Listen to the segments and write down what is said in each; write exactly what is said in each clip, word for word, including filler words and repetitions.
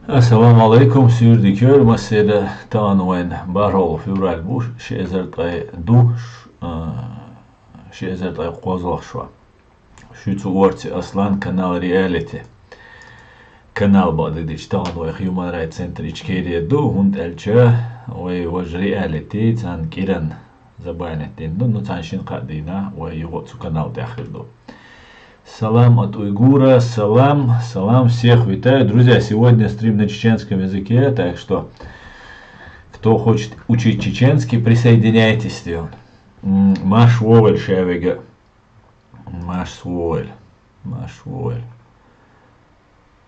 Ассаламу алейкум, суьйре дика йойла массеран. Тахана вайн бархӀалгӀа февраль бу, ши эзар ткъе ду, ш-, а, ши эзар ткъе кхозлагӀа шо. Шуьца орци Аслан, канал Реалити. Канал бакъдерг дийцича, тахана вай Human Rights Center Ичкерия ду, хӀунда аьлча вай важа Реалити, царна кӀиранна забанить дина ду, ну, царна шин-кхаа дийнахьа вай юха а цу канал тӀехь хир ду. Салам от уйгура, салам, салам, всех витаю. Друзья, сегодня стрим на чеченском языке, так что, кто хочет учить чеченский, присоединяйтесь. М, Маш Вовель шавега. Маш Вовель. Маш Вовель.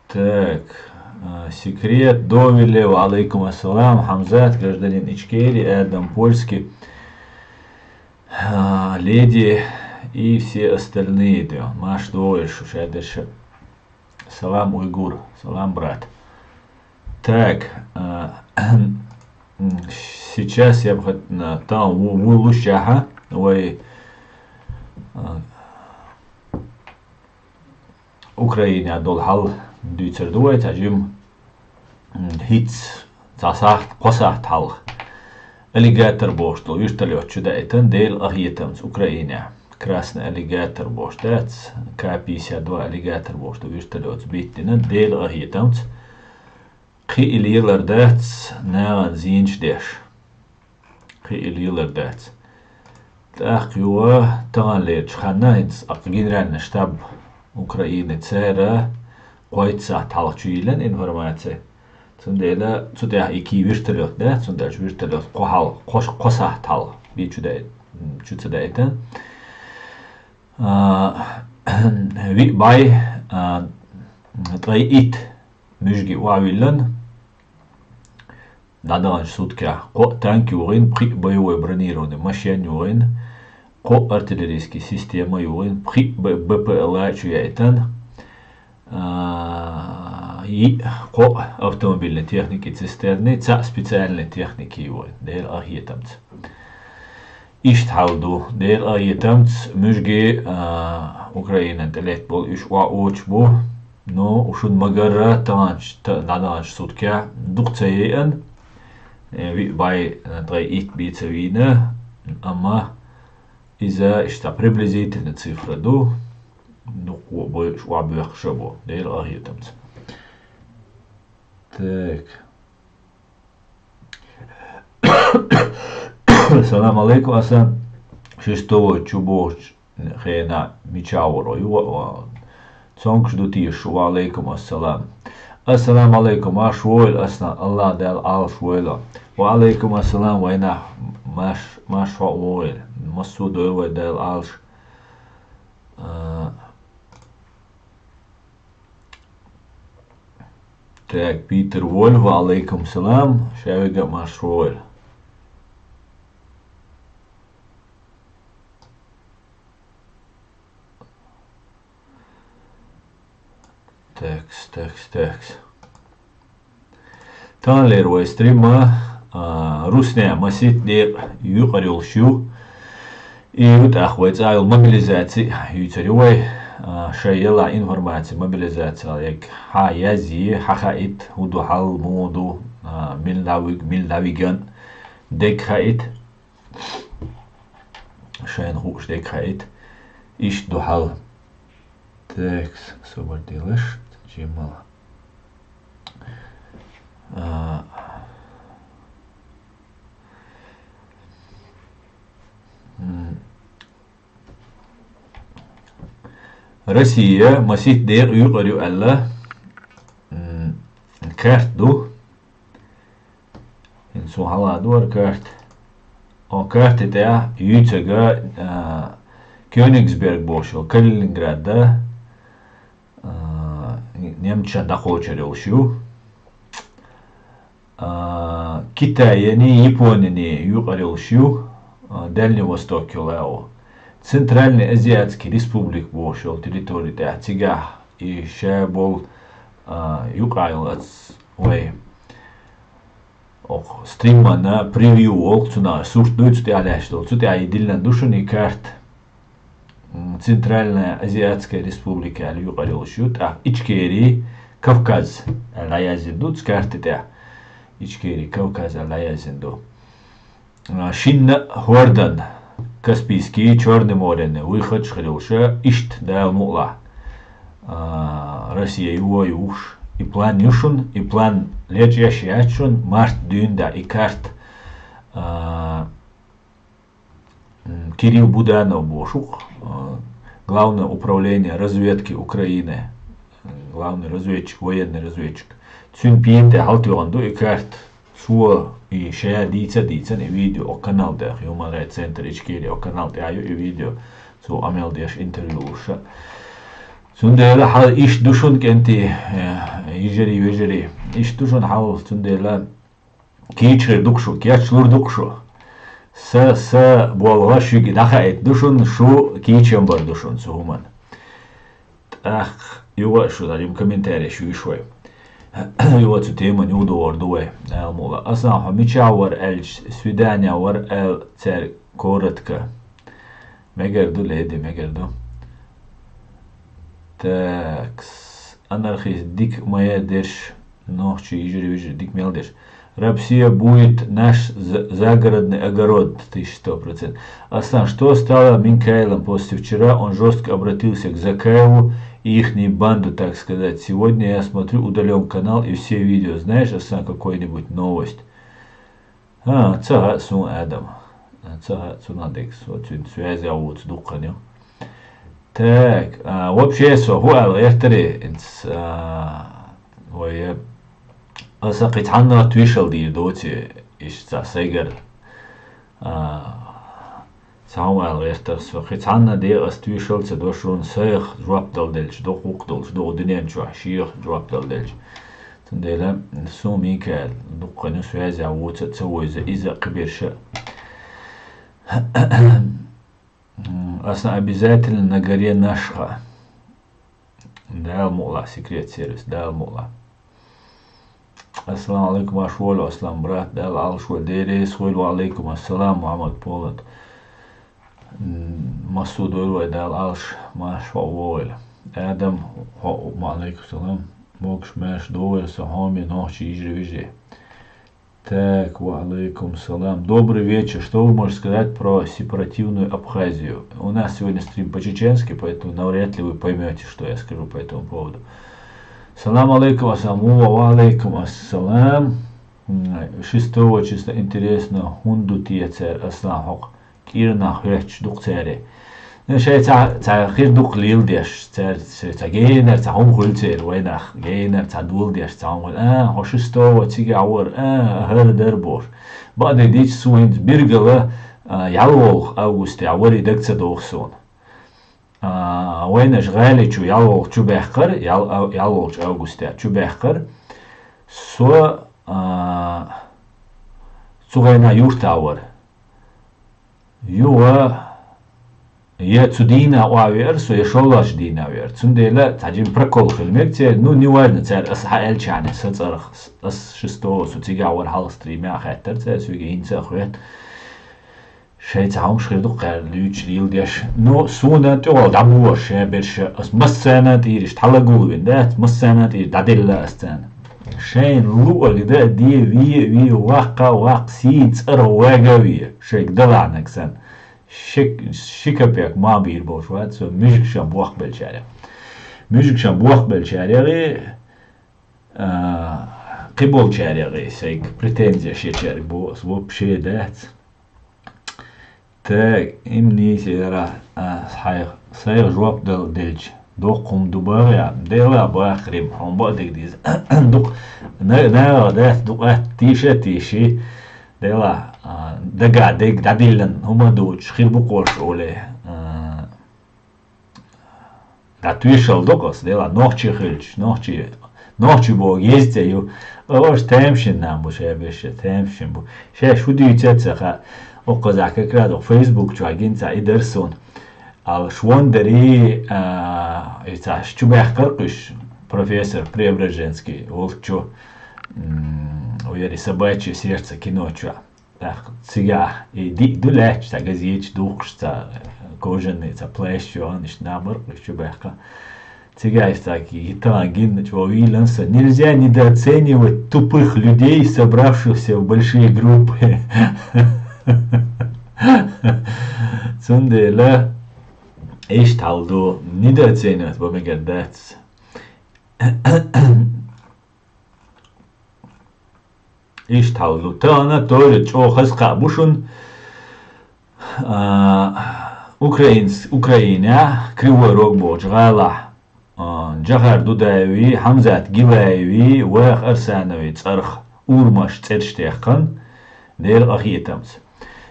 Так, а, Секрет, Довелев, алейкум ассалам, Хамзат, гражданин Ичкерии, Адам Польский, а, Леди и все остальные, да, Маш Довель, шу шадерша. Салам, уйгур, салам, брат. Так, а, м, сейчас я бы хот-, на, там, ву-, ву-, лучше, ага, вай, а, Украинехь долу хьал дуьйцур ду вай, цхьа жима, м, хӀинцца цхьа сахьт, кхо сахьт хьалха аллигатор бохуш долу вертолет чу даийтина Делан къахетамца Украинехь. Красный аллигатор бохуш дац, К пятьдесят два аллигатор бохуш долу вертолетца биттина Делан къахетамца. Кхин и лелар дац нахана зийначу деш. Кхин и лелар дац. ТӀаккха юха таханлерчу ханна хӀинца аккха генеральный штаб Украины цара кхойтта сахьт хьалха чу йиллина информаци. Цундела цу тӀехь и кий вертолет дац, цундела вертолет кхо хьал-, кхо, кхо сахьт хьалха би чу даи-, чу ца даийтина. А, виъ бӀе, а, ткъе итт муьжги охьавиллина. ДӀадаханчу суткехь кхоъ танк юхийна, пхиъ боевой бронированный машен юхийна, кхоъ артиллерийский система юхийна, пхиъ Б-, Б П Л А чу яийтина, а, йиъ, кхоъ автомобильный техники цистерны, цхьаъ специальный техники юхийна, Делан къахетамца. Иштта хьал ду. Делан къахетамца муьжги, а, Украинан тӀелетта болу уьш охьаочуш бу. Ну, шуна ма-гарра, таханчу, та-, дӀадаханчу суткехь дукха ца яйъина, э, виъ бӀе, э, ткъе итт бен ца вийна, амма иза иштта приблизительная цифра ду. Дукха бу уьш охьабоьхкуш а бу, Делан къахетамца. Так. Салам алейкум, Асан. Шестого чу бохучу хенахь мичахь вара ю, а, цомгуш ду теша шу? Ва алейкум ассалам. Ассаламу алейкум, марша вогӀийла, Асан, Аллах Дала Ӏалаш войла. Ва алейкум ассалам, вайнах, марш-, марша хьо а вогӀийла. Массо а дойла вай Дала Ӏалаш. А, Так, Питер Вольф, ва алейкум салам. Шавига маршалла. Такс, такс, такс. Таханлера вай стримма, а, Русне масийтта декъа юкъара йолуш ю. И ю тӀаккха вай цӀа йолу мобилизаци юьйцур ю вай. А, шайн ялахь информаци мобилизаци, хьа язъе, хьан хаийта, хӀун ду хьал, муха ду, а, мила дӀавиг-, мила дӀавиган, дерг хаийта. Шайна хууш дерг хаийта. Иштта ду хьал. Текс, собар делаш, жимала. А, м. Россия масийтта декъа юкъара ю аьлла, м, карта ду. ХӀинца хьалха ду хӀара карта. О, карта тӀехь юьйцург, а, Кёнигсберг бохуш йолу Калининград, да? А, немцашна дӀакхочур йолуш ю. А, Китайни, Японини юкъара йолуш ю, а, Дальний Восток йолу аьлла. Центральный Азиатский Республик бохуш йолу территори тӀехь цигахь и ша болу, а, юкъахь йолу ац вай. Окху стриммана превью волу, цунах сурт дуй цу тӀехь лаьтташ долу. Цу тӀехь и диллина ду шуна и карта. Центральная Азиатская Республика аьлла юкъара йолуш ю, тӀаккха Ичкери, Кавказ аьлла дӀаяздина ду цу карта тӀехь. Ичкери, Кавказ аьлла дӀаяздина ду. А, шинна а хӀордан, Каспийский, Чёрный моренна вуйхача хир йолуша, иштта Дала мукъалахь, а, Россия юха а юхуш. И план ю шуна, и план лечкъеш яц шуна, март дуьйна дӀа и карта, а, м, Кирилл Буданов бохуш ву-кх, а, Главное управление разведки Украины, главный разведчик, военный разведчик. Цуьнан пена тӀе хьалтоьхна ду и карта. Цо и ша дийца а дийцина и видео, оцу канал тӀехь, Human Rights Center Ичкери, оцу канал тӀехь ю и видео, цо къамел деш интервью луш. Цундела хьал иштта ду шуна, кӀентий, э, йижарий, вежарий, иштта ду шуна хьал, цундела кийча хир ду-кх шу, кечлур ду-кх шу. Са, са болх шуьга дӀахаийта ду шуна, шу кийчам бар ду шуна цу хӀуманна. ТӀаккха юха а шу дӀа, комментарий шу йиш вай. Юха цу теман юха догӀур ду вай, Дала мукъалахь. Асан, хьо мичахь вара аьлча, свидание вара аьлла цаьрга коротко. Мегар ду, леди, мегар ду. Такс. Анархист, дика ма яра дерш, нохчий йижарий-вежарий, дика мел дерш. Рабсия будет наш за- загородный огород, тысяча сто процентов. Аслан, что стало Минкаилом после вчера? Он жёстко обратился к Закаеву и ихней банду, так сказать. Сегодня я смотрю удалён канал и все видео. Знаешь, Аслан, какой-нибудь новость? А, ца хаьа суна, Адам. Ца хаьа, цунах дегас, вот цуьнца связь а вуьйцу дуккха ю. Так, а, вообще со хӀу аьлла гӀертарий, инц, а, вай, аса кхин цхьанна туьйшал дийр доций, иштта сайгара, а, цхьа хӀума аьлла гӀертара со. Кхин цхьанна де аса туьйшал ца до шуна, сайх жоп дала делча, дукха гӀуллакх долуш ду дуьнен чохь, шех жоп дала делча. Цундела суна Микаил дуккха ю, связь а вуьйцу, ца вуьйзу, иза кхиберша. М, аса обязательно на горе Нашха. Дала мукъалахь, секрет сервис, Дала мукъалахь. Ассаламу алейкум, марша вогӀийла, Аслан брат, Дала Ӏалаш войла, Дела реза хуьлда, ва алейкум ассалам, Мухаммад Полат. М, массо а дойла вай, Дала Ӏалаш, марша вогӀийла. Адам, хьо-, ва алейкум салам, могуш-маьрша догӀийла, сан хьоме нохчий йижарий-вежарий. Так, ва алейкум салам. Добрый вечер. Что вы можете сказать про сепаративную Абхазию? У нас сегодня стрим по-чеченски, поэтому навряд ли вы поймёте, что я скажу по этому поводу. Салам алейкум, Аслан. Ва алейкум ассалам. М, шестого числа, интересно, хӀунда ду те цара, Аслан, хӀокху кӀирнах хӀоьттуш ду-кх цара. Ну, шайн цхьа, цхьа хир ду-кх леладеш, цара, цхьа генара цхьа хӀума хуьлу церан вайнах, генара цхьа доладеш цхьа хӀума хуьлу. А, хьо шестого цигахь вара, а, хӀара дара бохуш. Бакъдерг дийцича, суна хӀинца биргала, а, ялхолгӀа августехь варий дага ца догӀу суна. А, вайнаш гӀали чу ялхолгӀа чу баьккхира, ял-, а, ялхолгӀачу августехь чу баьккхира. Со, а, цу гӀайна юртахь вара. Юха, я цу дийнахь охьавеара со, я шолгӀачу дийнахь веара. Цундела цхьа жима прокол хила мега церан, ну, неважно, цара аса хьааьллачхьана, сан цӀарах, ас шестого со цигахь вара, хьалха стримехь а хаьттара цара, соьга хӀинца а хоьтту. Шайн цхьа хӀумаш хир ду-кх кхаьрда луьйчу леладеш. Ну, суна тӀехула дӀабохуш шен берша, ас массарна а тӀера иштта хьалагулвина дац, массарна а тӀера дӀаделла ас царна. Шайна луъург дан а де, ве а ве, ваккха а ваккха, сийна цӀарах вага а ве, шайга далахьнарг санна. Ши, ши капек ма бийр болуш вац со муьжгашан бохбеллачарех. Муьжгашан бохбеллачарех и, а, кхиболчарех и сайга претензеш ечаьрга боху ас, вообще дац. Так, имнийса яра, а, хьайх, сайх жоп дала делча, доккха хӀума ду бахьа, дела бахарим, хьуна бакъдерг деза. Дукха, на-, нагӀа дац, дукха атта тийша а тийши. Дела, а, дага дег дӀадиллина хӀума дуьйцуш хир бу кхош олий, а, дӀатуьйшал ду-кх ас, дела, нохчий хилча, нохчий, нохчий боху еза цӀе ю. Оша тамашийна нах бу шаьш берш, тамашийна бу. Шаьш хӀу дуьйцу а ца хаьа, оккхазахь как раз Facebook чохь гина цхьа и дара суна. Ала швондари, а, и цхьа чу баьккхира кхуьш, профессор Преображенский, волчу, м, вери «Собачье сердце» кино чохь. ТӀаккха цигахь и диъ ду лаьтташ цхьа газеташ духкуш цхьа, кожаный, цхьа плащ йоагӀа, иштта набар, иштта чу баьккха. Цигахь иштта кхетам гина чӀогӀа вийлан сан. Нельзя недооценивать тупых людей, собравшихся в большие группы. Цундела иштта хьал ду, недооценивать бан мегар дац. Иштта хьал ду. Тахана тоже чӀогӀа хаза кхаъ бу шуна. А, Украинс-, Украинехь, Кривой Рог бохучу гӀалахь, а, Джохар Дудаеви, Хьамзат Гилаеви, Ваха Арсанови цӀарах урамаш цӀераш текхна, Делан къахетамца.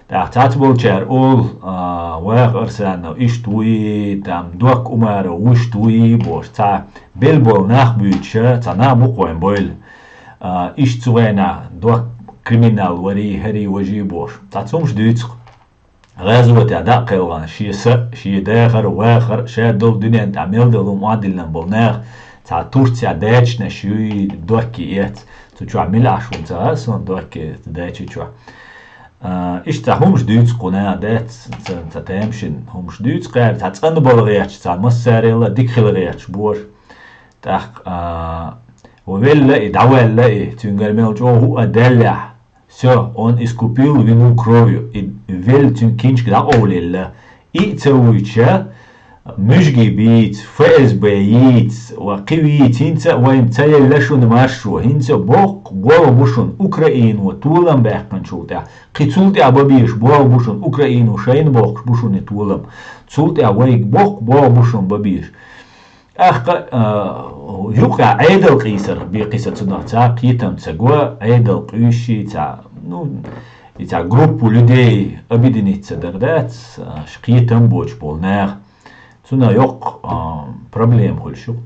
ТӀаккха цхьацца болчара олу, а, Ваха Арсанов иштта вуй, там, Докка Умаров вуй, иштта вуй бохуш, цхьа белла болу нах буьйцуша, цхьа нах бу-кх вайн бойла. А, иштта цу хенахь Докка криминал варий, хӀарий, важий бохуш. Цхьацца хӀумаш дуьйцу-кх. ГӀазотехь дӀа а кхелхина, шен са а, шен дахар а, вахар а, ша долу дуьнен тӀехь мел долу хӀума охьадиллина болу нах, цхьа Турцехь дачнаш юй, Доккий эцна. Цу чохь мила Ӏаш ву ца хаьа суна, Доккий дачи чохь. А, иштта цхьа хӀумаш дуьйцу кху наха, дац, ца, ца тамашийна хӀумаш дуьйцу кхара, цхьа цӀанбала гӀерташ, цхьа массарел а дика хила гӀерташ бохуш. ТӀаккха, а, ва велла и, дӀаваьлла и, цуьнгара мел чӀогӀа хӀуъа даьллехь, всё, он искупил вину кровью, и велла цуьнан кинчка дӀакъовлаелла. И а ца вуьйча, муьжгий бийца, ФСБ йийца, ва кхин вийца, хӀинца а вайна ца елла шуна маршо, хӀинца а боккха болх бу шуна, Украино толам баьккхинчул тӀаьхьа, кхин цул тӀаьхьа бан безаш болх бу шуна, Украино шайна боккхуш бу шуна и толам. Цул тӀаьхьа вайга боккха болх бу шуна бан безаш. ТӀаккха, а, юкъахь Ӏедал къийсар бен кхин сан цунах цхьа кхетам ца го, Ӏедал къуьйсуш цхьа, ну, и цхьа группу людей объединиться дар дац, а, ш-, кхетам боцуш болу нах. Цунах йоккха, а, проблема хуьлуш ю.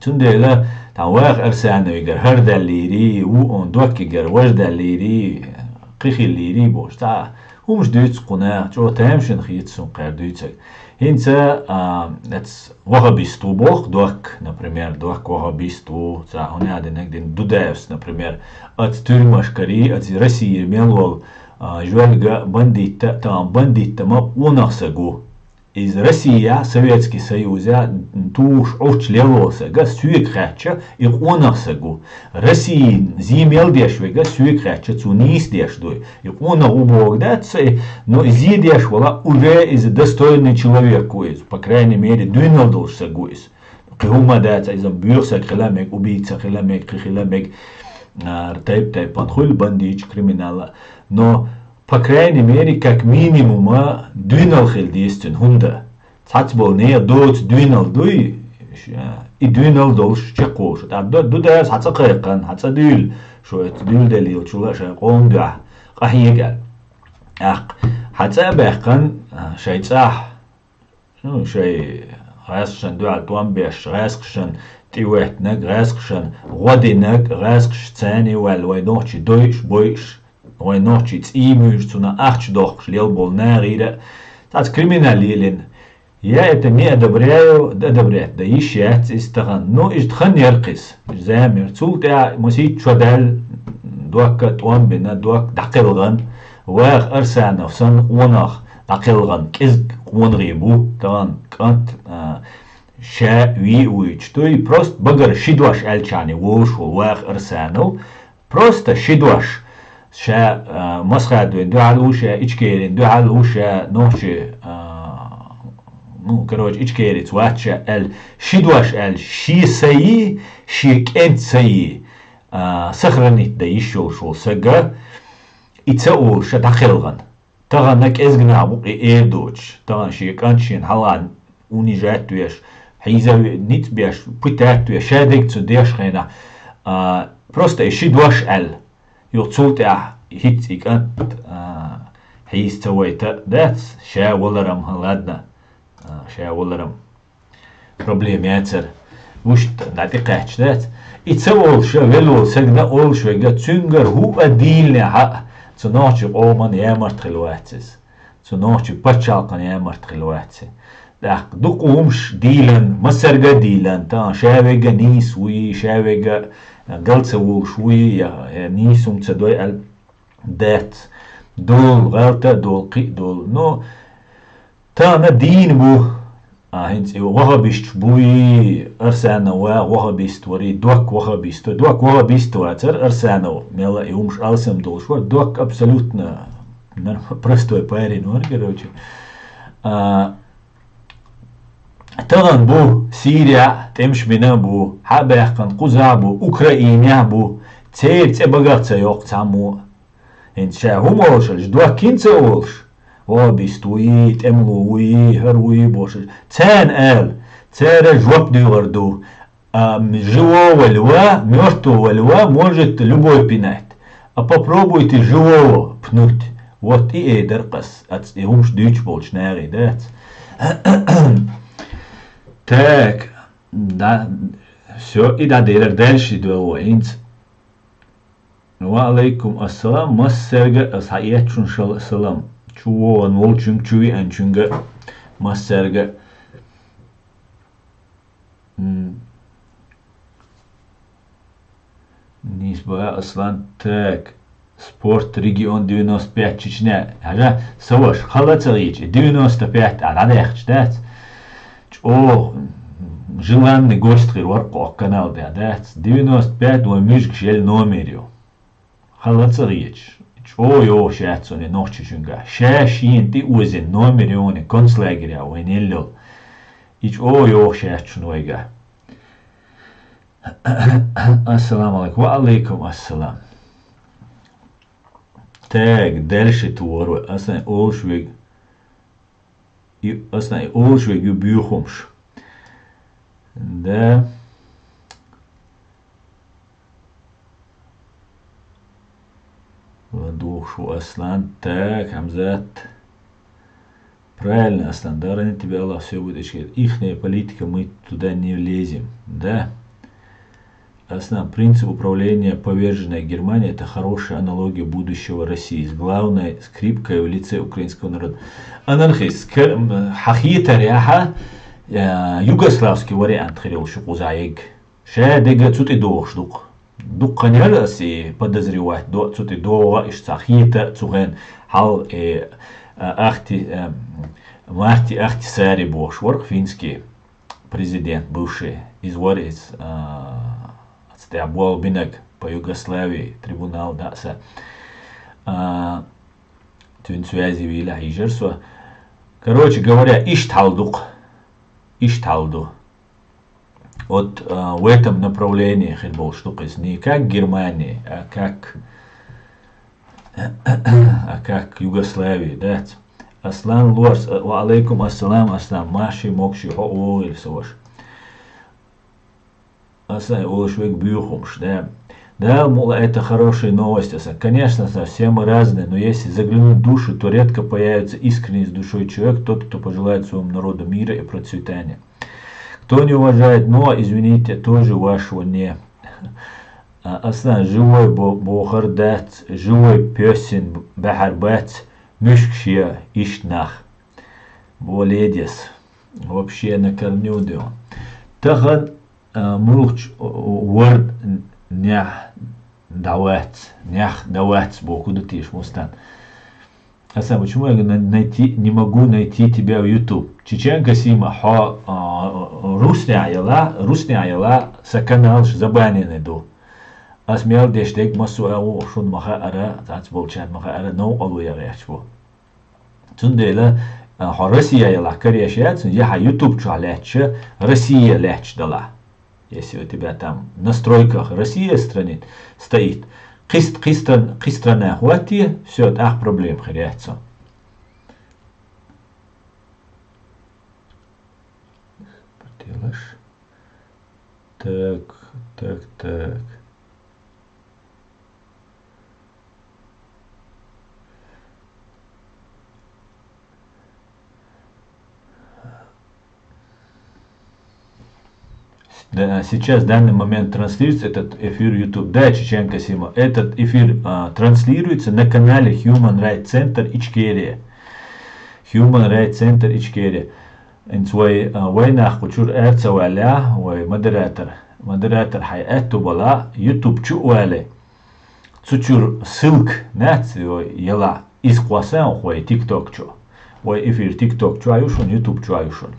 Цундела, тхан Ваха Арсановигара хӀара даьллийрий, ву он Доккигара важа даьллийрий, кхин хиллийрий бохуш, цхьа хӀумаш дуьйцу кху наха, чӀогӀа тамашийна хета суна кхара дуьйцург. ХӀинца, а, эц вахабист ву боху Докка, например, Докка вахабист ву, цхьа хӀун аьлла динарг дина, Дудаевс, например, аца туьрмашкарий, аца Россия мел волу, а, жоьлга бандитта, тахана бандитта ма къонах са гу. Иза Россия, Советский Союза тухуш Ӏуттуш лелла волу са га соьга хаьттича, и къонах са гу. Россия зий мел деш вега соьга хаьттича, цо нийса деш дуй. И къонах ву боху дац со, и, но и зий деш вала, уже иза достойный человек ву иза, по крайней мере, дуьйнал долуш са гу иза. Кхин хӀума дац, иза боьха саг хила мег, убийца хила мег, кхин хила мег, а, тайп-тайпана хуьлу бандиташ, криминала. Но, по крайней мере, как минимум, дуьйнал хила деза цуьнан хӀума дан. Цхьацца болу нехан доцу дуьйнал дуй, ш-, и дуьйнал долуш чекхволуш. ТӀаккха ду, ду дара хьан цӀа кхайкхана, хьан цӀа дуьйла, шу эцу дуьйладеллачул а шайн къоман дуьхьа къахьега аьлла. ТӀаккха хьан цӀа а баьккхана, шайн цӀахь, ну, шайн гӀаьскхашна дуьхьал тӀом беш, гӀаьскхашна тӀехӀоьттинарг, гӀаьскхашна гӀо динарг, гӀаьскхаш царна ваьлла вай нохчий дойуш, бойуш, вай нохчий цӀий муьйш, цунах ахча дохкуш лелла болу нахера а цхьацца криминал лелийна. Я это не одобряю, одобрять дан йиш яц иза тахана. Ну, иштта хан яра кхиз, зама яра. Цул тӀаьхьа масийтта шо даьлла, Докка тӀом бина, Докка дӀакхелхана, Ваха Арсанов санна къонах дӀакхелхана, кӀезиг къонахий бу, тахана кӀант, а, ша вий а вуьйцуш дуй, просто багара ши дош аьллачарний волуш волу Ваха Арсанов, просто ши дош. Ша, а, Масхадовна дуьхьал ву ша, Ичкерина дуьхьал ву ша, нохчи, а, ну, короче, ичкерица вац ша аьлла, ши дош аьлла, шен са йий, шен кӀентан са йий, а, сохранить дан йиш йолуш волу сага, и ца олуш ша дӀакхелхана. Тахана кӀезиг нах бу-кх и эр доцуш. Тахана шен кӀант шена хьалха унижать веш, хьийза ве-, ницкъ беш, пытать веш, ша дерг цу деш хенахь, а, просто и ши дош аьлла. Юха цул тӀаьхьа хӀинца и кӀант, а, хьийза ца вайта а дац, ша валарам, хӀан, ладно, а, ша валарам. Проблема яцара. Вуьшта дӀа тӀекхаьчча дац. И ца олуш, велла волу сагна олуш вега, цуьнгара хӀуъа дийлинехь а, цу нохчи къоман ямарт хила вац иза. Цу нохчи пачхьалкхан ямарт хила вац иза. ТӀаккха дукха хӀумаш дийлан, массарга а дийлан, тахана ша вега нийса вуй, ша вега гал ца волуш вуй, я, я нийса хӀума ца дой аьлла дац. Долу гӀалта а долу, кхин а долу. Но, Тахана дийна бу. А, хӀинца и вахабисташ буй, Арсанов вахабист варий, Док вахабист варий, Док вахабист вацар, Арсанов, мелла и хӀумаш алсам долуш вар, Док абсолютно норм-, простой парень вар, короче. А, тахана бу, Сирия, тӀемаш бина бу, хьа баьккхина кхузахь бу, Украинехь бу, церан цӀе багах ца йоккху цхьаммо. ХӀинца ша хӀума олуш, аьлча, Док хӀинца олуш, вахабист вуй, тӀемало вуй, хӀара вуй бохуш. Царна ала, цара жоп дуьйгӀур ду. А, м, живого льва, мёртвого льва может любой пинать. А попробуйте живого пнуть. Вот и ай дара-кх ас, аца и хӀумаш дуьйцуш болчу нахе, дац? Так, да, всё, и дӀаделира, дальше и доьлла вай хӀинца. Ва алейкум ассалам, массаьрга а схьаэцчунна шал-, салам. Чу вогӀун волчуьнга, чу веанчуьнга, массаьрга. М. Нийса боху, Аслан, так. Спорт, регион девяносто пять, Чечня. Хьажа, сан ваша, хала а ца гӀийча, девяносто пять а дӀадаьхча дац? ЧӀогӀа желанный гость хир вара-кх оха канал тӀехь, дац? Девяносто пять вайн муьжгаш елла номер ю. Хала а ца гӀийча, чӀогӀа йогӀуш яц цунна и Нохчийчуьнгахь. Ша шена тӀе озийна номер ю хьуна и концлагерехь вайна елла йолу. И чӀогӀа йогӀуш яц шуна вайгахь. Ассаламу алейкум. Ва алейкум ассалам. Так, дальше твору. Аса олуш вег-, и, аса олуш вег ю буьйхумаш. Да. ЛадугӀуш ву Аслан. Так, Хьамзат. Правильно, Аслан, дарани тебе Аллах, всё будет, ишкет. Ихняя политика, мы туда не влезем. Да. Аслан, принцип управления поверженной Германии — это хорошая аналогия будущего России с главной скрипкой в лице украинского народа. Анархист, кер-, м, хьан хетарехь, э, югославский вариант хир йолуш ю кхузахь егга. Ша дерг цу тӀе догӀуш ду-кх. Дуккха хан яра аса и подозревать до, цу тӀе догӀа, иштта цхьа хета цу хенахь хьал, э, а, Ахти-, э, Марти Ахтисари бохуш вара-кх финский президент бывший. Иза вара иза, а, цу тӀехь болх бинарг по Югославии трибунал дан а са. А, цуьнан связи вийлахь йижара со. Короче говоря, иштта хьал ду-кх. Иштта хьал ду. Вот, а, в этом направлении хир болуш ду-кх иза. Не как Германия, а как, а как Югославия, дац? Аслан Лорс, а, ва алейкум ассалам, Аслан, марший, могуший, хьо а вогӀийла, сан ваша. Аса олуш вег буьйхумаш, да. Да, мула, это хорошие новости, аса. Конечно, аса, все мы разные, но если заглянуть в душу, то редко появится искренний с душой человек, тот, кто пожелает своему народу мира и процветания. Кто не уважает Ноа, извините, тоже вашего не. А, Аслан, живой бо-, бохар дац, живой пёсин бахьар бац, муьшкаш я иштта нах. Молодец. Вообще на корню дел. Тахан, а, муьлхачу вар нах дӀавац, нах дӀавац боху ду теш, Мустан. Аса, почему я на-, найти, не могу найти тебя в YouTube? Чеченка Сима, хьо, а, руснехь яла, руснехь яла, сан каналш забаненный ду. Ас мел деш дерг массо а ву, шуна ма хаара, цац болчарна ма хаара, новкъарло ян гӀерташ бу. Цундела, а, хьо Россия ялахь кареш яц, я хьан YouTube чохь лаьтташ, Россия лаьтташ далахь. Если у тебя там в настройках Россия страни-, стоит, кхист-, кхистан-, кхистрана хӀотте, всё, тӀаккха проблема хир яц цо. Делаш. Так, так, так. Да, сейчас, в данный момент транслируется этот эфир YouTube. Да, Чеченка Сима, этот эфир, а, транслируется на канале Human Rights Center Ичкерия. Human Rights Center Ичкерия. ХӀинца вай, а, вай нах кху чуьра ара ца ваьлла, вай модератор, модератор хьайн аьтту бала, YouTube чу а вале. Цу чуьра ссылка наций вай яла, иза кхоссан вай TikTok чу. Вай эфир TikTok чу а ю шуна, YouTube чу а ю шуна.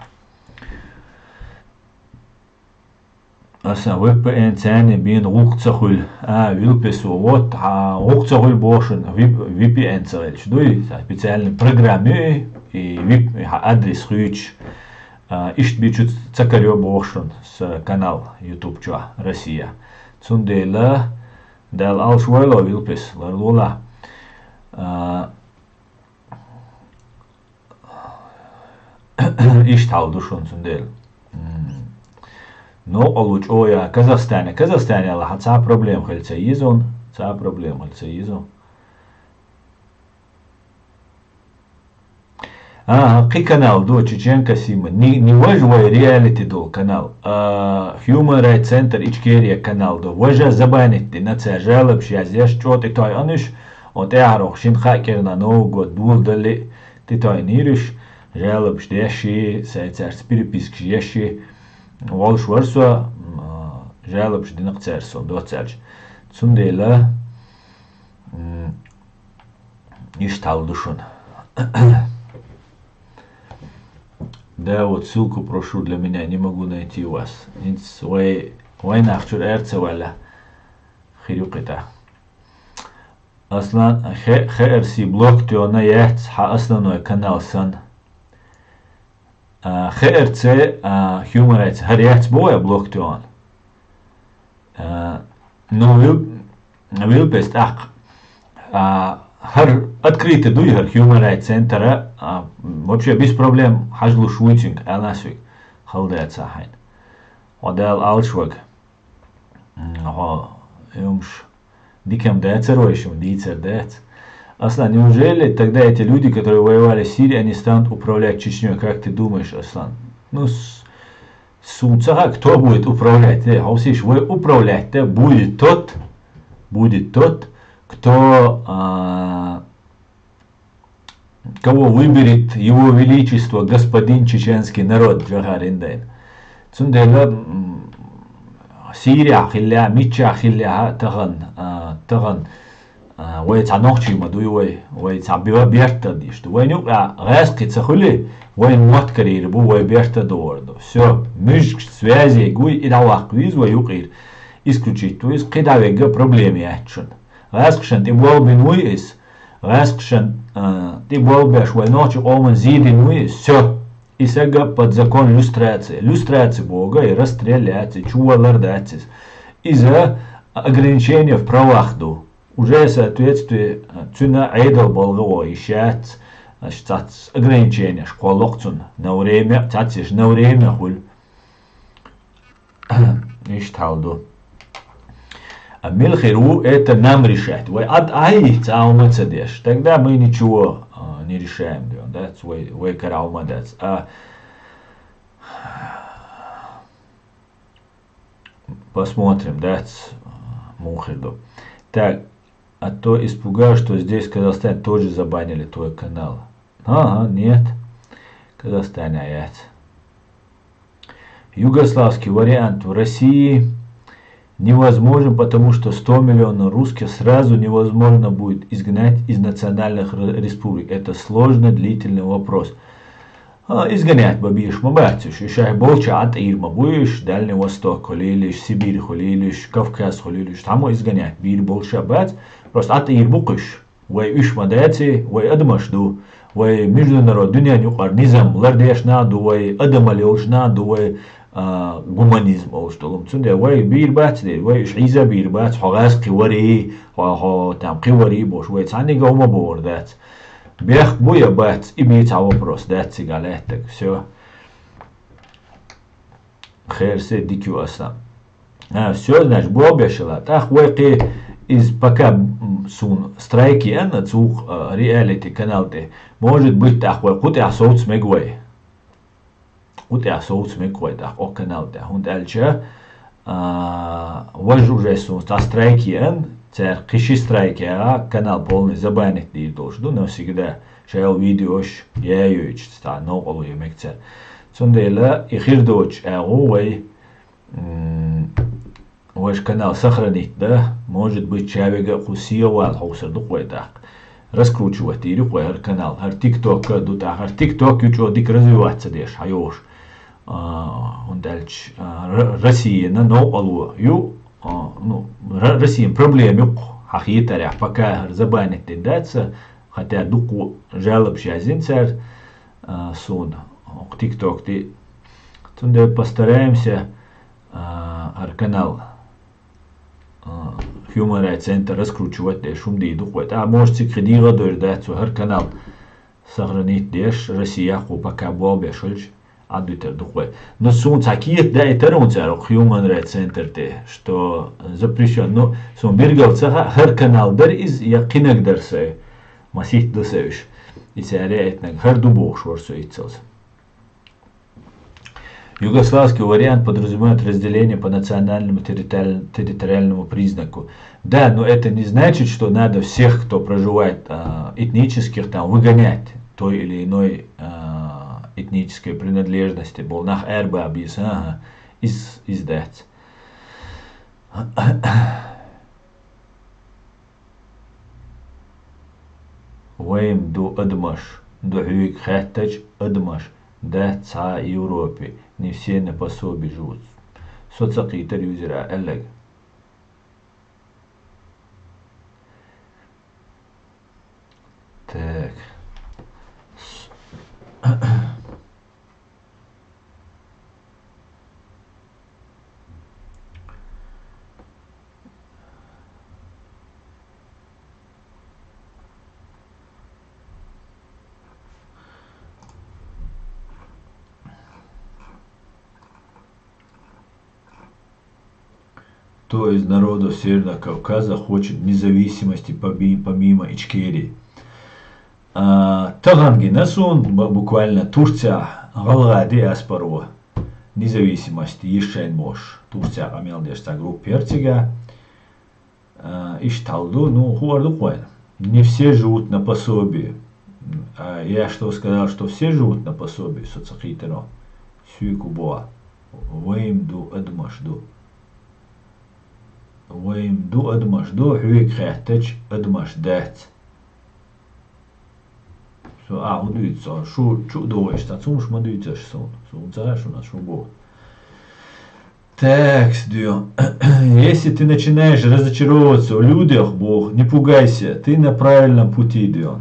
Аса V P N царна бен гӀуллакх ца хуьлу. А, Вилпесо, вот, хьа, гӀуллакх ца хуьлу боху шуна, V P N ца хилча дуй, ца специальный программа ю и, и V P N, хьа адрес хуьйцуш, а, иштта бичу ца карайо боху шуна, сан канал YouTube чохь, Россия. Цундела, Дала Ӏалаш войла, Вилпес, ларлолахь. А, Иштта хьал ду шуна цундела. М. Новкъарло чӀогӀа я Казахстане. Казахстане лахьа цхьа проблема хила ца еза, цхьа проблема хила ца еза. Ага, кхин канал ду, Чеченка Сима. Не, не важа вай реалити долу канал, а Human Rights Center Ичкерия канал ду. Важа забанить дина цара, жалобаш яздеш, чӀогӀа тӀетойъанаш, он тӀаьхьарох шина-кхаа кӀирна Новый год доладалли, тӀетойнийраш, жалобаш деши, сай цаьрца перепискаш еши, волуш вара со, м, жалобаш динакх цаьрца со доццаьлча. Цундела, м, иштта хьал ду шуна. Да, вот ссылку прошу для меня, не могу найти вас. ХӀинца вай, вай нах чуьра аьрца ваьлла, хир ю кхин тӀаккха. Аслан, хе-, Х Р С блок тоьна яц хьан основной канал сан. А, Х Р С, а, Human Rights, хӀара яц бу вай блок тоьна. А, ну, вил-, Вилпес тӀаккха. А, хӀара открытый дуй хӀара Human Rights Center, а, вообще без проблем хьажалуш вуй цуьнга, аьлла ас вига. Хала дацахь хьайна. Хьо Дала Ӏалаш вага. М, хьо, юмаш, дика-м дацара вай шуна, дийцар дац. Аслан, неужели тогда эти люди, которые воевали в Сирии, они станут управлять Чечнёй? Как ты думаешь, Аслан? Ну, с-, суна ца хаьа, кто будет управлять? Э, хьовсийша, вай управлять-то будет тот, будет тот, кто, а, кого выберет его величество, господин чеченский народ, Джохар Индайн. Цундела, м, Сирия хилла, мичча хилла, тахана, а, тахана, а, вай цхьа нохчий ма дуй вай, вай цхьа бе-, берта дийш ду. Вайна юкъа гӀаьскхи ца хуьли, вайна мотт карийр бу, вай берта догӀур ду. Всё, муьжгаш связей гуй, и дӀаваккха виза вай юкъийр. Исключить ву иза, кхидӀа вегга проблема яц шуна. ГӀаьскхашан тӀе болх бина вуй иза, гӀаскхашан, а, тӀе болх беш вай нохчи къоман зийдина вуй, всё. И сага под закон люстрации. Люстрация бога, и расстрел яц, и чувалар дац иза. Иза ограничение в правах ду. Уже соответствие, а, цуьнан Ӏедал балгӀа вон йиш яц, аш цац ограниченияш кхоллакх цунна. На время, цац еш на время хуьлу. Иштта хьал ду. А мила хир ву, это нам решать. Вай ад ай, цхьа хӀума ца деш. Тогда мы ничего, а, не решаем, да, вай, вай кара хӀума дац. А, посмотрим, дац, а, муха хир ду. Так, а то испугаюсь, что здесь, в Казахстане, тоже забанили твой канал. Ага, нет. Казахстане яц. Югославский вариант в России невозможен, потому что сто миллионов русских сразу невозможно будет изгнать из национальных ре-, республик. Это сложный, длительный вопрос. А, изгонять бан безаш ма бац уьш. Уьш ахь болча Ӏа тӀера ма буй уьш, Дальний Восток хуьлийла уьш, Сибирь хуьлийла уьш, Кавказ хуьлийла уьш. Цхьаммо изгонять бийр болча бац. Просто Ӏа тӀера бу-кх уьш. Вай уьш ма дац, вай адамаш ду. Вай международ дуьненан юкъара низам лардеш нах а ду, вай адамалла йолуш нах а ду, вай, а, гуманизм олуш долу. Цундела вай бийр бац дера, вай уьш хьийза бийр бац, хьо гӀаьскхи варий, хьо, хьо там кхин варий бохуш, вай цхьаннега хӀума бохур дац. Бехк бу я бац, и бийца вопрос дац цига лаьттаг. Всё. Херсе дика ю аса. А, всё, значит, болх беш хила. ТӀаккха вай кхин иза пока, м, суна страйк еана цу, а, реалити канал тӀе. Может быть, тӀаккха вай кху тӀехь совца мега вай. Кху тӀехь совца мега вай тӀаккха окху канал тӀехь. ХӀунда аьлча, а, важа уже суна цхьа страйк еана, цара кхин ши страйк яьгӀа, канал полный забанить дийр долуш ду, навсегда. Шайла видеош яйойтуш, цхьа новкъарло е мега цара. Цундела и хир доцуш агӀо вай, м, вайша канал сохранить дан, может быть, чавега а кху сехьа вала хьовсур ду-кх вай тӀаккха. Раскручивать дийр ю-кх вай хӀара канал, хӀара TikTok а ду тӀаккха, хӀара TikTok ю чӀо дика развиваться деш, хьайогӀуш. А, хӀунда аьлча, а, Р-, Россияна новкъарло ю, а, ну, Р-, Россияна проблема ю-кх, хьахетарехь, пока хӀара забанить дина дац, хотя дуккха жалобаш яздина цара, а, суна, хӀокху TikTok тӀе. Цундела постараемся, а, хӀара канал а, Human Rights Center раскручивать деш хӀума дийр ду-кх вай. ТӀаккха, может, цига кхин дийгӀа а дойр дац, цо хӀара канал сохранить деш, Россиях кху пока болх беш хилча, Ӏадвитар ду-кх вай. Но суна цхьа кета даийтар хӀума цара хӀокху Human Rights Center тӀе, что запрещён. Ну, суна билггал ца хаьа, хӀара канал дара иза, я кхинаг дара сайн, масийтта ду сайн уьш. И цара яийтинарг хӀара ду бохуш вара со иццалц. Югославский вариант подразумевает разделение по национальному территори-, территориальному признаку. Да, но это не значит, что надо всех, кто проживает, а, этнических, там, выгонять той или иной, а, этнической принадлежности. Бол нах эрба бис, ага, из, из дац. Вайн ду адамаш, ду хьоьга хаьттача адамаш, дац цхьа а Европе, не все на пособии живут. Со ца кхийтар юзира аьлларг. Так. Кто из народов Северного Кавказа хочет независимости поби-, помимо Ичкерии? А, тахана гина суна, б-, буквально Турцехь гӀалгӀай диаспора независимость еш шайна бохуш, Турцехь къамел деш цхьа группа яра цигахь. А, иштта хьал ду, ну, хӀора ду-кх вайна. Не все живут на пособии. А я что сказал, что все живут на пособии, со ца кхийтаро. Суьйку боху. Вайн ду адамаш ду. Вайн ду адамаш ду, хьоьга хаьттача адамаш дац. Со а хӀун дуьйцу со? Шу чу а догӀуш, цхьа цумаш ма дуьйцаш суна. Суна ца а шуна, шу боху. Так, сдё. Если ты начинаешь разочаровываться в людях, боху, не пугайся, ты на правильном пути, дё.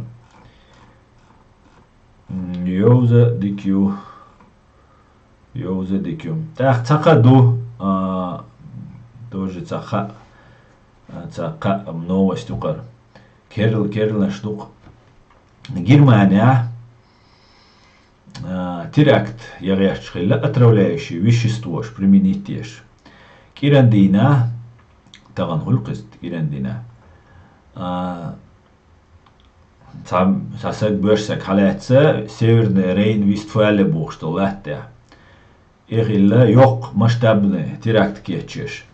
М, йовза дика ю. Йовза дика ю. ТӀаккха цхьа кхаъ ду, а, тоже цхьа кхаъ, а, цхьа кхаъ новость ю кхара. Керла, керланаш ду-кх. Германехь, а, теракт ян гӀерташ хилла, отравляющее вещество применить деш. КӀиран дийнахь, тахана хуьлу кхуза кӀиран дийнахь. А, цхьа, цхьа саг, боьрша саг хьалаьцна, Северный Рейн-Вестфалия бохуш долу латтехь. И хилла йоккха масштабный теракт кечъеш.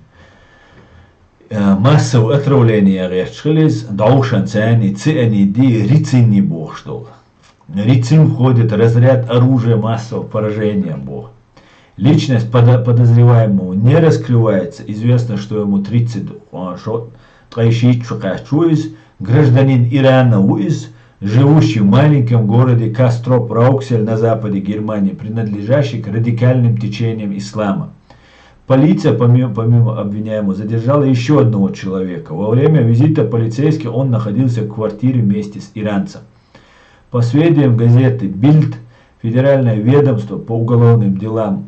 Э, массовый отравление гӀерташ хилла иза, дӀовшанца, цианиди, рицинни бохуш долу. Рицин входит в разряд оружия массового поражения, боху. Личность подо-, подозреваемого не раскрывается. Известно, что ему тридцать, а, шо-, ткъе шийтта шо кхаьчна ву иза. Гражданин Ирана ву иза, живущий в маленьком городе Кастроп-Рауксель на западе Германии, принадлежащий к радикальным течениям ислама. Полиция, помимо, помимо обвиняемого, задержала ещё одного человека. Во время визита полицейских он находился в квартире вместе с иранцем. По сведениям газеты «Бильд», Федеральное ведомство по уголовным делам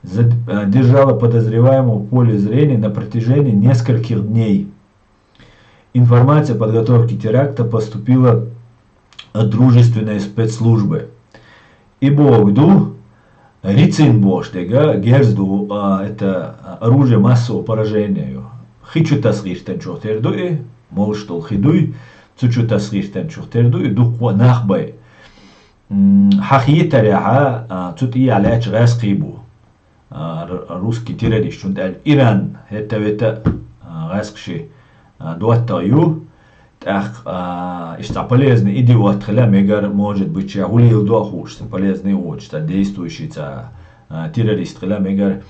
задержало подозреваемого в поле зрения на протяжении нескольких дней. Информация о подготовке теракта поступила от дружественной спецслужбы. И боху ду, рицин бохуш дерг герз ду, а, это, а, оружие массового поражения ю. Хи чу таса гӀиртинчух тера ду и, молуш долу хи дуй, цу чу таса гӀиртинчух тера ду и, дуккха а нах бай. М, хьан хетарехь, а, цу тӀехь лаьтташ гӀаьскхий бу. А, р-, русский террорист, хӀунда аьлча Иран хӀетта-вета, а, гӀаьскхи, а, доттагӀа ю. ТӀаккха, а, иштта цхьа полезный идиот хила мегар, может быть, ша хӀун леладо а хууш, цхьа полезный воцуш, цхьа действующий, цхьа, а, террорист хила мегар,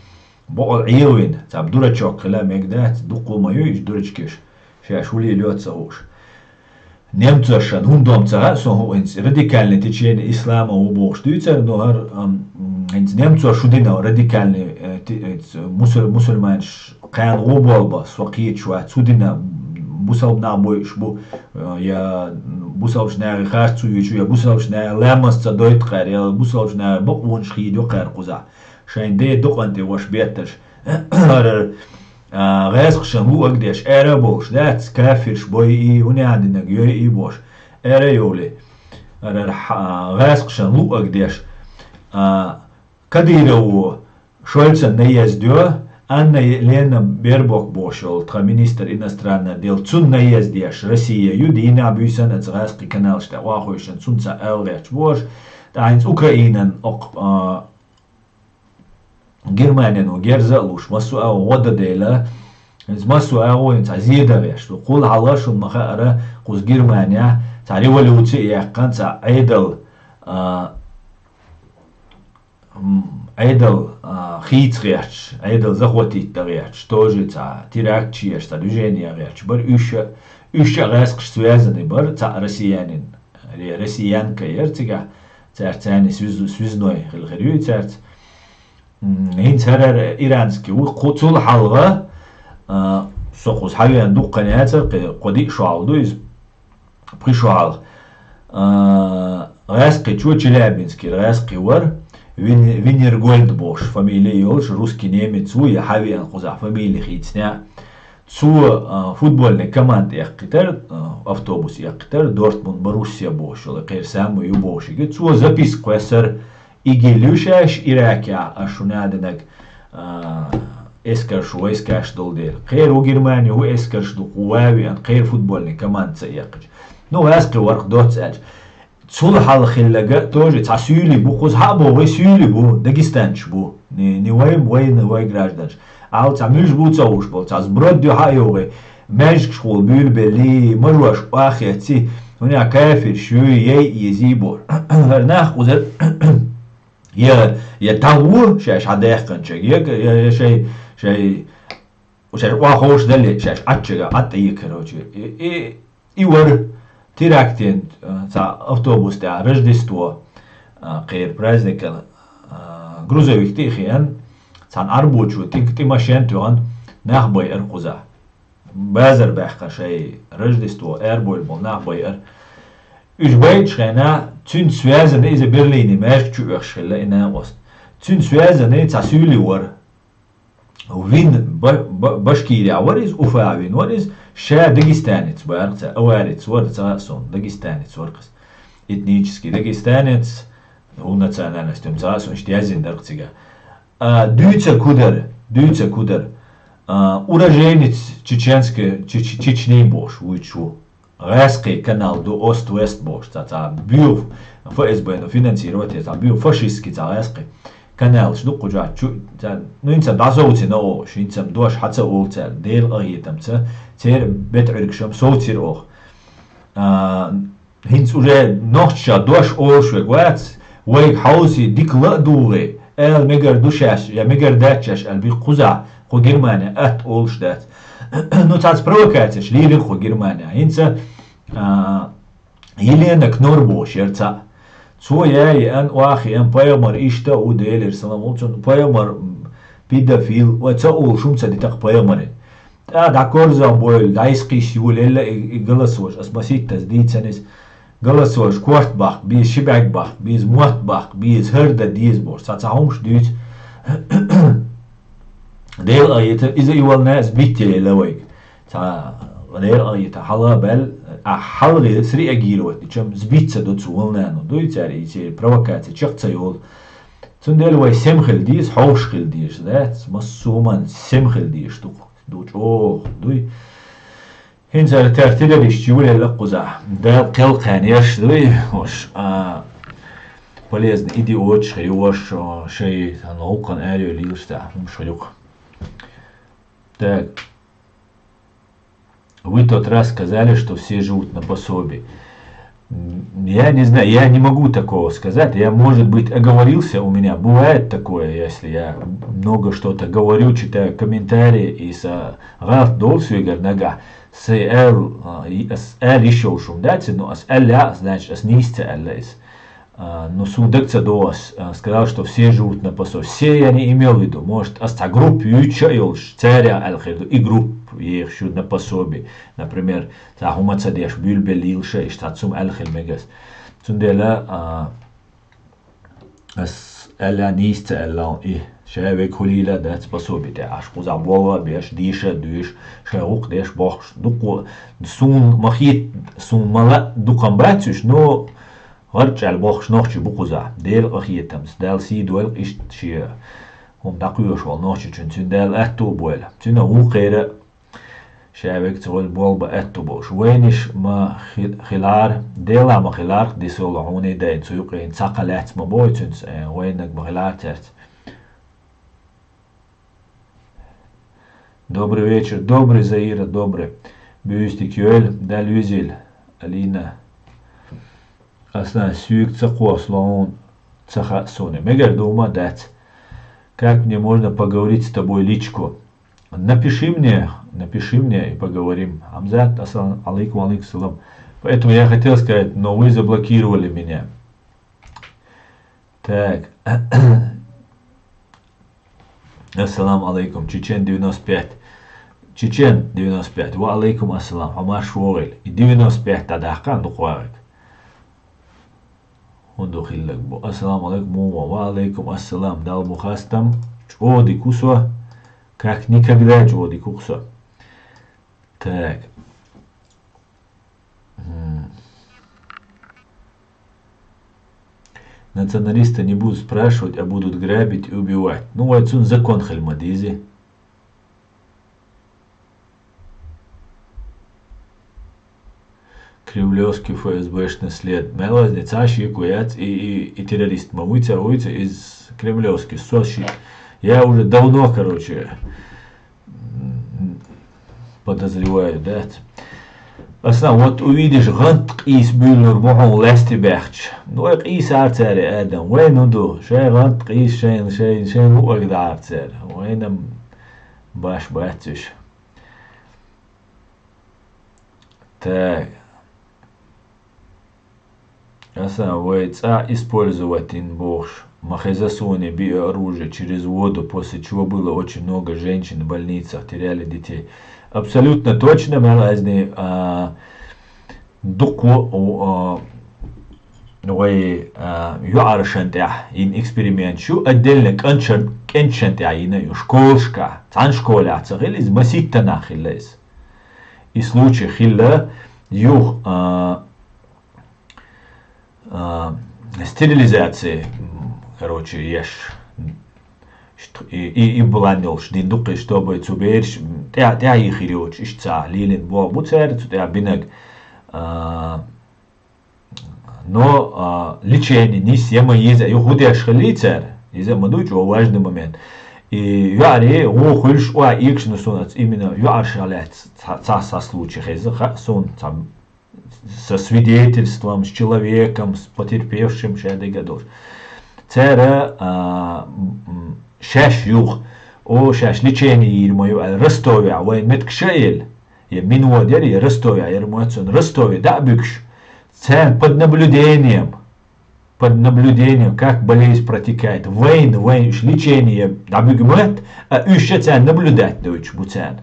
бокъал Ӏелвина, цхьа дурачок хила мега дац, дуккха ма ю иштта дурачкеш, шаьш хӀун лелайо а ца хууш. Немцошна хӀундом ца хаьа, со хӀу хӀинца радикальный течение ислама ву бохуш дуьйцар, но хӀара, ам, хӀинца немцош шу дина радикальный, э, ти-, э, мусул-, мусульманаш кхана гӀо болба, со кхеташ вац, цу дина бусалба нах бойуш бу, э, я бусалбачу наха харц ца юьйцу, я бусалбачу наха ламаз ца дойту кхара, я бусалбачу наха бакъонаш хийдо кхара кхузахь. Шайн ден дукъан тӀе ваша бетташ. ХӀара, а, гӀаьскхашна луъаг деш, ара а болуш дац, кафирш бойий, хӀун ян динарг йойий бохуш, ара а йовлий. ХӀара, а, гӀаьскхашна луъаг деш, а, Кадырову Шольца наезд йо, Анна Лена Бербок бохуш йолу тхан министр иностранных дел, цунна наезд еш Россия ю, дийнахь буьйсанна ца гӀаьскхи каналш тӀе охьахуьйшина, цунна ца алгӀерташ бохуш, тӀаьхьа хӀинца Украинан оккуп-, а, Германин герза а луш, массо а гӀо дан дела, хӀинца массо а гӀо хӀинца зеда веш ду. Кхул хьалха шуна ма хаара, кхуза Германия цхьа революция а яьккхина, цхьа Ӏедал, а, м, Ӏедал, а, хийца гӀерташ, Ӏедал захватить дан гӀерташ, тоже цхьа теракт еш, цхьа движение гӀерташ бара уьш а, уьш а гӀаьскхаш связаны бара, цхьа россиянин, ре-, россиянка яра цигахь, цаьрца царна связ-, связной хила хир ю цаьрца. М, хӀинца хӀара иранский ву, кху-, цул хьалха, а, со кхуза хьавеана дуккха яцара, кхе-, кхо-диъ шо хьалха ду иза, пхи шо хьалха. А, гӀаьскхичо, Челябинскера гӀаьскхи вара, Вин-, Винергольд бохуш фамилия йолуш, русский немец ву, я хьавеана кхузахь фамилия хийцинехь. Цо, а, футбольный команда эккхийтара, а, автобус эккхийтара, Дортмунд, Боруссия бохуш йолу, кхеран самму ю бохушига. Цо записка кхоьссара, ИГИЛ ю шаьш Иракехь, аш шуна динарг, а, эскарш, войскаш долу дела. Кхера ву Германия, ву эскарш ду, кху ван а веана, кхера футбольный команда ца эккхича. Ну, гӀаьскхи вара-кх доцца аьлча. Цул хьалха хилларг а тоже цхьа суьйли бу, кхуза хьа а боху, вай суьйли бу, дагестанцаш бу. Не, не вай, вай, не вай гражданаш. Ала цхьа муьлш бу ца хууш болу, цхьа сброд ю хьа а йогӀий, маьждигаш гӀула буьйлабеллий, мажош охьахецций, хӀунда кафирш юй, яй изий боху. ХӀара нах кхузара я, я дӀагӀо шаьш хьадаьккхинчуьнга, я, я, я шай, шай, шаьш охьаховшадале, шаьш Ӏаччуьнга, Ӏатта е, короче. И, и, И вара терактин, а, цхьа автобус тӀехь Рождество, а, кхеран праздникан, а, грузовик тӀе а хиъна, цхьана Ӏарбочо тӀе, тӀе машен а тоьхна, нах байъара кхузахь. Базар баьккхина шайн Рождество, арабевлла болу нах байъара. Уьш байъачу хенахь, цуьнца связаны иза Берлине маьждиг чу оьхуш хилла и накъост. Цуьнца связаны цхьа суьйли вара. Вин Ба-, Ба-, Башкирехь вара иза, Уфа вин вара иза, ша дагестанец бара цара, аварец вара цара а суна, дагестанец вара-кх иза. Этнический дагестанец, хӀун национальность, цара а суна иштта яздина дара-кх цигахь. А, дуьйцург хӀун дара, дуьйцург хӀун дара. А, уроженец чеченской, Чеч-, Чечни бохуш вуьйцуш ву. ГӀаьскхи канал ду, Ост-Вест бохуш, цхьа, цхьа буьйху, ФСБ-но финансировать, цхьа буьйху фашистский цхьа гӀаьскхи каналаш ду кху чохь, чу, цхьа, ну, хӀинца дӀасовцина оха, хӀинца дош хьа ца олу цара, Делан къахетамца, церан бетӀуьргашам совцира оха. А, хӀинца уже нохчаша дош олуш верг вац, вайга хьовсий, дика ла а дугӀий, ала мегар ду шаьш, я мегар дац шаьш, аьлла, биху кхузахь, кху Германия атта олуш дац. Ну, цхьацца провокацеш лийрина кху Германия. ХӀинца, а, Елена Кнор бохуш яра цхьаъ. Цо яй еана, охьа еана, пайхамар иштта а ву, Делера салам хуьлда цунна, пайхамар, м, педофил, вай ца олуш хӀума ца дита-кх пайхамаре. ТӀаккха дӀакорзах бойла, дӀайса кхийса йолаелла и, и галасош, ас маситтаза дийцина иза. Галасош корта бахка беза, ши бӀаьрг бахка беза, мотт бахка беза, хӀара дан деза бохуш, цхьа, цхьа хӀумаш дуьйцу. Делан къахетам, иза и волна сбить елла вайга. Цхьа Делан къахетам хьалха баьлла, а, хьалхе среагировать дича, сбиться ду цу волна, ну, дуй цара и церан провокаци чекх ца йолу. Цундела вай сема хила деза, хьовш хила дезаш дац, массо а хӀуманна сема хила дезаш ду, ду чӀогӀа дуй. ХӀинца хӀара тера террористаш юлелла кхузахь. Дала кхел кхаьнеш дуй, уьш, а, полезный идиоташ хир ю уьш, а, шайн, цхьана гӀуллакхана арайолуьйтуш цхьа хӀумаш хир ю-кх. Так. Вы тот раз сказали, что все живут на пособии. М, я не знаю, я не могу такого сказать. Я, может быть, оговорился, у меня бывает такое, если я много что-то говорю, читаю комментарии и са гӀалат долу соьгара нагахь, Сай аьл, а, и ас аьлла йиш йолуш хӀума дац, но ас аьлла, значит, ас нийса ца аьлла иза. А, ну, суна дага ца догӀу, ас, а, сказал, что все живут на пособие. Все я не имел в виду. Может, ас цхьа группа юьйцуш а йолуш, царех аьлла хир ду, и группа ехаш ю на пособие. Например, цхьа хӀума ца деш, буьйлабелла лелаш а, иштта цхьацца хӀума аьлла хила мега ас. Цундела, а, ас аьлла, нийса ца аьлла, и ша вега хӀулийла дац пособие тӀе Ӏаш, кхузахь болх а беш, деша а доьшуш, шайн гӀуллакх деш бохкуш, дукха, суна ма хета, суна ма лаьа дукха бац уьш, но гӀарчӀ аьлла бохкуш нохчий бу кхузахь. Делан къинхетамца, Дала сий дойла иштта шен хӀума дӀакхоьхьуш волу нохчочун, цуьнан Дала аьтто а бойла. Цуьнан вукхеран а ша вега ца волу болх бан аьтто болуш. Вайнаш ма хи-, хилара, Дела ма хиларх, дисолу хьуна а дайна, цу юкъе цхьа кхаъ лаьцна ма бой цуьнца, э, вайнаг ма хилара цаьрца. Добрый вечер. Добрый, Заира, добрый. Буьйса дика йойла, Дала везийла, Алина. Ас соьга ца кхоссало хьуна, ца хаьа суна. Мегар ду, хӀума дац. Как мне можно поговорить с тобой личку? Напиши мне, напиши мне и поговорим. Хамзат, ассалам алейкум, алейкум салам. Поэтому я хотел сказать, но вы заблокировали меня. Так. Ассаламу алейкум. Чечен девяносто пять. Чечен девяносто пять. Ва алейкум ассалам. Хьо марш вогӀийла. И девяносто пять дӀадаккха дукха вагӀиг. ХӀун ду хилларг бу? Ассаламу алейкум, муха. Ва алейкум ассалам. Дала бу хастам. ЧӀогӀа дика ву со. Как никогда чӀогӀа дика ву со. Так. М. Националисты не будут спрашивать, а будут грабить и убивать. Ну, вай цунна закон хила ма дезий. Кремлевский ФСБшный след. Мел вазни ца шеко яц и, и, и террорист ма вуй ца, вуй ца из кремлевский. Со ши-, я уже давно, короче, м, подозреваю, да? Аса, вот увидишь, гӀант къийса буьйлур бу хьуна лаьсти баьхча. Ну, вай къийсара цара адам. Вай ну ду. Шайн гӀант къийса, шайн, шайн, шайн луъаг дара цара. Вайна баш бац уьш. Так. Аса вай цӀа использовать йина бохуш, ма хеза суна биъ оружие через воду, после чего было очень много женщин в больницах, теряли детей. Абсолютно точно, мел азни, а, дукха, а, вай, а, юьхьаршан тӀехь йина эксперимент ю, отдельно кӀанчан-, кӀанчан тӀехь йина ю, школашка, цхьана школехь ца хилла иза, маситтанахь хилла иза. И случай хилла юха, а, а, стерилизация, м, короче, еш. Шт-, и, и, и план йолуш дина ду-кх, чтобы цу бераш, м, тӀе-, тӀехь йихир йоцуш, иштта ца лелийна боху бу цара, цу тӀехь бинарг. А, но, а, лечение нис я ма еза, юха хӀун деш хилла цара? Иза ма ду чӀогӀа важный момент. И юьхьаре гӀо хуьлуш, ой, экшна суна именно юьхьаршах лаьцна ца, ца, ца случай хеза хаьа суна, ца со свидетельством, с человеком, с потерпевшим, ша дага долуш. Цара, а, м, шаьш юха, о, шаьш лечение йийр ма ю аьлла, Ростове, вайн меттигаш а елла, я Минвода яра, я Ростове яра, ма цунна Ростове дӀа а буьгуш, царна под наблюдением, под наблюдением, как болезнь протекает. Вайн, вайн уьш лечение дӀабуьгу ма, а уьш а царна наблюдать дойтуш бу царна.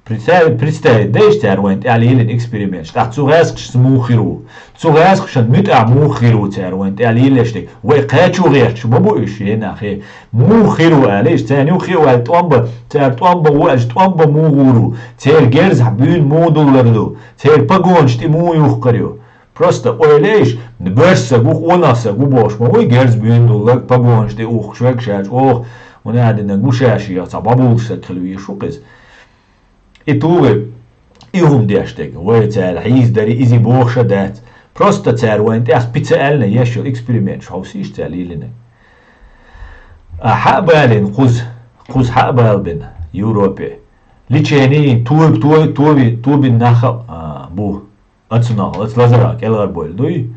Представить, представить дайша цара вайн тӀехь лелийна эксперименташ. ТӀаккха цу гӀаьскхашца муха хир ву? Цу гӀаьскхашна муьтӀахь муха хир ву цара вайн тӀехь лелош дерг? Вай кхачо гӀерташ ма бу уьш, енахе. Муха хир ву аьлла, иштта царна юххе а ваьлла тӀом бан, цара тӀом бан ву аьлча, тӀом бан муха гӀур ву? Церан герзахь буьйна муха дуллар ду? Церан погонаш тӀе муха юхкур ю? Просто ойла еш, боьрша саг ву, къонах саг ву бохуш ма вуй, герз буьйна дулларг, погонаш тӀе ухкуш верг ша чӀогӀа, вуна а динарг ву ша шех, цхьа бабуллуш саг хила везаш ву-кх иза. И тухур, и хӀума деш дерг, вай цара хьийзадари иза бохуш а дац. Просто цара вайн тӀехь специально еш йолу эксперименташ хьовсийша цара лелийнарг. А хьа а балийна кхуза, кхуза хьа а балбина Европе. Лечение, тоба, тоба, тоба, тобина нах а, а, бу. Ацу нах, ацу лазарах кӀелхьарбойла дуй?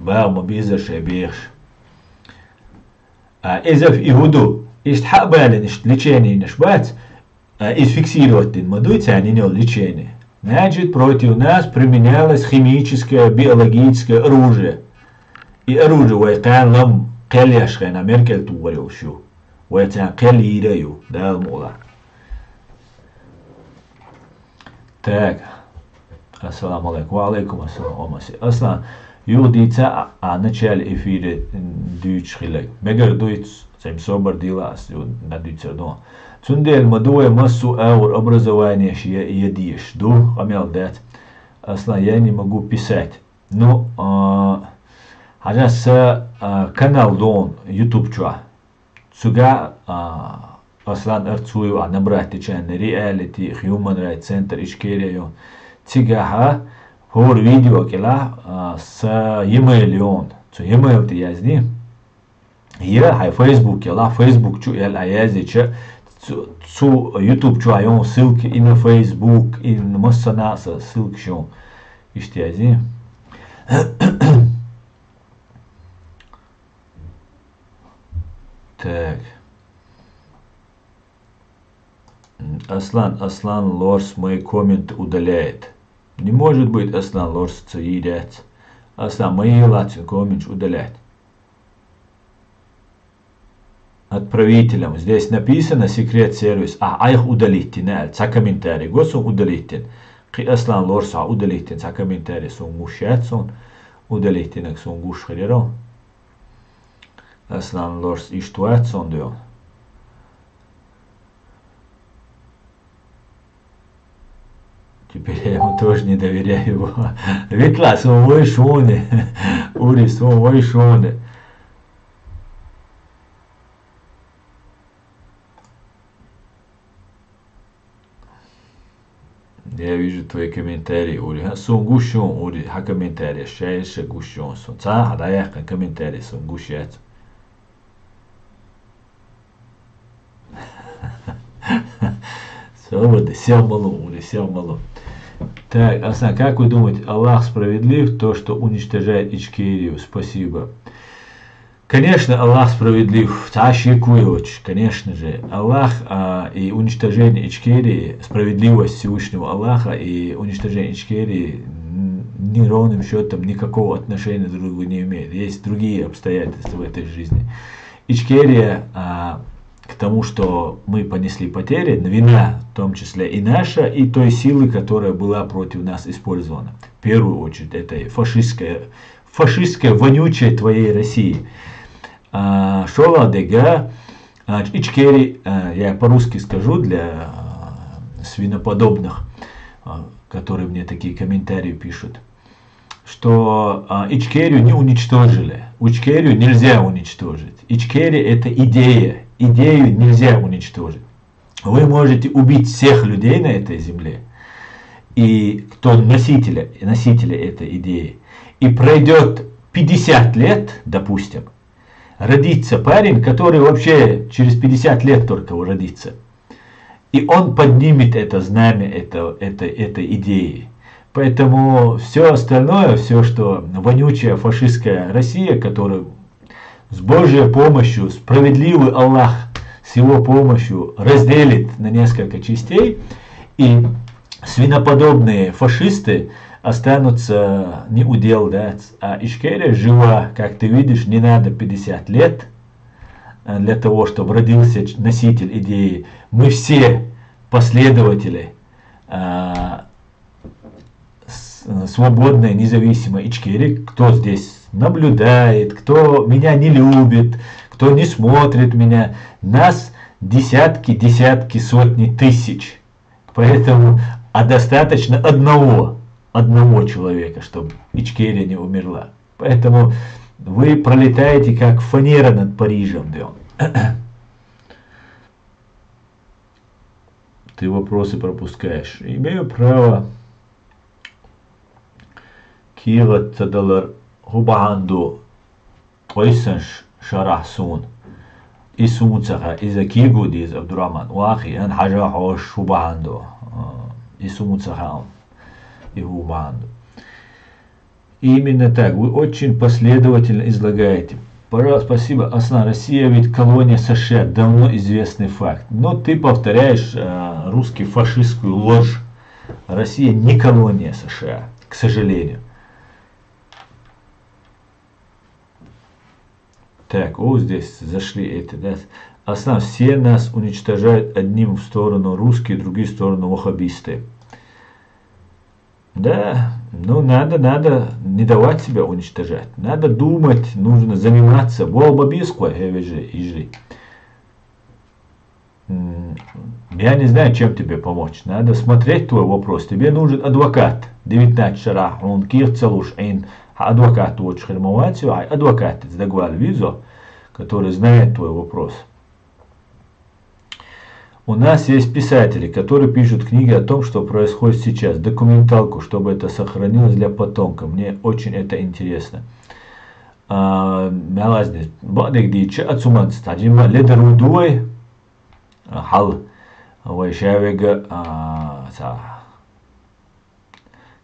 БагӀа ма безара шайн бехаш. А, иза и хӀун ду? Иштта хьа а балийна, иштта лечение йинарш бац? А, из фиксировать дина ма дуй царна йина йола лечение. Значит, против нас применялось химическое, биологическое оружие. И оружие вай кхаьннен лам кхел еш хенахь Америкел тухур йолуш ю. Вай царна кхел йийр а ю, Дала мукъ лахь. Так. Ассаламу алейкум. Ва алейкум ассалам, Омаси. Аслан, юха дийца а, а, начале эфира, м, дуьйцуш хилла. Мегар дуьйцу, цхьа собар дила ас, ю, дӀадуьйцур ду. Цундела ма ду вай массо а агӀор образованеш я, я дезаш. Ду, къамел дац. Аслан, я не могу писать. Ну, а, хьажа сан, а, канал ду YouTube чохь. Цигахь, а, Аслан Арцуев, а, набрать дечарна Reality Human Rights Center Ичкерия ю. Цигахь, а, хӀора видео кӀелахь, а, сан e-mail ю. Цу e-mail тӀе язде. Я хьайн Facebook кӀелахь, Facebook чу аьлла, а, яздича, цу, цу YouTube чохь ю ссылка и на Facebook, и на массанхьа а сан ссылкаш ю. Иштта язде. Так. М, Аслан, Аслан Лорс мои комменты удаляет. Не может быть, Аслан Лорс ца йийр яц. Аслан, ма йийла цуьнан комменташ удалять. Отправителям. Здесь написано секрет сервис. А, айхьа удалить дина аьлла. Цхьа комментарий го суна удалить дина. Кхин Аслан Лорс а удалить дина. Цхьа комментарий суна гуш яц суна. Удалить динарг суна гуш хир яра. Аслан Лорс иштта вац суна дуьйна. Теперь я ему тоже не доверяю. Витла, суна вуй шуна. Ури, суна вуй шуна. Я вижу твои комментарии, Ури. ХӀа, суна гуш ю, Ури, хьан комментареш, ша ша гуш ю суна. Цхьа а хьан дӀаяьккхина комментарий суна гуш яц. Свобода, сел ма ло, Ури, сел ма ло. Так, Аслан, как вы думаете, Аллах справедлив то, что уничтожает Ичкерию? Спасибо. Конечно, Аллах справедлив, цхьа а шеко йоцуш, конечно же. Аллах, а, и уничтожение Ичкерии, справедливость Всевышнего Аллаха и уничтожение Ичкерии, м, ни ровным счётом никакого отношения друг к другу не имеет. Есть другие обстоятельства в этой жизни. Ичкерия, а, к тому, что мы понесли потери, вина, в том числе и наша, и той силы, которая была против нас использована. В первую очередь, это фашистская, фашистская, вонючая твоей России. А, шолгӀа дерг, а, Ичкери, а, я по-русски скажу для, а, свиноподобных, а, которые мне такие комментарии пишут, что, а, Ичкерию не уничтожили. Ичкерию нельзя уничтожить. Ичкерия — это идея. Идею нельзя уничтожить. Вы можете убить всех людей на этой земле, и кто носители, носители этой идеи. И пройдет пятьдесят лет, допустим, родится парень, который вообще через пятьдесят лет только родится. И он поднимет это знамя это, это, этой идеи. Поэтому все остальное, все, что вонючая фашистская Россия, которая с Божьей помощью, справедливый Аллах с его помощью разделит на несколько частей, и свиноподобные фашисты останутся неудел, да, а Ичкерия жива, как ты видишь, не надо пятьдесят лет, э, для того, чтобы родился ч-, носитель идеи. Мы все последователи, а, с-, свободной, независимой Ичкерии, кто здесь наблюдает, кто меня не любит, кто не смотрит меня, нас десятки, десятки, сотни тысяч. Поэтому, а достаточно одного, одного человека, чтобы Ичкерия не умерла. Поэтому вы пролетаете, как фанера над Парижем, да. Ты вопросы пропускаешь. Имею право. Кийра ца далар хӀун бахьана ду? Ткъойсанаш шарахь суна. И суна ца хаьа. Иза кийго деза, Абдурахман. Вахи, ан хьажа хьош хӀун бахьана ду? А, и суна ца хаьа. И хӀун бахьана ду? Именно так. Вы очень последовательно излагаете. Пожалуйста, спасибо. Аслан, Россия ведь колония С Ш А, давно известный факт. Но ты повторяешь э, русский фашистскую ложь. Россия не колония С Ш А, к сожалению. Так, о, здесь зашли эти, да. Аслан, все нас уничтожают, одним в сторону русские, другие в сторону ваххабисты. Да, ну надо, надо не давать себя уничтожать. Надо думать, нужно заниматься. Болба бисхуа, хевежи, ижи. М, Я не знаю, чем тебе помочь. Надо смотреть твой вопрос. Тебе нужен адвокат. Девятнадцать шара, он кирцалуш ин. Адвокат очень хермовать, адвокат из Дагваль Визо, который знает твой вопрос. У нас есть писатели, которые пишут книги о том, что происходит сейчас, документалку, чтобы это сохранилось для потомка. Мне очень это интересно. Мялазни, бадик дича ацуманц, таджима ледару дуай, хал, вай шавега,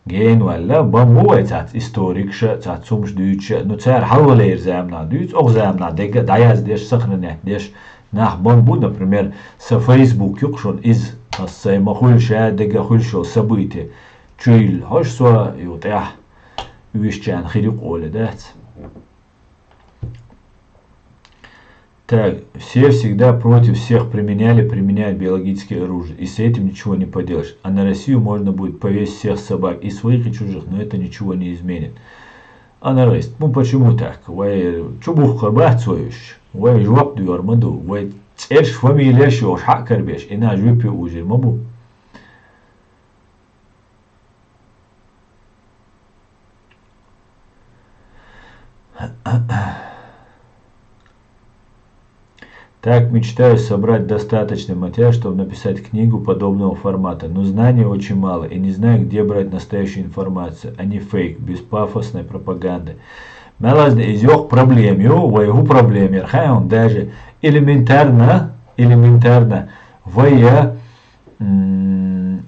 Гейн валла, бан бу вай цац историкша, цац сумш дуйча, ну цар хьалвалер замна дуйц, ох замна дега даяз деш, сохранять деш, нах бан бу, например, са Facebook юкшун из, ас сай ма хуйша дега хуйшо событие, чуйл хош со ю тях, уйшчан хири къоле дац. Так, все всегда против всех применяли, применяют биологическое оружие. И с этим ничего не поделаешь. А на Россию можно будет повесить всех собак. И своих, и чужих. Но это ничего не изменит. Аналист, ну почему так? Вай чубух карбацоюш. Вай жвап дуйор маду. Вай церш фамилия шош хакарбеш. Ина жвипи ужир мабу. Так мечтаю собрать достаточный материал, чтобы написать книгу подобного формата, но знаний очень мало и не знаю, где брать настоящую информацию, а не фейк, без пафосной пропаганды. Мялазни из ёх проблем ю, вай ху проблем яр, хай он даже элементарно, элементарно, вай я, м,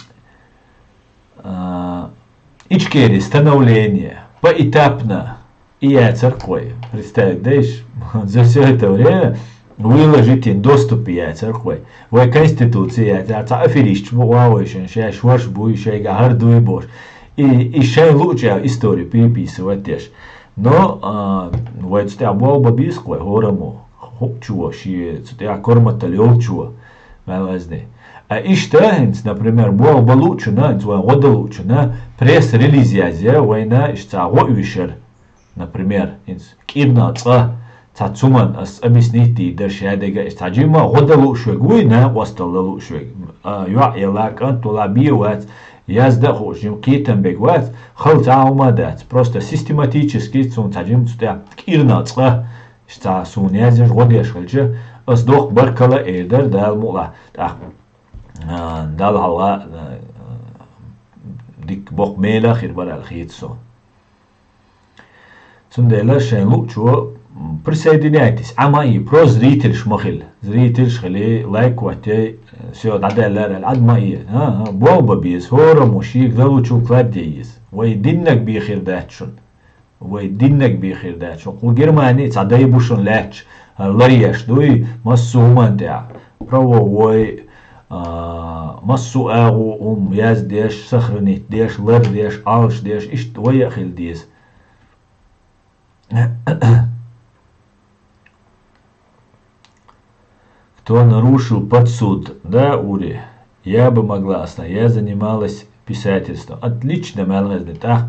А, Ичкери становление, поэтапно, и я церквой. Представить, да, иш, за все это время выложить им доступ я церквой. Вай конституция, я ца аферищ, вавайшин, шай шваш буй, шай гахар дуй бош. И, и шай лучше историю переписывать деш. Но, а, вай цте абуал бабис квай, хорому, хопчуо, ши цте а кормата лёлчуо, мялазни. А ишта, инц, например, буал балучуна, инц, вай года лучуна, пресс-релиз язя, вайна, ишца го вишер. Например, инц, кирна цла, ца цуман, ас объяснить ди, дерш ядега, ишца джима года лучуг, вай на, вастал лучуг. А, юа, яла, кан, тула, би, вац, язда, хо, джим, китан бег, вац, хал ца ума дац. Просто систематически цун ца джим цутя кирна цла, ишца сун язеш, года яш халча, ас дох баркала эйдар, дал мула. Так. А, дал хала, а, дик бок мела хир барал хит со. Цундела шайн лучо, м, присоединяйтесь. Ама и про зрительш махил. Зрительш хили, лайк ватей, всё, дадалар, ад ма и. А, а, болба биз, хора мушик, да лучу кладе из. Вай диннак би хир датшун. Вай диннак би хир датшун. Ку Германия ца дай бушун лач. Ларияш дуй, массу уман тя. Правовой, а, массу агу ум, яздеш, сохранить деш, лардеш, алшдеш, ишт вай ахил диз. Кто нарушил под суд? Да, Ури? Я бы могла, Аслан. Я занималась писательством. Отлично, мялазни. Так,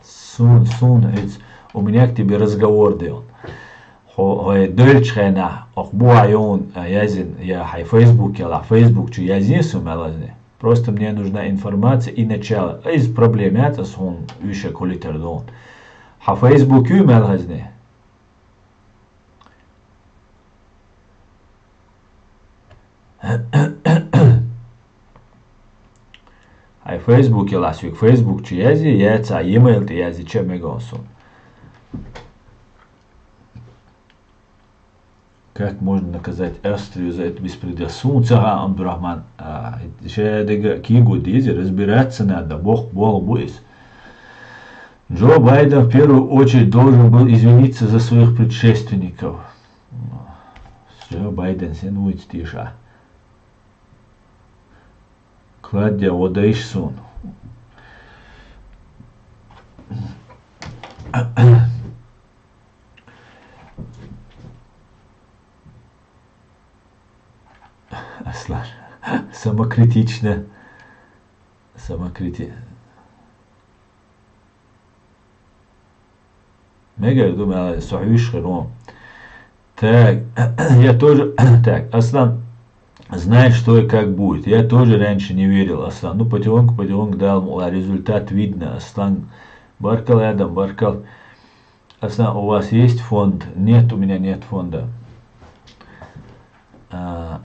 сун, сун, it's, у меня к тебе разговор дел. Хо, хо, дольч хена, ох, буа ён, а, язин, я хай Facebook яла, Facebook чу язин су, мялазни. Просто мне нужна информация и начало. Из проблемят, а сун, уйша кулитер дон. Ха Facebook ю, мялазни. Ай Facebook яла сюк, Facebook чи язи, я ца e-mail ти язи, че мегон сун. Как можно наказать Австрию за этот беспредел? Сун цага, Абдурахман, а, ше дега кигу дизи, разбираться надо, бох бол буис. Джо Байден в первую очередь должен был извиниться за своих предшественников. Джо Байден сен вуйт тиша. Клавдия, водаишь сун. Аслан. Самокритично. Самокрити-, Мега, думаю, сохьвиш херон. Так, я тоже, так, Аслан знает, что и как будет. Я тоже раньше не верил, Аслан. Ну, потихоньку, потихоньку дал, мол, а результат видно, Аслан. Баркал, Адам, баркал. Аслан, у вас есть фонд? Нет, у меня нет фонда. А,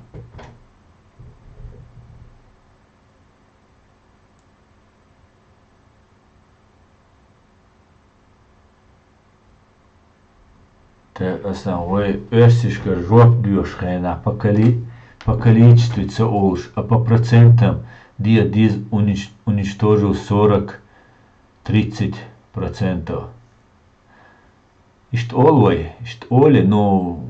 Тэ, Аслан, вай оьрсишка жоп дуьйш хенахь, по коли-, по количеству ца олуш, а по процентам, де диз унич-, уничтожил сорок, тридцать процентов. Иштта олу вай, иштта оле, ну,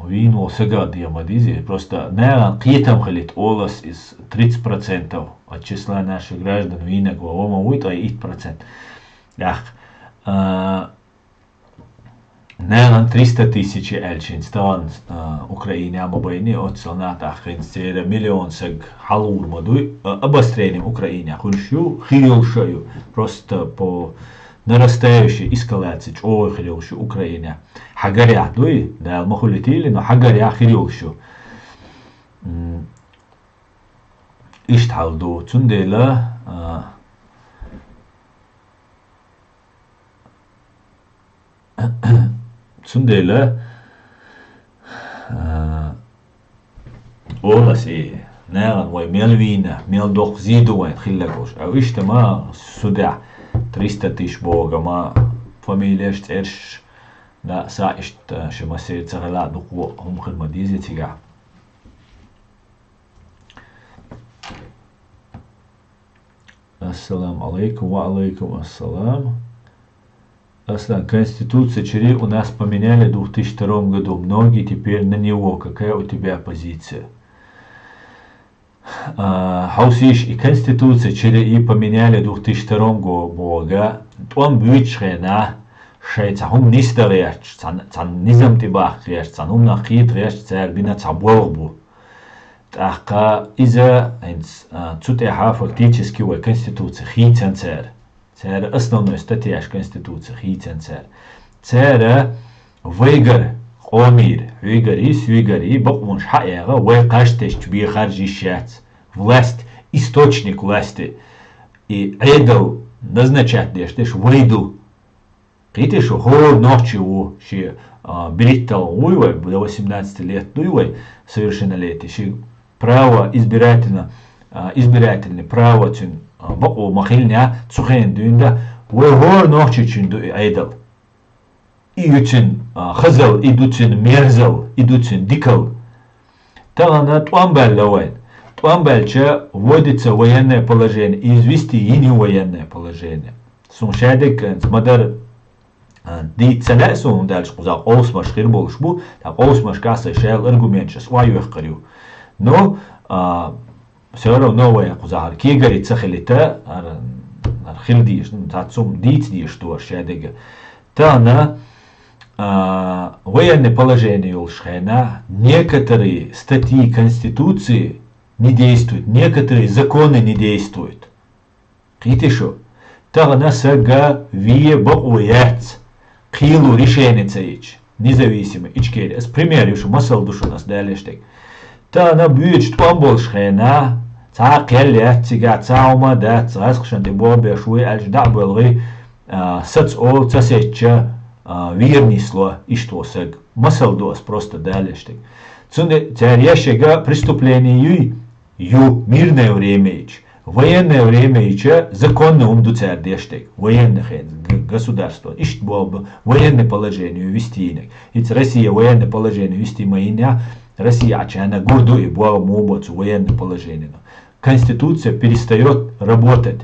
вийна волу сага дема дизи. Просто нагахь кхетам хилийта олу ас иза тридцать процентов от числа наших граждан вийнарг ван, ван ма вуй ткъа итт процент. Ях, а, нагахь триста тысяч аьлча, хӀинца тахана, а, Украинехь ма байъина оццул нах, тӀаккха хӀинца церан миллион саг хьалхур ма дуй, а, обострение Украинехь хуьлуш ю, хир йолуш а ю. Просто по нарастающей эскалации чӀогӀа хир йолуш ю Украинехь. Хьагарехь дуй, Дала ма хуьлийтийла, но хьагарехь хир йолуш ю. М, иштта хьал ду. Цундела, а, Цундела, а, олу ас и, нагахь вай мел вийна, мел доккха зе ду вайн хилларг олуш. А иштта ма судехь триста тысяч боху ма фамилеш, цӀерш, да, са иштта ши масех ца хила а дукха хӀума хир ма деза цигахь. Ассаламу алейкум. Ва алейкум ассалам. Аслан, конституция чуьра у нас поменяли в двух тысячи втором году. Многие теперь на него. Какая у тебя позиция? А, хьовсийша, и конституция чуьра и поменяли в двух тысячи втором го-, бога. ТӀом буьйцуш хенахь, шайн цхьа хӀума нисдан гӀерташ, цхьа, цхьа низам тӀебаккха гӀерташ, цхьа хӀуманах кхета гӀерташ, цара бина цхьа болх бу. ТӀаккха иза хӀинца, а, цу тӀехьа фактически вай конституция хийцина цара. Цара основной статьяш конституция хийцина цара. Цара вайгара, къомера, хьоьгара, соьгара бакъонаш хьаэгӀа, вай кхаж тесча бен харжа йиш яц. Власть, источник власти, и Ӏедал назначать деш дерш вай ду. Кхетий шу, хӀора нохчи ву, шен, а, берхӀитталгӀа вуй вай, до восемнадцати лет дуй вай, совершеннолетие, шен право избирательно, а, избирательный право цуьнан, а, бакъо ма хиллинехь, цу хенахь дуьйна да, вай хӀора нохчичун ду и Ӏедал. И ю цуьнан, а, хазал, и ду цуьнан мерзал, и ду цуьнан дикал. Тахана тӀом баьлла вайн. ТӀом баьлча, вводится военное положение, и иза вести йина ю военное положение. Суна шадерг кӀанца ма-дарра, а, дийца ца лаьа суна, хӀунда аьлча кхузахь къовсамаш хир болуш бу, ткъа къовсамашкахь сайн шаьлла аргументаш ас охьайоьхкур ю. Но, а, всё равно вай кхузахь хӀара кегари ца хилийта, хӀара, хӀара хила дезаш, ну, цхьацца хӀума дийца дезаш ду хӀара шадерг. Тахана, а, военное положение йолуш хенахь, некоторые статьи Конституции не действуют, некоторые законы не действуют. Кхетий шу, тахана сага вен бакъо яц, кхело решение ца йича, независимо Ичкери. Ас пример ю шу, масал ду шуна ас далеш дерг. Тахана буьйцуш тӀом болуш хенахь, цхьа а кхел яц цигахь, цхьа а хӀума дац, гӀазкхашна тӀе болх беш вуй аьлча, дӀа а боьлхий, а, саца олу, ца сецча, а, вер нисло, иштта волу саг. Масал ду ас просто далеш дерг. Цундела цара еш ерг преступление юй, ю, мирное время йича. Военное время йича, законный хӀума ду цара деш дерг. Военный хенахь, г-, государство. Иштта боху бу, военное положение ю вести йинарг. ХӀинца Россия военное положение вести ма йинехь, Россия Ӏачарна гур ду и боху, муха бу цу военное положение. Конституция перестаёт работать.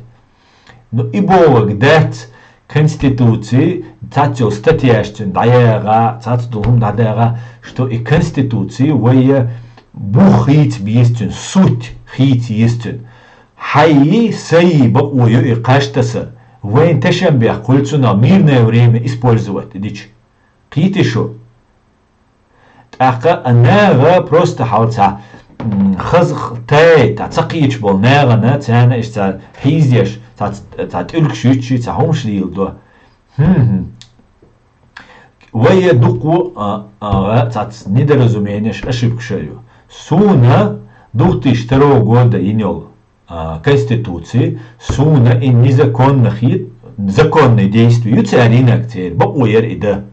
Ну, и бохург дац, Конституци, цаца йолу статьяш цуьнан дӀаяьгӀа, цаца долу хӀума дӀадаьгӀа, что и Конституци вай бух хийца беза цуьнан, суть хийца еза цуьнан. Хьайи, сайи бакъо ю и кхаж таса, вайн тешам бехк хуьлу цунах мирное время использовать дича. Кхетий шу? ТӀаккха а наха просто хьал цхьа, м, хаза тай, цхьа ца кхеташ болу нахана, царна иштта цхьа хьийзаш, цхьа, цхьа тӀуьлгаш юьтуш, цхьа хӀумаш леладо. ХӀм-хӀм. Вай дуккха а, а, цхьацца недоразуменеш, ошибкаш а ю. Суна две тысячи второго года йина йолу, а, Конституци, суна и незаконно хи-, законные действия ю церан йинарг церан, бакъо яра и дан.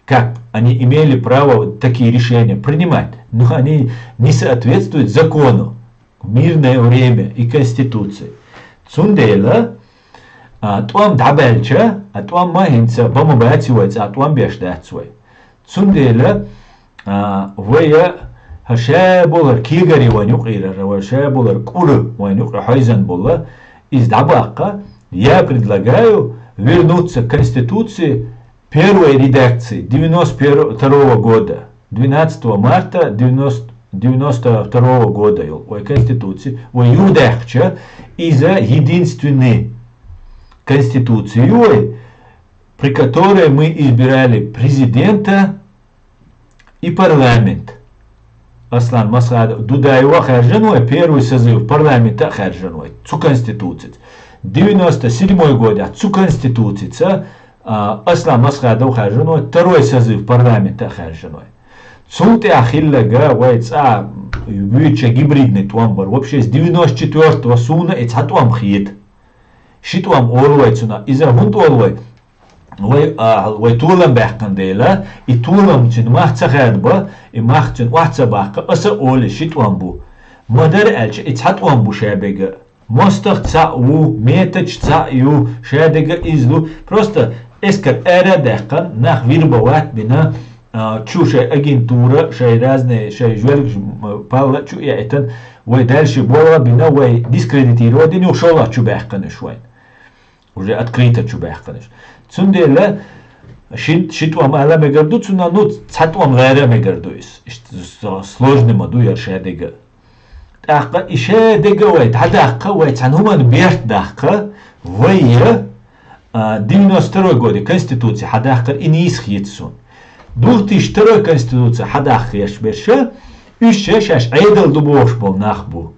Как они имели право такие решения принимать? Но они не соответствуют закону, мирное время и Конституции. Цундела, а, тӀом дӀабаьлча, а тӀом ма хӀинца ба ма бац вай, цкъа тӀом беш дац вай. Цундела, а, вай а хӀара ша болар кегари вайн юкъера, вай ша болар кӀур вайн юкъе хьойзан болла, иза дӀабаккха, я предлагаю вернуться к Конституции первой редакции девяносто второго года, двенадцатого марта девяносто, девяносто второго года йолу вай Конституци, вай юхадаьккхича, иза единственный Конституци ю вай, при которой мы избирали президента и парламент. Аслан Масхадов, Дудаева хаьржина вай первый созыв парламента а хаьржина вай цу Конституцица. Девяносто седьмой годехь цу Конституцица, а, Аслан Масхадов хаьржина вай второй созыв парламента а хаьржина вай. Цул тӀаьхьа хилларг вай цкъа вуьйцучу гибридный тӀом бара. Вообще, с девяносто четвёртого суна и цхьа тӀом хета. Ши тӀом олу вай цунах. Иза хӀунда олу вай? Вай, а, вай толам баьккхина дела, и толам цуьнан мах ца хадабан, и мах цуьнан охьа ца баккха, аса а олий, ши тӀом бу. Ма-дарра аьлча, и цхьа тӀом бу ша бега. МостагӀ цхьаъ ву, методаш цхьаъ ю, ша дерг а иза ду. Просто эскар ара а даьккхина, нах вербовать а бина, а, чу шайн агентура, шайн разные, шайн жоьлгаш, м, палла а чу яйтина, вай дальше болх а бина, вай дискредитировать дина, юха шолгӀа чу баьккхина уьш вайна. Уже открыто чу баьккхина уьш. Цундела ши, ши тӀом ала мегар ду цунах, ну, цхьа тӀом гӀара а мегар ду иза. Иштта с-, сложный ма ду яра ша дерг а. ТӀаккха и ша дерг а вай дӀадаккха, вай цхьана хӀуманна берт даккха, вай, а, девяносто второй года Конституция хьадаккхар и нийса хета суна. Две тысячи второй Конституция хьадаккха гӀерташ берш, уьш ша шаьш Ӏедал ду бохуш болу нах бу.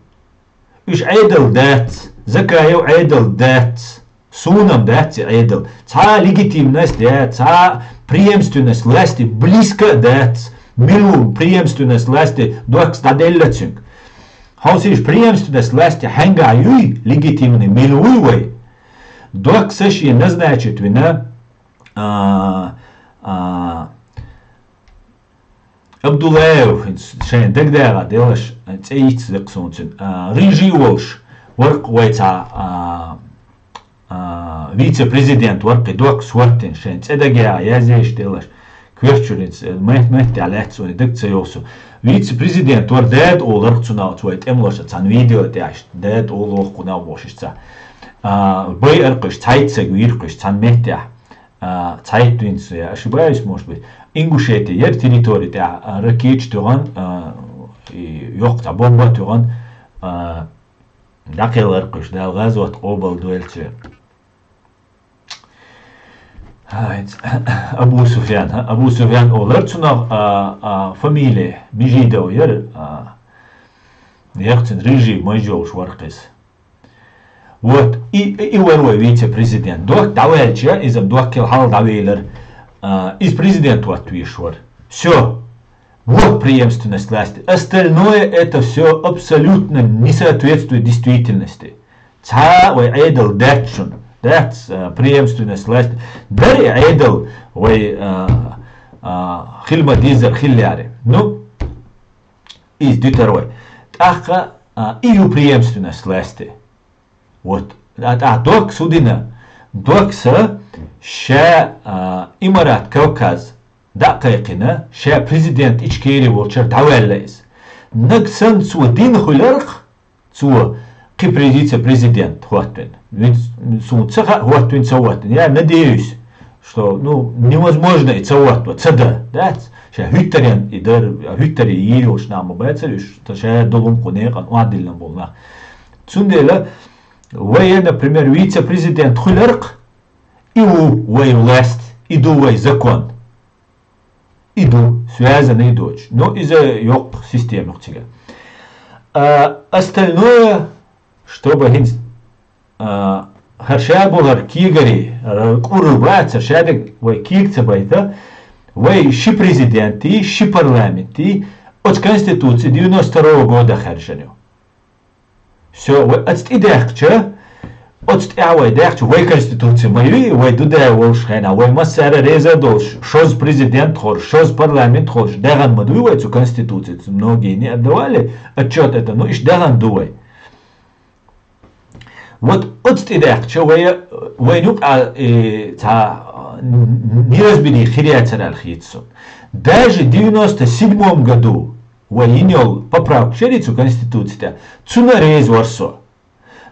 Уьш Ӏедал дац, Закаев Ӏедал дац. Суна-м дац и Ӏедал. Цхьа легитимность дац, цхьа преемственность власти близко а дац. Мила ву преемственность власти дохкас дӀаделла цуьнга? Хьовсийша, преемственность власти хьаьнгахь юй, легитимный, мила вуй вай? Дохкас а шен назначить вина, а, а, Абдуллаев, хӀинца шайна дагадагӀа делаш, цӀе йиццакх суна цуьнан, а, рыжий волуш, вара-кх вай цхьа, а, а, вице-президент вара-кх и дохкас хӀоттийна, шайна цӀе дагаяха язъеш делаш, коьртачуьра хӀинца, мет-, меттехь лаьтта суна, дага ца йовсу. Вице-президент вара, дада олура-кх цунах, оцу вай тӀемалошца цхьана видео тӀехь, дада олу воккхунах бохуш иштта. А, байара-кх уьш, цхьайтта саг вийра-кх уьш цхьана меттехь. А, цхьайтта винца, я ошибаюсь, может быть, Ингушетия яра территори тӀехь, а, ракеташ туьгӀан, а, и йоккха цхьа бомба туьгӀан, а, дӀакхелхар-кх уьш, Дала гӀазот къобалдойла церан. Ай, ц-, Абу Суфьян, а, Абу Суфьян олура цунах, а, а, фамилия, Межидов яра, а, яра цуьнан рыжий майжа йолуш вара-кх иза. Вот, и, и, и вара вай вице-президент. Дохк дӀаваьлча, иза-м дохкал хьалха дӀавелира. А, иза президент хӀотта везаш вара. Всё. Вот преемственность власти. Остальное — это всё абсолютно не соответствует действительности. Цхьа вай Ӏедал дац шуна. Дац, а, преемственность власти. Дара и Ӏедал вай, а, а, хила ма-деззара хиллехьара. Ну, иза дуьтура вай. ТӀаккха, а, и ю преемственность власти. Вот. А, а дохкас хӀун дина? Дохкас ша, а, Имарат Кавказ дӀа а кхайкхина, ша президент Ичкери волчуьра дӀаваьлла иза. Нагахь санна цо дина хуьлура-кх, цо кхы вице-президент хӀоттавина. Вин суна ца хаьа, хӀоттавина, ца хӀоттавина. Я надеюсь, что, ну, невозможно и ца хӀоттаван, ца да, дац? Ша хӀуьттарен и дар, хӀуьттаре йийр йолуш нах ма бацара уьш, та ша долу кху некъан охьадиллина болу нах. Цундела вай, например, вице-президент хуьларх, и ву вай власть, и ду вай закон. И ду, связанный доцуш. Но иза йоккха система ю цига. А, остальное, чтобы хӀинца, а, хӀара ша болу хӀара кегари, хӀара кӀур бацара, ша дерг вай кега ца байта, вай ши президентий, ши парламентий, оцу конституци девяносто второго года хаьржина ю. Всё, вай оцу тӀе даьккхича, оцу тӀехь вай даьккхича, вай конституци ма юй, вай дудай волуш хенахь, вай массара а реза а долуш, шозза президент хоржуш, шозза парламент хоржуш, дагӀан ма дуй вай цу конституцица, многие не отдавали отчёт это, ну, иштта дагӀан ду вай. Вот оцу тӀе даьккхича, вай, вайна юкъа, э, цхьа, э, неразберихӀа хир яцара аьлла хета суна. Даже девяносто седьмом году вай йина йолу поправка шарица конституци тӀе, цунна реза вара со.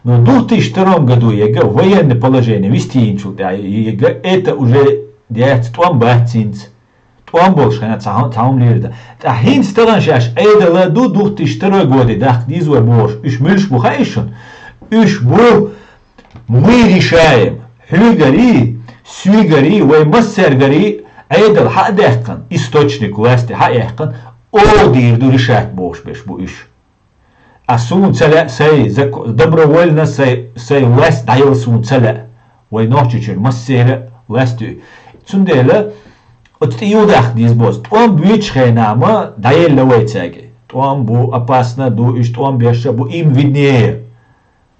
Но в двух тысячи втором году яга военное положение вистийначул тӀаьхьа яга, это уже яц, тӀом бац хӀинца. ТӀом болуш хенахь цхьа хӀума лийр дан. Ткъа хӀинца тахана шаьш Ӏедал а ду, двух тысячи второй годе дахка деза вай бохуш, уьш муьлш бу хаьий шуна? Уьш бу, мы решаем, хьоьгарий, соьгарий, вай массаьргарий Ӏедал хьа а даьккхина, источник власти хьа а яьккхина, оха дийр ду решать бохуш берш бу уьш. А суна ца лаьа сайн зак-, добровольно сайн, сайн власть дӀаяла суна ца лаьа. Вай Нохчийчуьра массеран а власть ю. Цундела оцу тӀе юхадахка деза боху. ТӀом буьйцучу хенахь ма дӀаелла вай цаьрга. ТӀом бу, опасно ду, уьш тӀом беш а бу, им виднее.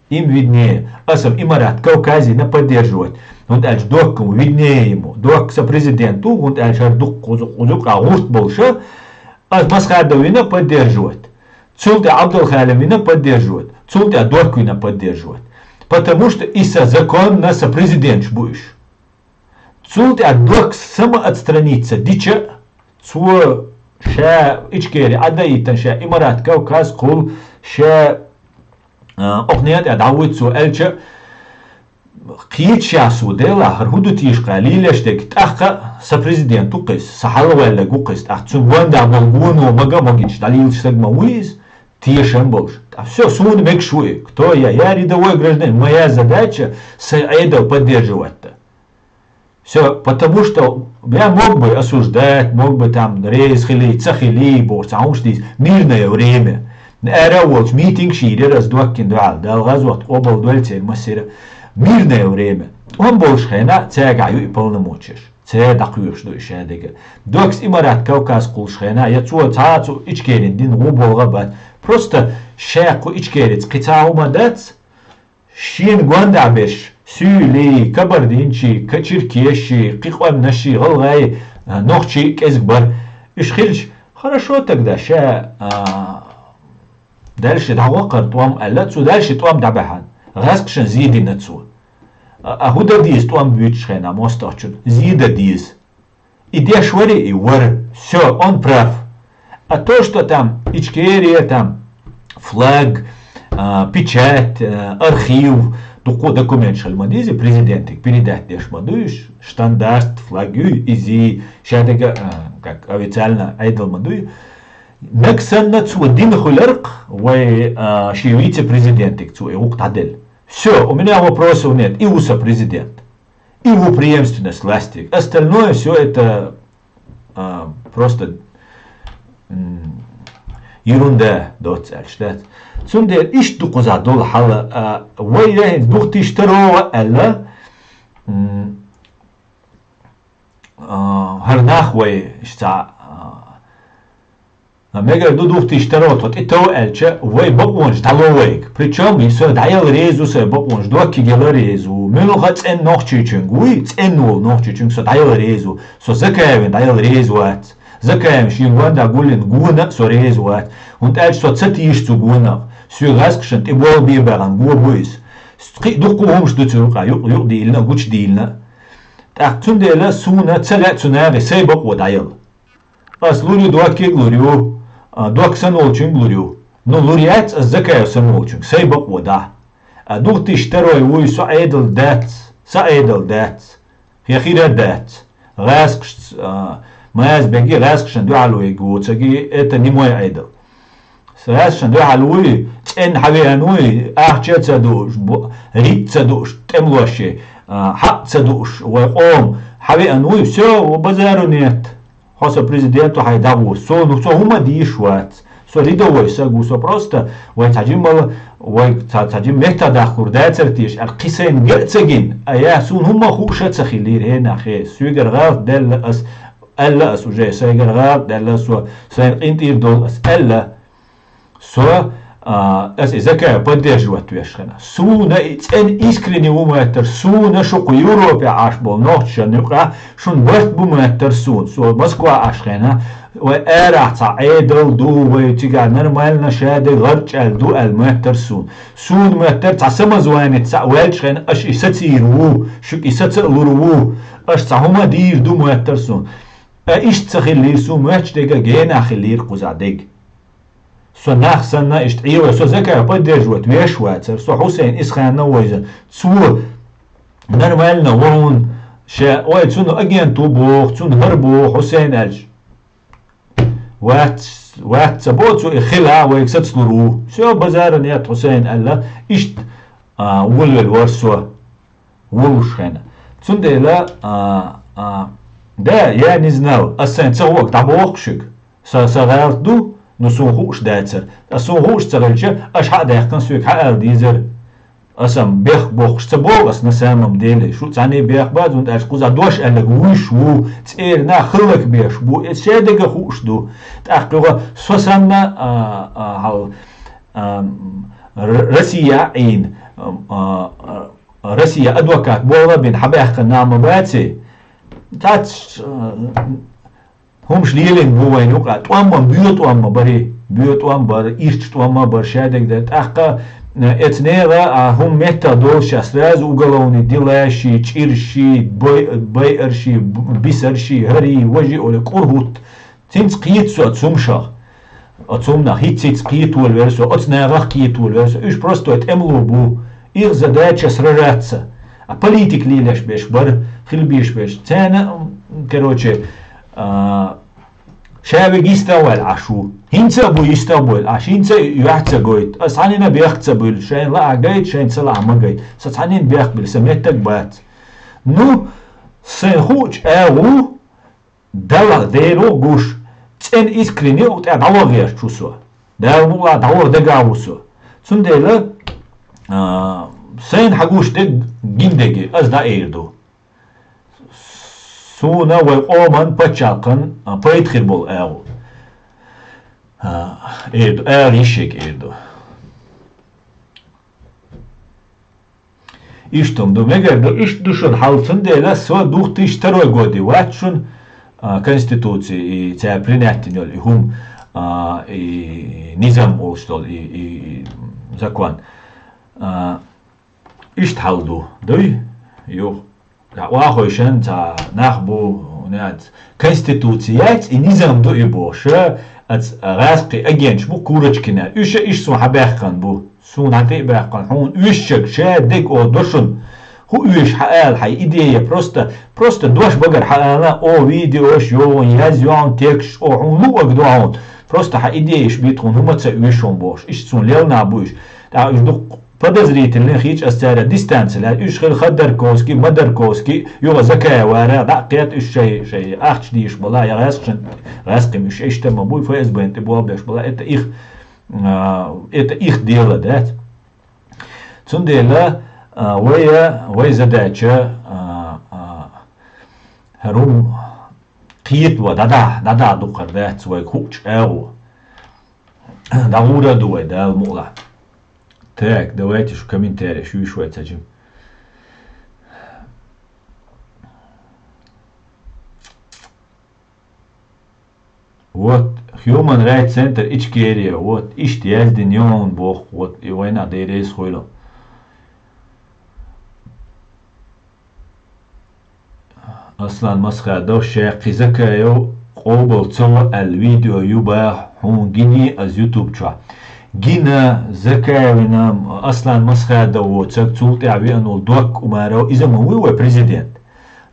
Им виднее. Аса Имарат Кавказина поддерживать. ХӀунда аьлча Доккан виднее ему. Докка сан президент ву, хӀунда аьлча хӀара дуккха кхузу-, кхузукъа гӀурт болуша. Аса Масхадов вина поддерживать. Цул тӀе Абдулхалим вина поддерживать. Цул тӀе Докка вина поддерживать. Потому что и со законно со президенташ бу уьш. Цул тӀаьхьа Доккас самоотстраниться дича, цо ша Ичкери Ӏадаийтан, ша Имарат Кавказ кхул, ша, а, окху некъа тӀе дӀавуьйту цо аьлча, кхеча ша со делахь, хӀара хӀун ду тийшкъа лелаш дерг, тӀаккха сан президент ву кхиз, сан хьалаваьллаг ву кхиз, тӀаккха цуьнан гондахь болу гоно мага а могича дӀалелаш стаг ма ву иза, тешам болуш. ТӀаккха всё, суна мегаш ву и, кто я, я рядовой гражданин, моя задача, сайн Ӏедал поддерживать дан. Всё, потому что я мог бы осуждать, мог бы там реза хилий, ца хилий, боху, цхьа хӀумаш дийца. Мирное время. Ара а волчу митингаш йийр яра аса Доккина дуьхьал. Дала гӀазот къобал дойла церан массеран. Мирное время. ТӀом болуш хенахь цаьргахь ю и полномочеш. Цара дӀакхоьхуш ду и шадерг. Доккас Имарат Кавказ кхуллуш хенахь, я цо цхьа а цу Ичкерина дина гӀо болх а бац. Просто ша кху Ичкерица кхин цхьа хӀума дац, шена гондахь берш, суьйлий, кабардинчий, ка-, черкесчий, кхин къоманаший, гӀалгӀай, а, нохчий кӀезиг бара. Уьш хилча, хорошо тогда, ша, а, дальше дӀагӀо кхара тӀом аьлла, цо дальше тӀом дӀабаьхьна. ГӀазкхашна зе дина цо. А, а хӀун дан деза тӀом буьйцучу хенахь мостагӀчунна? Зе дан деза. И деш вари, и вара. Всё, он прав. А то, что там Ичкерия, там флаг, а, печать, а, архив, дуккха документаш хила ма деза, президентиг передать деш ма ду уьш, штандарт, флаг ю, иза шадерг, а, как официально Ӏедал ма ду. Мега санна цо дина хуьларх, вай, а, шен вице-президентиг цо и гӀуллакх дӀаделла. Всё, у меня вопросов нет, и ву сан президент. И ву преемственность власти. Остальное всё это, а, просто, м, ерунда доцца аьлча, да. Цундела иштта ду кхузахь долу хьал, а, вай яхӀин двух тысячи второго аьлла, м, а, хӀара нах вай иштта, а, Мегар ду двух тысячи второго тхо тӀетов аьлча, вай бакъонаш дӀало вайга. Причём и со дӀаяла реза ву, со бакъонаш Доккига яла реза ву. Муьлхха а цӀена нохчичуьнга вуй, цӀена волу нохчичуьнга со дӀаяла реза ву. Со Закаевна дӀаяла реза вац. Закаевна шен гондахь гуллина гона а со реза вац. ХӀунда аьлча со ца тийша цу гонах. Соьга гӀазкхашна тӀе болх бе баьхна го бу иза. Кхин а дуккха а хӀумаш ду цу юкъа, юкъ-, юкъадийлина а, гучудийлина а. ТӀаккха цундела суна ца лаьа цу нахе сайн бакъо дӀаяла. Ас лур ю Доккига, лур ю, а, Докка санна волчуьнга лур ю. Ну, лур яц ас Закаев санна волчуьнга, сайн бакъо да. А две тысячи второй вуй, со Ӏедал дац, со Ӏедал дац. Хе хира дац. ГӀаскхашца, а, Мазбеги гӀаскхашна дуьхьал вайга вуцаги, это не мой Ӏедал. ГӀаскхашна дуьхьал вуй, цӀен хьавеана вуй, ахча ца дууш, бу-, рит ца дууш, тӀемлоши, а, хьакъ ца дууш, вай къом хьавеана вуй, всё, базару нет. Хьо со президент ву, хьай дагӀу. Со, ну, со хӀума дийш вац. Со рядовой саг ву, со просто вай цхьа жиммала, вай цхьа, цхьа жимма метта дахкур дацар теш, ар кхи сайна геъ ца гин, а я сун хӀума хууша ца хилира, хӀе нахе. Суьгар гӀалт даьлла ас, аьлла ас уже, сайгар гӀалт даьлла со, сайна къинтӀера дол ас аьлла. Со, а, ас и Закаев поддерживать веш хана. Суна и цӀен искренне ву моттар, суна шух Европе Ӏаш бол нохча юкъа, шун барт бу моттар сун. Со Москва Ӏаш хана, вай арахь цхьа Ӏедал ду, вай цига нормально шаде гӀарчӀал ду аьл моттар сун. Сун моттар цхьа самозванец цхьа ваьлча хана, аш и сацийр ву, шук и саца лур ву, аш цхьа хӀума дийр ду моттар сун. А ишт ца хиллийр сун мотташ дега гена хиллийр кхуза дег. Со нах санна иштта Ӏийла, со Закаев поддерживать веш вацар, со Хьусейн Исханна войза. Цо нормально вон ша, ой, цуну агенту бох, цуну хӀар бох, Хьусейн аьлча. Вац, вац ца бо, цу и хила, вайга сацлур ву. Всё, базара нет, Хьусейн аьлла, иштта, а, вулвел вар со. Вуллуш хена. Цундела, а, а, да, я не знал, ас сайн ца вок дӀабоху шуьга. Са, са гӀалат ду, ну сун хууш дацар. Ас сун хууш ца хилча, аша хьа а даьккхина соьга хьа ала дезар. Ас ам бех бохуш ца боху, ас на самом деле. Шу цхьаьний бех бац, хӀунда аьлча кхуза дош аьллаг вуьш ву, цӀера нах хиллак беш бу, эс шадага хууш ду. ТӀаккха юха со санна, а, а, хьал, а, Р-, Россия Ӏийна, а, а, Россия адвокат болла бина хьабаьккхина нах ма баций? Цац, э, хӀумаш лелийна бу вайна юкъа. ТӀом ма, боь тӀом ма бари, боь тӀом бар, ирча тӀом ма бар, шадерг дар. ТӀаккха, э, эца нера, а, хӀума меттах долуш а сразу уголовный делаши, чӀирши, бай-, байарши, б-, бисарши, хӀари, важи оле кӀур хӀутта. Цинца кхета со оцу хӀумашах. Оцу хӀуманах хӀиц-хӀиц кхетаволавелла со, оцу нахах кхетаволавелла со. Уьш простой тӀемало бу. Их задача сражаться. А политика лелаш беш бара, хила беш беш. Царна, м, короче, а, ша вега йистехь ваьлла Ӏаш ву. ХӀинца а бу йистехь бу Ӏаш, хӀинца а юьхь ца гойту. Ас цхьаннина бехк ца буьллу. Шайна лаахь гайта, шайна ца лаахь ма гайта. Сан цхьаннина бехк буьллу, сан меттаг бац. Ну, сайн хуучу агӀо, Далла Дело гуш, цӀена искренне у тӀе дӀавахъеш ву со. Дала мукъ лахь дӀаваха дагахь ву со. Цундела, а, сайна хьан гуш дерг гиндеги, ас дӀаэр ду. Суна вай къоман паччалкхан, а, пайда хир болу агӀо. А, эр ду, эр йиш ерг эр ду. Иштта хӀума ду, мегар ду, иштта ду шуна хьал, цундела со две тысячи второй годе вац шуна, а, конституция и цара принятина йолу и хӀума, а, и низам олуш долу и, и, и закон. А, иштта хьал ду, дуй? Юха. Ткъа охьахойшан цхьа нах бу, нец, конституция яц, и низам ду и бохуш, аца гӀаскхи агенташ бу Курочкина. Уьш а иштта суна хьан баьккхина бу. Суна хьан тӀе а баьккхина, хьуна уьш чаг, ша дег о дошун. ХӀу уьш хьан ала хьайн идея, просто, просто дош багар хьан ала, о, видеош йогӀун, яз йогӀун, тексташ, о, хьуна луъаг ду хьуна. Просто хьан идеяш бит хьуна, хӀума ца уьш хьуна бохуш. Иштта суна лелна бу уьш. ТӀаккха уьш ду подозрительный хилча ас цара дистанция лаьа. Уьш хила Ходорковский, Модарковский, юха Закаев вара, дӀа а кхетта уьш шай, шай ахча дийш бала, я гӀаскхин, гӀаскхин уьш иштта ма буй, ФСБ-н тӀе болх беш бала, это их, а, это их дело, да? Цундела, а, вай, вай задача, а, а, хӀара хӀума кхетаван, дӀадахьа, дӀадахьа дукхар дац вайга хуучу агӀо. ДӀагӀур а ду вай, Дала мукъ лахь. Так, давайте шу комментарий шу йиш вай ца жим. Вот, Human Rights Center Ичкерия, вот, иштта яздина йогӀун боху, вот, и вайна деррис хуйла. Аслан Масхадов, ша кхин Закаев къобал ца во аьлла видео ю баха хьуна гиний ас YouTube чохь. Гина Закаевна, Аслан Масхадов воцаг, цул тӀаьхьа веанул Док Умаров, иза ма вуй вай президент.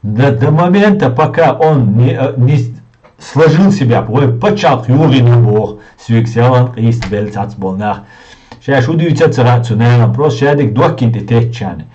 До, до момента, пока он не, э, не сложил себя, вай паччахьалкх югӀина боху, соьга селхан къийса белла цхьацца болу нах. Ша шу дуьйцу ца хаьа цу нахана, просто шадерг дохкина тӀе теттачарна.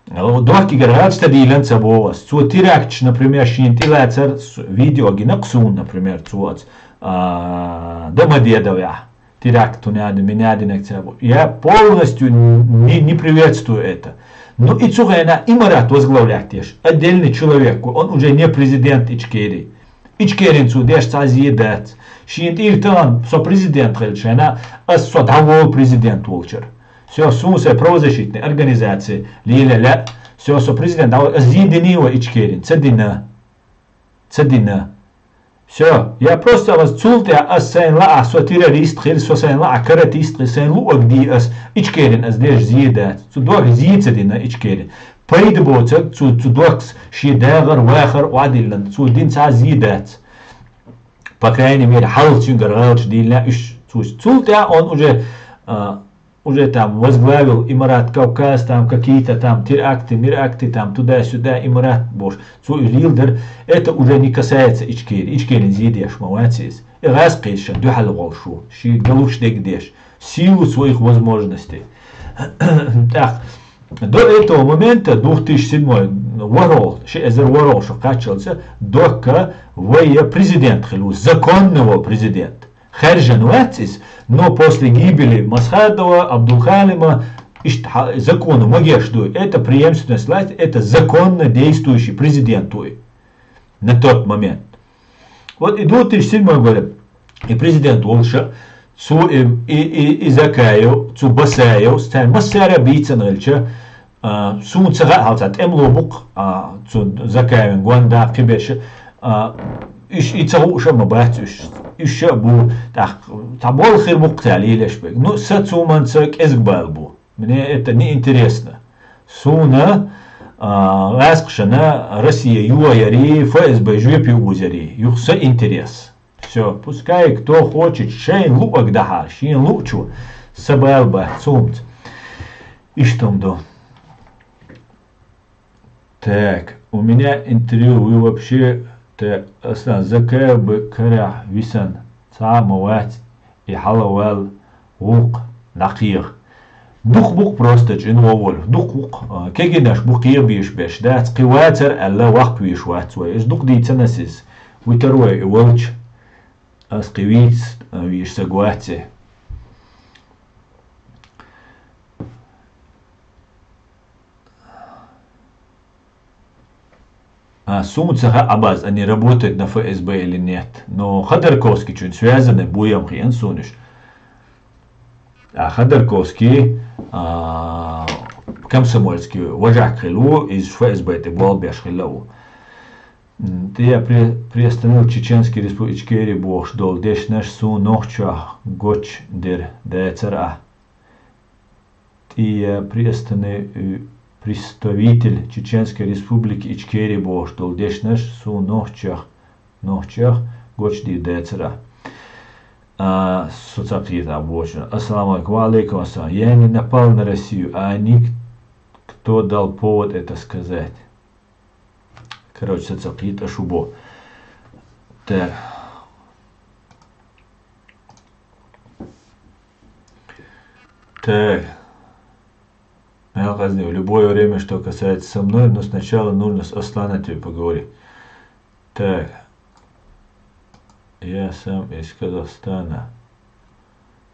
Дохкигара гӀерташ ца дийла ца боху ас. Цо теракташ, например, шена тӀелацар, с-, видео гина-кх суна, например, цо ас, а, Домодедовехь. Теракт у надо, ми надо наг ца бу. Я полностью не, не приветствую это. Ну и цу хенахь Имарат возглавлять деш. Отдельный человек, он уже не президент Ичкерии. Ичкерин цо деш цхьа зен дац. Шена тӀера тахана со президент хилча хенахь, ас со дӀаволу президент волчуьра. Всё, суна сайн правозащитный организация леле лаьа. Всё, со президент дӀаволу, ас зен дина вай Ичкерин, ца дина. Ца дина. Всё, я просто ас цул тӀаьхьа ас сайна лаахь, со террорист хир, со сайна лаахь каратист хир, сайна луъург дий ас, Ичкерин ас деш зен дац. Цу Докка зен ца дина Ичкерин. Пайда боцург цу, цу Доккас шен дагӀар, вахар охьадиллина, цо дина цхьа зен дац. По крайней мере, хьалха цуьнгара гӀерташ дийла уьш цуьнца. Цул тӀаьхьа он уже, а, уже там возглавил Имарат Кавказ, там какие-то там теракты, миракты, там туда-сюда, Имарат бохуш. Цо и леладар, это уже не касается Ичкери. Ичкерин зен деш ма вац иза. И гӀазкхийчу шен дуьхьал гӀолуш ву, шен галуш дерг деш. В силу своих возможностей. ТӀаккха до этого момента, две тысячи седьмой, ворхӀ, ши эзар ворхӀ шо кхаччалца, Докка вай я президент хилла ву, законно волу президент. Хаьржина вац иза, но после гибели Масхадова, Абдулхалима, иштта хьа-, закону ма геш ду. Это преемственность власти, это законно действующий президент ву и на тот момент. Вот и две тысячи седьмой году и президент волуша, цо и, и, и, и Закаев, цу Басаев, цара массара а бийцина хилча, а, суна ца хаьа хьалха цхьа тӀемало бу-кх, а, цу Закаевн гонда кхиберш, а, уьш и ца хууш а ма бац уьш. Уьш а бу, тӀаккха цхьа болх хир бу-кх цара лелаш берг. Ну, сан цу манца кӀезиг бала бу. Мне это не интересно. Суна, а, гӀазкхашна Россия йохаяри, ФСБ жоьпе узари, юха сан интерес. Всё, пускай кто хочет, шайна луъург дахьара, шена луъучо, сан бала бац цу хӀуманца. Иштта хӀума ду. Так, у меня интервью, вы вообще, так, Аслан, Закаев бен карахь висина цхьа а ма вац, и хьалаваьлла гӀуллакх дӀакхеха. Дукха бу-кх просто чӀин воввалла, дукха бу-кх, а, кегийнаш бу кхебеш берш дац, кхин вацар аьлла, ваккха веш вац вай. Иза дукха дийцина ас иза. Вуьтур вай и волчу, ас кхин вийца, а, вийца саг вац и. А, суна ца хаьа, Абаз, они работают на ФСБ или нет. Но Ходорковский чуьнца связаны бу ям хиъна суна уьш. А Ходорковский, а, комсомольский вожак хилла ву, иза ФСБ тӀе болх беш хилла ву. М, тӀе я при-, приостановил Чеченский Республика Ичкерия бохуш долу дешнаш суна нохчех гочдер дацара ахь. ТӀе я приостанавли-, э, представитель Чеченской Республики Ичкерия бохуш долу дешнаш суна нохчех, нохчех гочдийр дацара. А, со ца кхета а бохучун. Ассаламу алейкум. Ва алейкум ассалам. Я не напал на Россию, а они, кто дал повод это сказать. Короче, ца ца кхета шу бо. Так. Так. Мел хазни, в любое время, что касается со мной, но сначала нужно с Асланом тебе поговорить. Так. Я сам из Казахстана.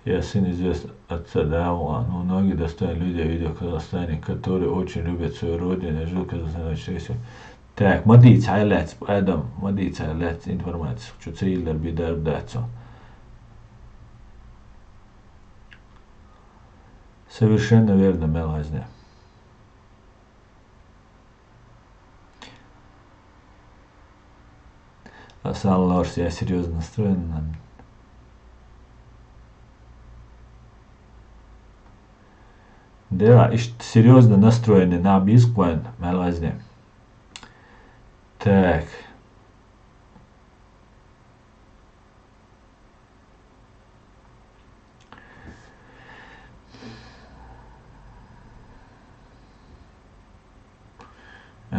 Я сын известного отца, да, ну, многие достойные люди я видел в Казахстане, которые очень любят свою родину. Я жил в Казахстане очень. Так, ма дийца хьайла лаьцна, Адам, ма дийца хьайла лаьцна информацию. Чу ца йиллар би дарба дац со. Совершенно верно, мел хазни. Асан лорс, я серьёзно настроен. Да, иштта серьёзно настроенный нах бийца кхойн, мел хазни. Так.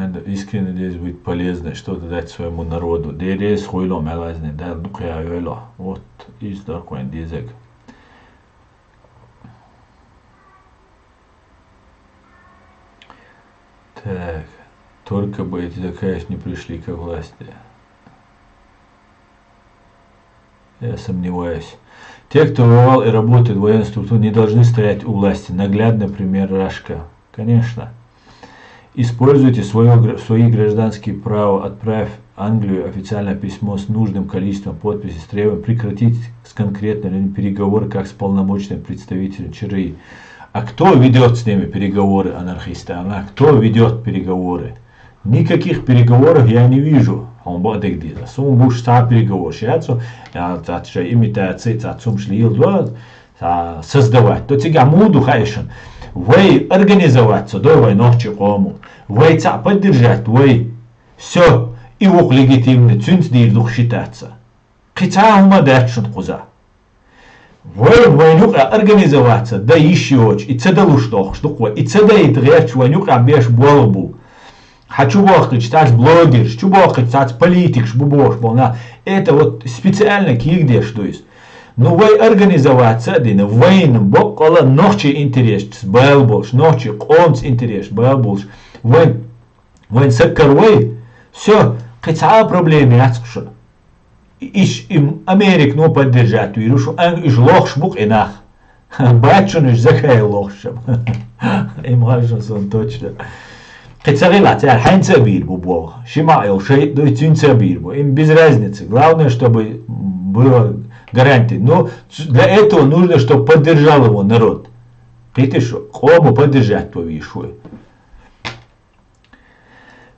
надо искренне здесь быть полезной, что-то дать своему народу. Деррис хуйло мелазни, да, дукъя йойло. Вот, из доркоин дизег. Так, только бы эти заказчики не пришли ко власти. Я сомневаюсь. Те, кто воевал и работает в военной структуре, не должны стоять у власти. Наглядный пример Рашка. Конечно. Используйте свое, гр- свои гражданские права. Отправь Англию официальное письмо с нужным количеством подписей с требованием прекратить с конкретными людьми переговоры, как с полномочным представителем ЧРИ. А кто ведет с ними переговоры, анархисты? А кто ведет переговоры? Никаких переговоров я не вижу. Он бодек диза. Сум буш ца переговорщицу, я цат же имитация, цат сум шлил, да, создавать. То цига муду хайшин. Вай организоваться, да, вай нохчи кому. Вай ца поддержать, вай. Все. И вук легитимный, цюнц дир дух считаться. Кхи ца хӀума даьччун кхуза. Вай, вай нук а организоваться, да ищи оч, и ца далуш дохуш, дуква, и ца да и дгерч вай нук а беш болу бу. Хьа чу бохкич, цац блогерш, чу бохкич, цац политикш, бу бош болна. Это вот специально кигдеш дуйс. Ну, вай организоваться дина, вайн боккъала нохчи интерес бал болш, нохчи къонц интерес бал болш, вайн Вайн саккар вай, всё, кхи цхьа а проблема яц кхуша. Иш им Америка ну поддержать вируш, ан иш лохш бу къинах. Бачун иш закай лохшам. Им хашун сон точно. Кхи ца гила цар хьанца бир бу бо. Шима йол шей дуй цюнца бир бу. Им без разницы. Главное, чтобы было гарантия. Но для этого нужно, чтобы поддержал его народ. Кхи ты шо, кому поддержать по вишуй.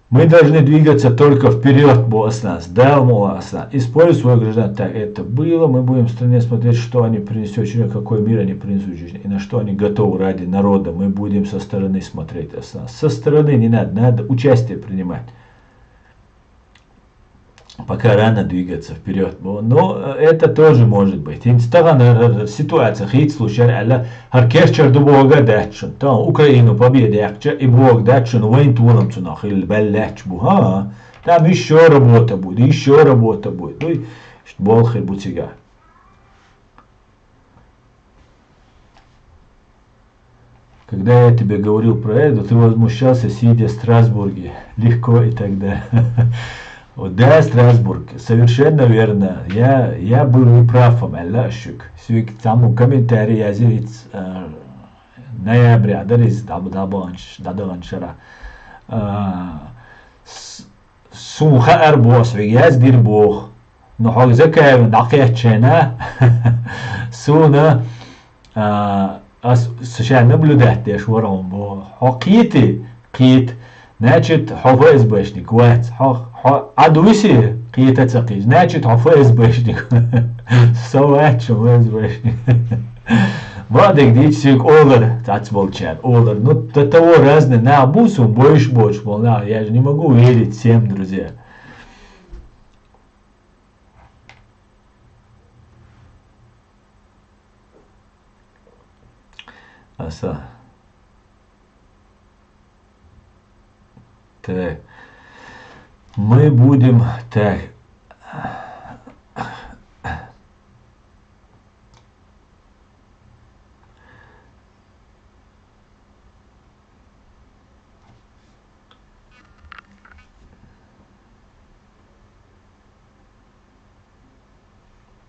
Мы должны двигаться только вперёд, бо асланс. Да, мол, аслан. Используй свой граждан. Так, это было. Мы будем в стране смотреть, что они принесли Чечне, какой мир они принесут Чечне, и на что они готовы ради народа. Мы будем со стороны смотреть, аслан. Со стороны не надо, надо участие принимать. Пока рано двигаться вперёд. Но, но, э, это тоже может быть. Инстаграм, э, э, ситуация, хит случай, аля, хар керчер ду бога датчун. Там Украину победа якча, и бог датчун, войн тулам цуна, хил балляч бу, ха? Там ещё работа будет, ещё работа будет. Ну, и болхи бутига. Когда я тебе говорил про это, ты возмущался, сидя в Страсбурге. Легко и так далее. Вот, да, Страсбург, совершенно верно. Я, я был неправ, Аллах шук. Сюк, тому комментарий я зирит, э, ноября, да, рез, да, да, банч, да, да, банчара. А, с- Сун хаар бу ас хьоьга яздир боху. Ну, хьо закаевна дӀакхеччена, суна, а, ас ша наблюдать деш вара он боху. Хьо кхийти? Кхийта. Значит, хьо ФСБшник вац. Хьо, хьо Ӏад виси? Кхийта ца кхийта. Значит, хьо ФСБшник. Со вац шо ФСБшник. Бадик дийцча соьга олар, цац болчара олар. Ну, до того разный нах бу, сун бойш боч бо нах. Я же не могу верить всем, друзья. Аса. Так. Мы будем, так.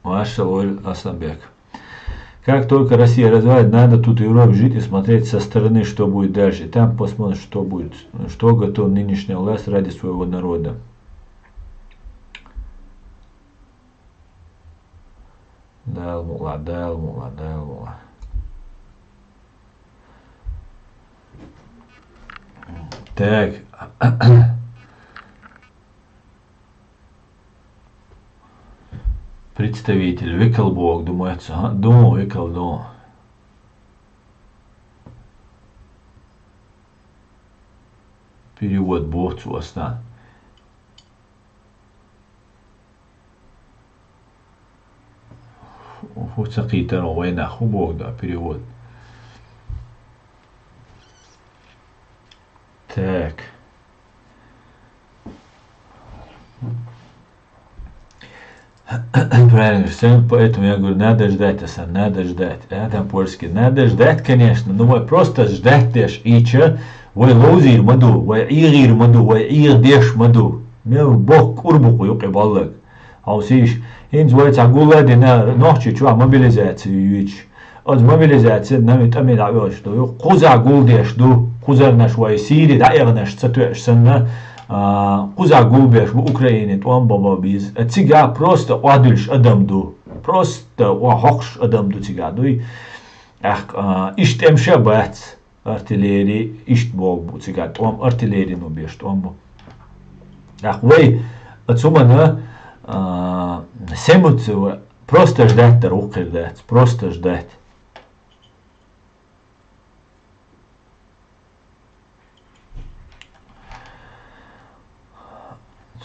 Маша Оль Асламбек. Как только Россия развивает, надо тут в Европе жить и смотреть со стороны, что будет дальше. И там посмотрим, что будет, что готов нынешняя власть ради своего народа. Дал мула, дал мула, дал мула. Так. Представитель, векал бог, думается, а? Дун, векал дун. Перевод бог цу астан. ХӀу ца кхийтар вайнах, хӀу боху да перевод? Так. Правильно говоришь, Сэм, поэтому я говорю, надо ждать, Асан, надо ждать. А там польский, надо ждать, конечно, но вай просто ждать деш, ича, вай лоузир маду, вай игир маду, вай ир деш маду. Мел бок курбуку юкъе баллаг. Хьовсиш, хинц вай ца гула дина, нохчи чуа мобилизацию юич. Оз мобилизация нами тӀаме дӀавелаш ду. Кхуза гулдеш ду, кхузарнаш вай Сири дӀаэгӀнаш ца тоьаш санна, а, кхуза гулбеш бу Украине тӀом баба биз. Цига просто къадуьлш адам ду. Просто ва хокш адам ду цига дуй. Ах, а, иш тӀемша бац. Артиллери ишт бог бу цига тӀом артиллери ну беш тӀом бу. Ах вай, а, цумана, а, семуцева просто ждать дар вукхир дац. Просто ждать.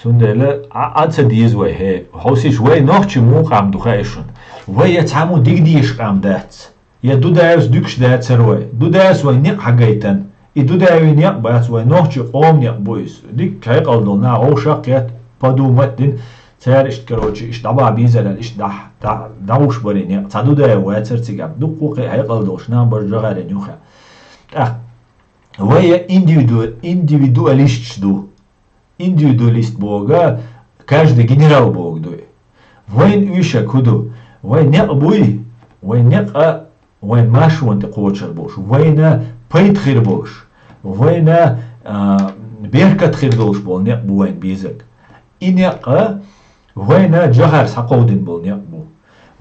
Цундела а, а ца деза вай, хӀе, хьовсиш вай нохчи мукъам ду хаишун. Вай я цхьаму диг деш къам дац. Я Дудаевс дуькаш дацар вай. Дудаевс вай некъ хьагайтан. И Дудаеви некъ бац вай нохчи къом некъ бу из. Дик хьекъал дол на гӀовшах кхет, подумать дин. Цар ишт, короче, ишт дӀабаха бийзаран, ишт дӀа-, дӀа-, дӀагӀуш бари некъ. Ца Дудаев вацар цига. Дуккху кхе хьекъал долш, нам бар жагӀарен юха. ТӀаккха Вай индивиду-, индивидуалисташ ду. Индивидуалист бога, каждый генерал бога ду. Вайн уьйша куду? Вай некъ буй, вай некъа, вайн машон тӀе кхочар болуш, вайна пайда хир болуш, вайна, а, беркат хир долуш болу некъ бу вайн бийзаг. И некъа вайна жагӀар схьакховдина болу некъ бу.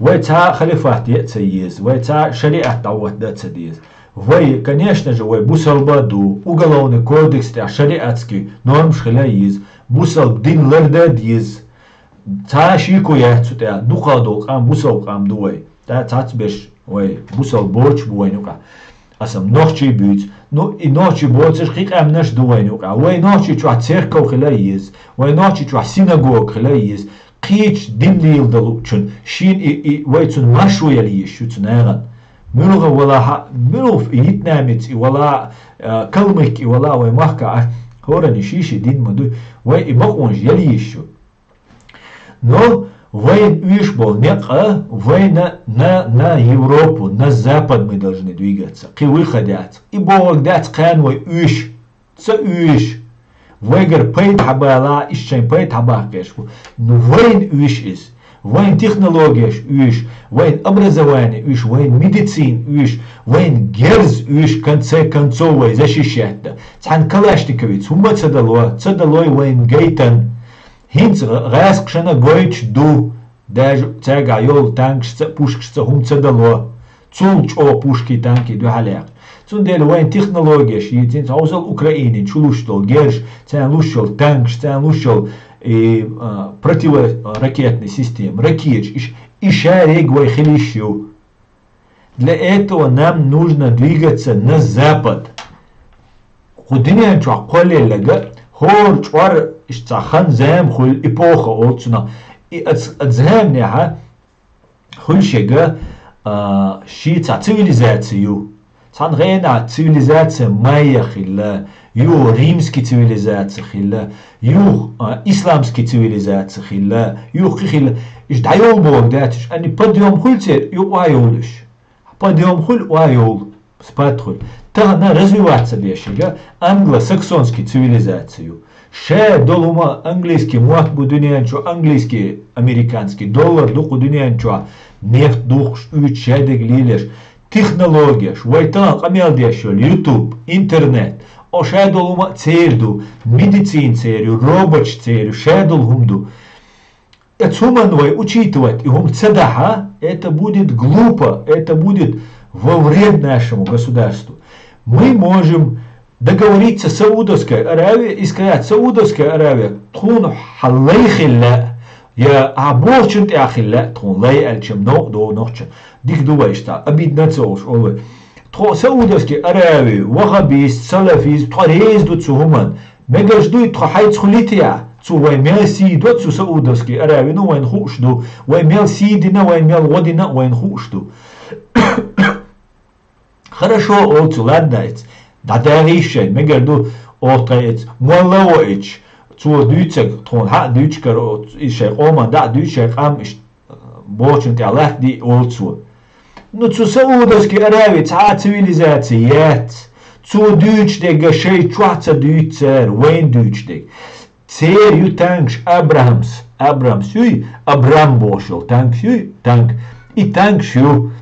Вай цхьа халифат е а ца еза, вай цхьа шариат дӀаватта ца деза. Вай, конечно же, вай бусалба ду, уголовный кодекс тӀехь шариатский нормаш хила еза, бусалба дин ларда деза. Цхьа шико яц цу тӀехь, дукха долу къам бусалба къам ду вай. ТӀа цхьацца беш вай бусалба боцуш бу вайн юкъахь. Аса нохчий буьйцу. Ну, и нохчий боцуш кхин къаьмнаш ду вайн юкъахь. Вай нохчий чохь церков хила еза, вай нохчий чохь синагога хила еза. Кхечу дин лийла далучун шен и, и вай цунна маршо яла езаш ю цу нахана. Муьлха вала хьа, муьлха вьетнамец и вала, а, калмык и вала вай махка а, хӀоранна ши-ши дин ма дуй, вай и бакъонаш яла езаш ю. Но вайн уьш болу некъа, вайна на, на Европу, на Запад мы должны двигаться. Кхин выход яц. И бохург дац кхана вай уьш. Ца уьш. Вайгара пайда хьабала, ишт шайн пайда хьабаккхеш бу. Ну, вайн уьш иза. Вайн технологияш уьш, вайн образование уьш, вайн медицина уьш, вайн герз уьш, конце концов, вай защищать дан. Цхьана калашниковец хӀумма ца дало, ца далой вайн гайтан. ХӀинца гӀ-, гӀаскашна гойтуш ду, даже цаьргахь йолу танкашца а, пушкашца а хӀума ца дало. Цул чӀогӀа пушкий, танкий дуьхьал яккха. Цундела вайн технологияш йийцинца хьовсал Украинин чу луш долу герш, царна луш йолу танкаш, царна луш йолу и, а, противоракетный система, ракеташ, иш, и шарег вай хила йиш ю. Для этого нам нужно двигаться на запад. Кху дуьнен чохь кхоллеллага, хӀора чкъор иштта цхьа хан зама хуьлу эпоха олу цунах. И ац-, а заманехьа хуьлу шега, а, ши цхьа цивилизация ю. Цхьана гӀенахь цивилизация майя хилла, юха римский цивилизация хилла, юха, а, исламский цивилизация хилла, юха кхин хилла. Иштта дӀайолу бохург дац уьш, аьнна, подъём хуьлу церан, юха охьайолу уьш. Подъём хуьлу, охьайолу, спад хуьлу. Тахана развиваться деш шега англосаксонский цивилизация ю. Ша долу хӀума английский мотт бу дуьнен чу, английский, американский доллар ду кху дуьнен чохь, нефть духкуш, уьйцу шадерг лелаш, технологияш, вай тахана къамел деш йолу YouTube, интернет, о ша долу хӀума а церан ду, медицина церан ю, роботаш церан ю, ша долу хӀума ду. Эцу хӀуманна вай учитывать и хӀума ца дахьа, это будет глупо, это будет во вред нашему государству. Мы можем договориться с Саудовской Аравией и сказать: «Саудовская Аравия, тхуна хьан лай хилла, я а бохучун тӀехь хилла, тхуна лай», аьлча, новкъа догӀу нохча. Дика ду вай иштта, обидно ца олуш олу вай. Тхо Саудовский Аравия, ваххабист, салафист, тхо реза ду цу хӀуманна. Мегаш дуй тхо хьайца хуьлийтаяхь, цо вай мел сий до цу Саудовский Аравино вайна хууш ду, вай мел сий дина, вай мел гӀо дина вайна хууш ду. Хорошо, олу цо, ладно, эц, дӀадагӀийша шайн, мегар ду, оха тхайн эц, молла во эч, цо дуьйцург, тхуна хьа а дуьйцуш кара, и шайн къоман дӀа а дуьйцуш, шайн къам иштта бочун тӀехь латтадий олцо. Ну, цу Саудовский Аравии цхьа а цивилизаци яц. Цо дуьйцу дега шайн чохь ца дуьйцу цара, вайна дуьйцу дега. Церан ю танкаш Абрахамс, Абрахамс юй, Абрам бохуш йолу танкаш юй, танк. И танкаш ю,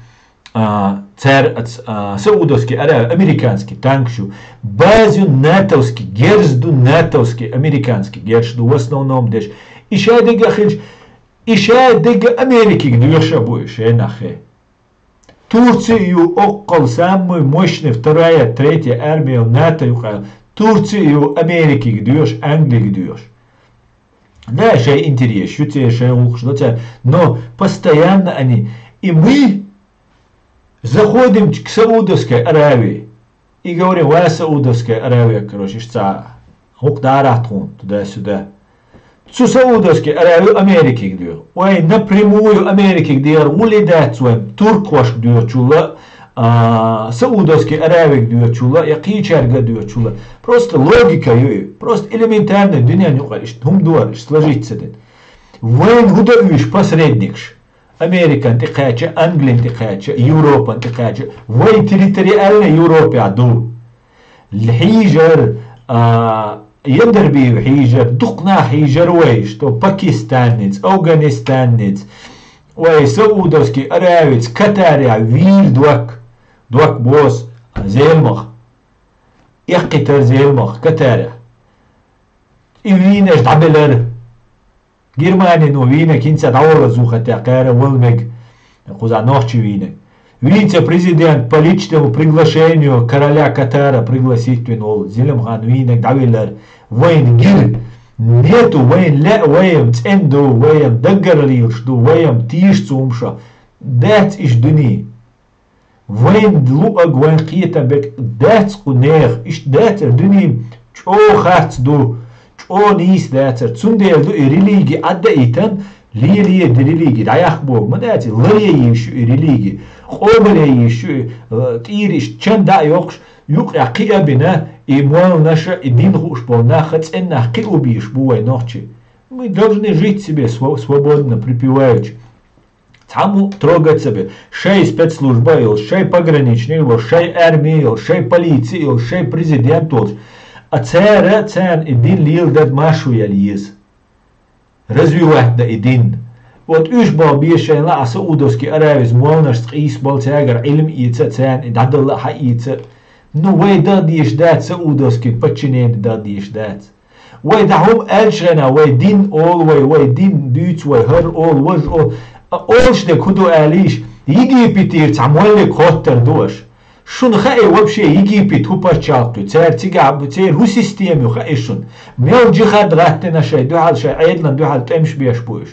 а, цара ац-, а, Саудовский Аравии, американский танкаш ю. База ю натовский, герз ду натовский, американский герз ду, в основном деш. И ша дега хилча, и ша дега Америкига доьша бу и шен нахе. Турция ю оккхал самый мощный вторая, третья армия НАТО юкъа. Турция ю Америкига доьшу, Англига доьшу. Да, шайн интерес ю церан, шайн гӀуллакхаш ду церан, но постоянно они, и мы заходим к Саудовской Аравии и говорим: «Ва Саудовская Аравия, короче, иштта ца гӀуллакх дарахь тхуна туда-сюда». Цу Саудовский Аравия Америкига доьху. Вай напрямую Америкига дехар гӀулли дац вайн туркхошка доьхучул а, а, Саудовский Аравига доьхучул а, я кхечаьрга доьхучул а. Просто логика ю и. Просто элементарная дуьнен юкъара иштта хӀума ду хӀара, иштта сложиться дина. Вайн хӀун до уьш посредникаш? Американ тӀекхаьча, Англин тӀекхаьча, Европан тӀекхаьча, вай территориальный Европехь ду. Хьийжар, а, Яндарбиев хьийжар, дукха нах хьийжар вай, что Пакистанница, Афганистанница. Вай Саудовский Аравица, Катарехь вийр док, док бос, Зеламах. Эккхийтар Зеламах, Катарехь. И вийнаш дӀабелар. Германино вийнаг хӀинца дӀаваллаза ву, хӀаьта кхара вала мега, кхузахь нохчий вийнаг. Вийца президент по личному приглашению короля Катара пригласить вина волу Зеламхан вийнаг дӀавиллар. Вайна гира. Нету, вайна лаьа, вай-м цӀена ду, вай-м даггара лелаш ду, вай-м тийша цу хӀумашах. Дац иштта дуьне. Вайн луъаг, вайн кхетам бекъ дац кху нехан, иштта дац дуьне, чӀогӀа харц ду, чӀогӀа нийса дацар. Цундела ду и религи Ӏадда а йитан, лелае ди религи дӀаяккха боху ма дац, ларъе йиш ю и религи, къобалъе йиш ю и, э, тӀера иштта чан дӀа а йоккхуш, юкъехь кхиа а бина, и молланаша, и дин хууш болу наха цӀеннах кхиа бийш бу вай нохчий. Мы должны жить себе сво-, свободно, припеваючи. Цхьаммо трогать ца бе. Шайн спецслужба а йолуш, шайн пограничник а волуш, шайн арми а йолуш, шайн полици а йолуш, шайн президент а волуш. А цара, царна и дин леладар маршо яла еза. Развивать дан и дин. Вот уьш болу бен шайн лаахь Саудовский Аравица молланашца къийса болу, цаьргара Ӏилма эца а, царна и дӀадала а, хьаэца а. Ну, вай дан дезаш дац, Саудовский подчинение дан дезаш дац. Вай дӀа хӀума аьллачу хенахь, вай дин олу вай, вай дин дуьйцу вай, хӀара олу, важа олу. А олуш дерг хӀун ду алийша, Египетера цхьа моллиг хоттар ду аша. Шуна хаьа вообще Египет хӀун пачхьалкх ю, цара цигахь бу, церан хӀун система ю хаьа шуна? Мел джихад гӀаттина шайн дуьхьал, шайн Ӏедалан дуьхьал тӀемаш беш бу уьш?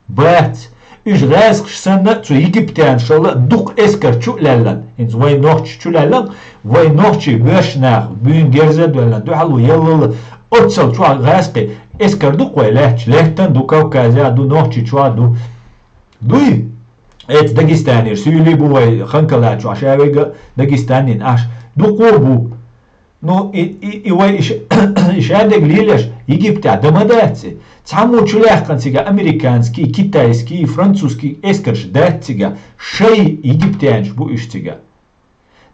Бац. Уьш гӀаьскхаш санна, цу египтянашалла дукха эскар чу а лаьллан, хӀинца вайн нохчаш чу лаьллан, вайн нохчий боьрша нах, буьйна герз а доьллан, дуьхьало яллалла, оццал чохь гӀаьскхи эскар ду-кх вай лаьтташ, лаьттан а ду, Кавказехь а ду, Нохчийчохь а ду. Дуй? Эца Дагестанера суьйлий бу вай Ханкалачохь, ша вега Дагестанин Ӏаш. Дукха бу. Ну, и, и, и вай и ш-, и шадерг лелаш Египтехь дан ма дац и. Цхьаммо чулаьхкина цига американский, китайский, французский эскарш дац цига. Шай египтянаш бу уьш цига.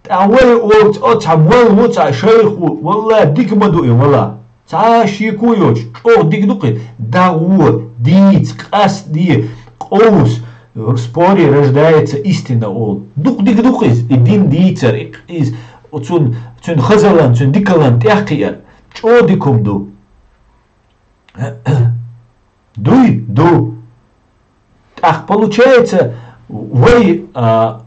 ТӀаккха вай олу, оцхьа молла ву, цхьа шайх ву, валла, дика ма ду и вала. Цхьа а шеко йоцуш, чӀогӀа дика ду-кх и, дагӀо, дийца, къасте, къовса, в споре рождается истина олу. Дукха дика ду-кх иза, и дин дийцар, и, иза, цун, цуьнан хазалан, цуьнан дикалан тӀехкхиар. ЧӀогӀа дика хӀума ду. Дуй? Ду. ТӀаккха, получается, вай, а,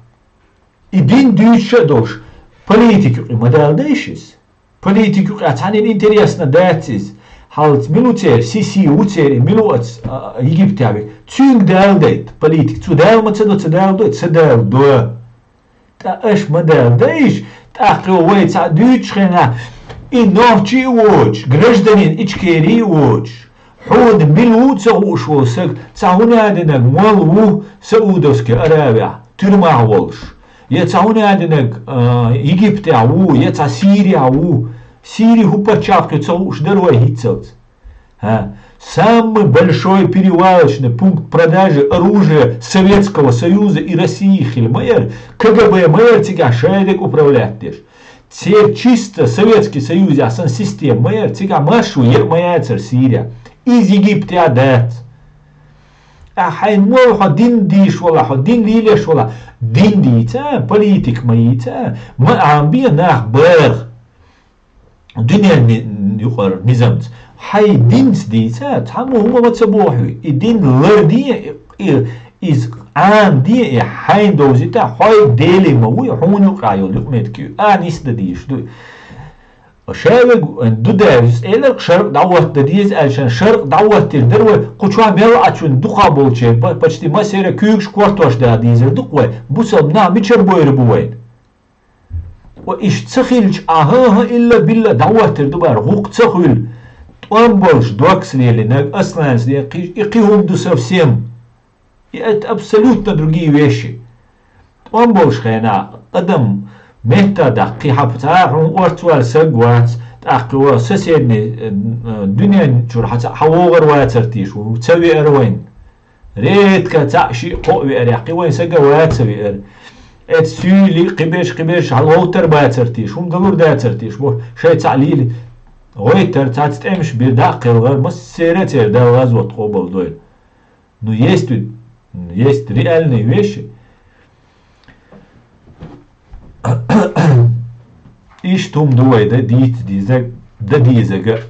и дин дуьйцуш а долуш, политика юкъе ма дала дайша иза. Политика юкъе цхьаннен интересно дац иза. Хьалаца мила ву церан, Сиси ву церан, мила ву аца, а, Египтехь вега. Цуьнга дала дайта политика. Цу дала ма ца до, ца дала до, ца дала до. Ткъа аша ма дала дайша, тӀаккха вай цхьаъ дуьйцучу хенахь, и нохчий а воцуш, гражданин Ичкерии а воцуш, хьуна мила ву ца хууш волу саг, цхьа хӀун а динарг молла ву Саудовский Аравехь, тюрьмахь волуш, я цхьа хӀун а динарг, а, Египтехь ву, я цхьа Сирехь ву. Сири хӀун пачхьалкх ю ца хууш дара вай хӀинццалц? ХӀа? Самый большой перевалочный пункт продажи оружия Советского Союза и России хила ма яр, КГБ ма яр цигахь шайдерг управлять деш. Церан чисто Советский Союзехь санна система ма яр, цигахь маршо е а ма яцара Сирехь. Иза Египте а дац. Ахьа хьайн мол хьо дин дийш вала, хьо дин лийлеш вала, дин дийца, политик ма йийца, ма Ӏамбе нах баха. Дуьненан ни-, юкъара низамца. Хьайн динца дийца, цхьаммо хӀума ма ца бохьуй. И дин ларде, и, иза Ӏамаде, и хьайн довзийта, хьой Деле ма вуй, хьуна юкъахь йолу юкъаметтиг ю, а нисдан дийш ду. Ша вега Дудаевс элира, шаркъ дӀахӀотта деза аьлла, шаркъ дӀахӀоттийр дара вай, кху чохь мел Ӏачун дукха болчеран, па-, почти массеран куьйгаш кортош да дийзар ду-кх вай, бусалба нах мичара бойр бу вайна? Ва иштта ца хилча, ахьа-хьа, илла-билла дӀахӀоттийр ду бара, гӀуллакх ца хуьлу, тӀом болуш, догс лелийнарг, асланца ден кхиш, и кхин хӀума ду совсем. И это абсолютно другие вещи. ТӀом болуш хенахь, адам метта даккхий хьапа цхьа а хьуна орцвала саг вац, тӀаккха ван соседний, э, э, дуьнен чуьра хьан цхьа хьан вогӀар вацар тийша, ву ца веара вайн. Редко цхьаъ шиъ кхоъ веара яьккхи вайн сага ваца веара. Эцу суьйли, кхиберш, кхиберш хьан ловтар бацар тийша, хӀума далур дацар тийша, бо шайн цхьаъ лийли. ГӀойтар цхьацца тӀемаш бира дӀа а кхелгӀар, массеран а церан Далла гӀазот къобал дойла. Ну, есть ведь, есть реальные вещи. Иштта хӀума ду вай дан дийца дезаг, дан дезага.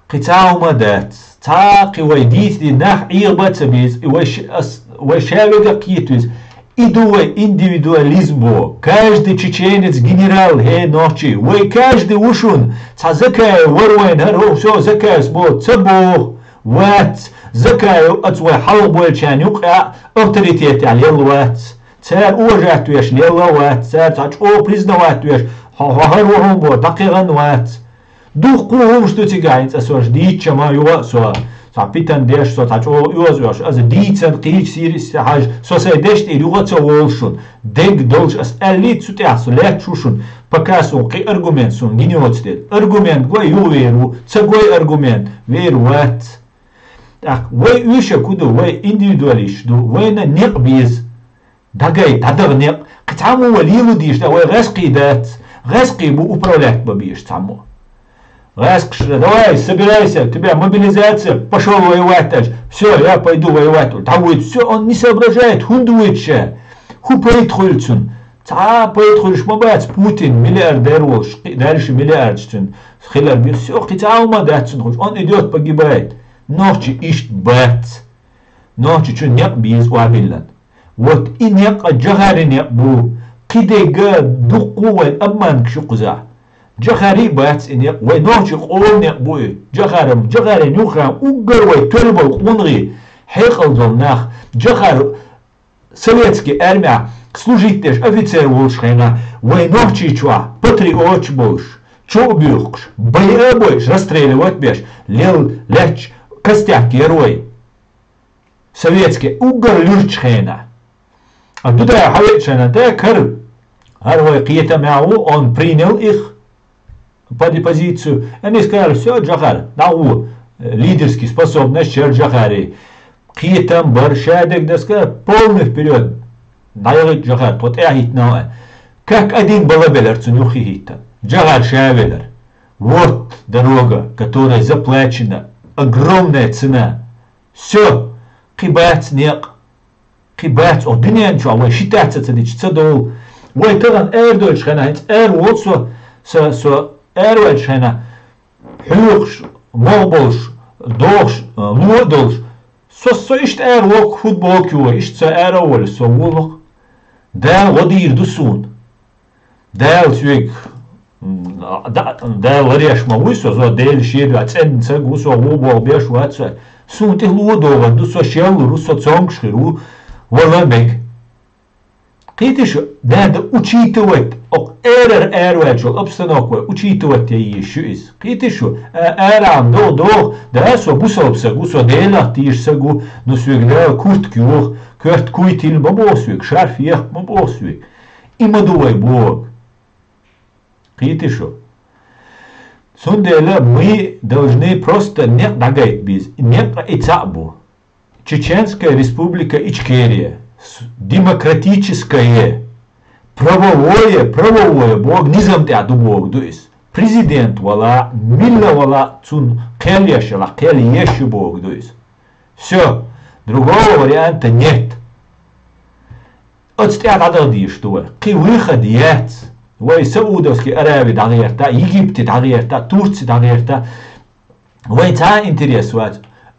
Кхин цхьа хӀума дац. Цхьа а кхин вай дийца дина нах Ӏехаба а ца беза, и вай ш-, ас-, вай ша вега а кхета веза. И ду вай индивидуализм бо. Каждый чеченец генерал, хӀей, нохчий. Вай каждый ву шуна. Цхьа Закаев вара вайна, хӀара, всё, Закаевс бо, ца боху. Вац. Закаев оцу вай хьалха болчарна юкъахь авторитетехь лелла вац. Цара уважать веш лелла а вац. Цара цхьа чӀогӀа признавать веш, хьо, хьо хӀара ву хьуна бо, дӀакхиъна вац. Дуккха а хӀумаш ду цигахь, хӀинца аса шуьга дийцча ма юха а со, цхьа питана деш со, цхьа чӀогӀа оьзда оьшу, аса дийцина кхечу сийристе хьажа, со сайн дешна тӀера юха а ца волуш шуна. Дерг долуш аса аьллий, цу тӀехь со лаьтташ ву шуна, пока суна кхин аргумент суна гина йоцу дела. Аргумент гой, юха вер ву, ца гой аргумент, вер вац. ТӀаккха вай уьш а ку ду, вай индивидуалисташ ду, вайна некъ беза. ДӀагай, дӀадагӀа некъ. Кхин цхьаммо вай лело дийш дан, вай гӀаьскхий дац. ГӀаьскхий бу управлять бан безаш цхьаммо. ГӀаьскхаша: «Давай, собирайся, тебя мобилизация, пошёл воевать», аьлча: «Всё, я пойду воевать». ДӀавоьду. Всё, он не соображает, хӀунда воьду ша? ХӀун пайда хуьлу цунна? Цхьа а пайда хуьлуш ма бац, Путин миллиардер волуш, кхин а дальше миллиардаш цуьнан хилар бен. Всё, кхин цхьа а хӀума дац цунна хуьлуш. Он идёт, погибает. Нохчий иштта бац. Нохчийчу некъ беза охьабиллина. Вот и некъ а Джохаран некъ бу. Кхидерг а дуккха а вайн обманкаш ю кхузахь. Джохаран а бац и некъ, вай нохчийн къоман некъ бу и. Джохаран, Джохаран юххехь уггар вай тоьлла болу къонахий, хьекъал долу нах. Джохар советский армехь служить деш офицер волуш хенахь, вай Нохчийчохь патриоташ болуш, чу а буьйхкуш, байа а бойуш, расстреливать а беш, лел лаьтташ костяк яра вай. Советский уггар луьрачу хенахь. А Дудаев хьан веача шайна тӀе кара, хӀара вай кхетамехь ву, он принял их пози-, позицию. Они сказали: «Всё, Джохар, дӀагӀо». Лидерский способность яра Джохаран. Кхетам бара, ша дерг дан ска, полный вперёд. ДӀаяхийта, Джохар, тхо тӀе а хӀиттина ван. Как один балабелира цунна юххе хӀиттина. Джохар ша велира. Вот дорога, которая заплачена, огромная цена. Всё, кхин бац некъ, кхин бац, оха дуьнен чохь вай ши таца ца дича ца довла. Вай тахана арадойтуш хенахь, хӀинца ара волу со, со, со араваьлчу хенахь, хьоькхуш, могӀа болуш, дохуш, ло а долуш, со, со иштта ара воккху футболка йохуш, иштта со ара а волуш, со волу-кх. Дала гӀо дийр ду суна. Дала соьга, м, да-, Дала ларъеш ма вуй со, со Делан шен дуьхьа цӀена саг ву, со ву боху беш вац со. Суна тӀе ло а догӀур ду, со шел лур ву, со цомгуш хир ву, вала а мега. Кхетий шу, надо учитывать, окху эрара араваьллачул обстановка вай учитывать ян езаш ю иза. Кхетий шу, а-, арахь ма догӀу, догӀу, да, со бусалба саг ву, со Делах тийша саг ву, но соьга Дала куртка йоху, коьрта куй тилла ма боху соьга, шарф ехка ма боху соьга. И ма ду вай боху. Кхетий шу? Цундела мы должны просто некъ дӀагайта беза. Некъ и цаӀ бу. Чеченская Республика Ичкерия. С-, демократическое. Правовое, правовое боху низам тӀехь ду боху ду иза. Президент вала, милла вала, цунна кхел еш йолахь, кхел еш ю боху ду иза. Всё, другого варианта нет. Оцу тӀехь дӀадала дийш ду вай. Кхин выход яц. Вай Саудовский Аравия дӀагӀерта, Египте дӀагӀерта, Турци дӀагӀерта. Вайн цхьа а интерес вац.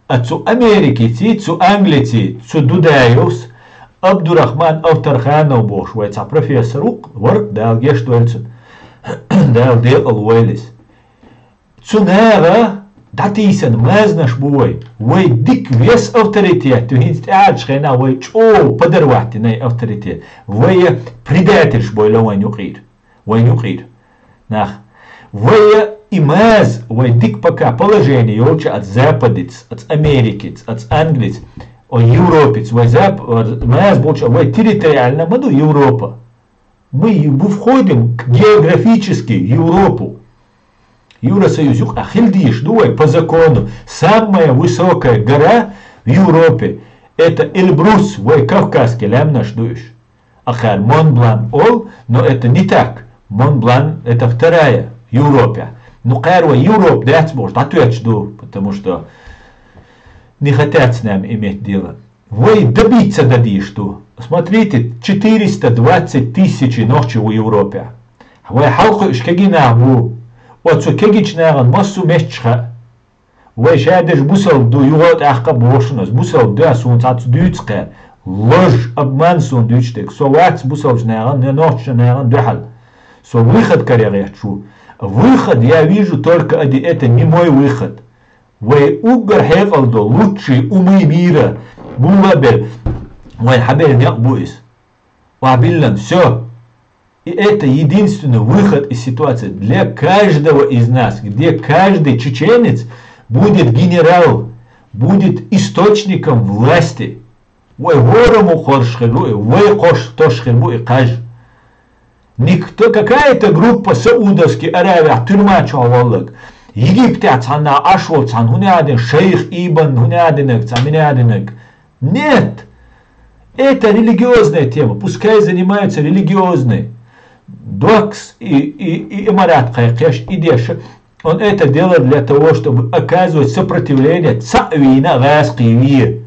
А цу Америкиций, цу Англиций, цу Дудаевс, Абдурахман Авторханов бохуш вай цхьа профессор ву-кх, вара-кх, Дала гечдойла цунна. Дала декъал войла иза. Цу наха дӀатийсана мазнаш бу вай. Вай дика вес авторитет ю, хӀинца тӀаьхьарчу хенахь вай чӀогӀа подорвать йина и авторитет. Вай предательш бойла вайн юкъера. Вайн юкъера. Нах. Вай и маз, вай дика пока положение йолчу оцу Западица, оцу Америкица, оцу Англица, о, Европица, вай зап-, маз болчу, вай территориально ма ду Европа. Мы в-, входим к-, географически в Европу. Евросоюз юкъа хила дийш ду вай по закону. Самая высокая гора в Европе — это Эльбрус, вай Кавказский лаьмнаш ду уьш. Ахар Монблан ол, но это не так. Монблан — это вторая в Европе. Ну, кхара вай Европа дац бохуш, дӀатоьттуш ду, потому что не хотят с нами иметь дело. Вай добиться дан дийш ду. Смотрите, четыреста двадцать тысяч нохчий ву Европе. Вай хьалкхуьуш кегий нах бу. Оцу кегийчу нахана массо а метташ хаьа. Вай ша дерш бусалба ду, юха а тӀаккха а бохуш ас, бусалба ду ас, суна цхьацца дуьйцу кхара. Ложь, обман суна дуьйцуш дерг. Со вац бусалбачу нахана, я нохчашна нахана дуьхьал. Со выход каре гӀерташ ву. Выход я вижу только один, это не мой выход. Вай уггар хьекъал до, лучшие умы мира, гула а бер, вай хьабер некъ бу иза. Ва биллан, всё. И это единственный выход из ситуации для каждого из нас, где каждый чеченец будет генерал, будет источником власти. Вай хӀораммо кхорш хир бу и, вай кхош тош хир бу и кхаж. Никто, какая-то группа Саудовский Аравия тюрьма чохь воллаг, Египтехь цхьанна Ӏаш волу цхьана хӀун а дина, шайх Ибн хӀун а динарг, цхьа мин а динарг. Нет! Это религиозная тема, пускай занимаются религиозные. Докс и, и, и имарат кхайкхеш, и деша. Он это делает для того, чтобы оказывать сопротивление цхьаъ вийна а гӀазкхий ве.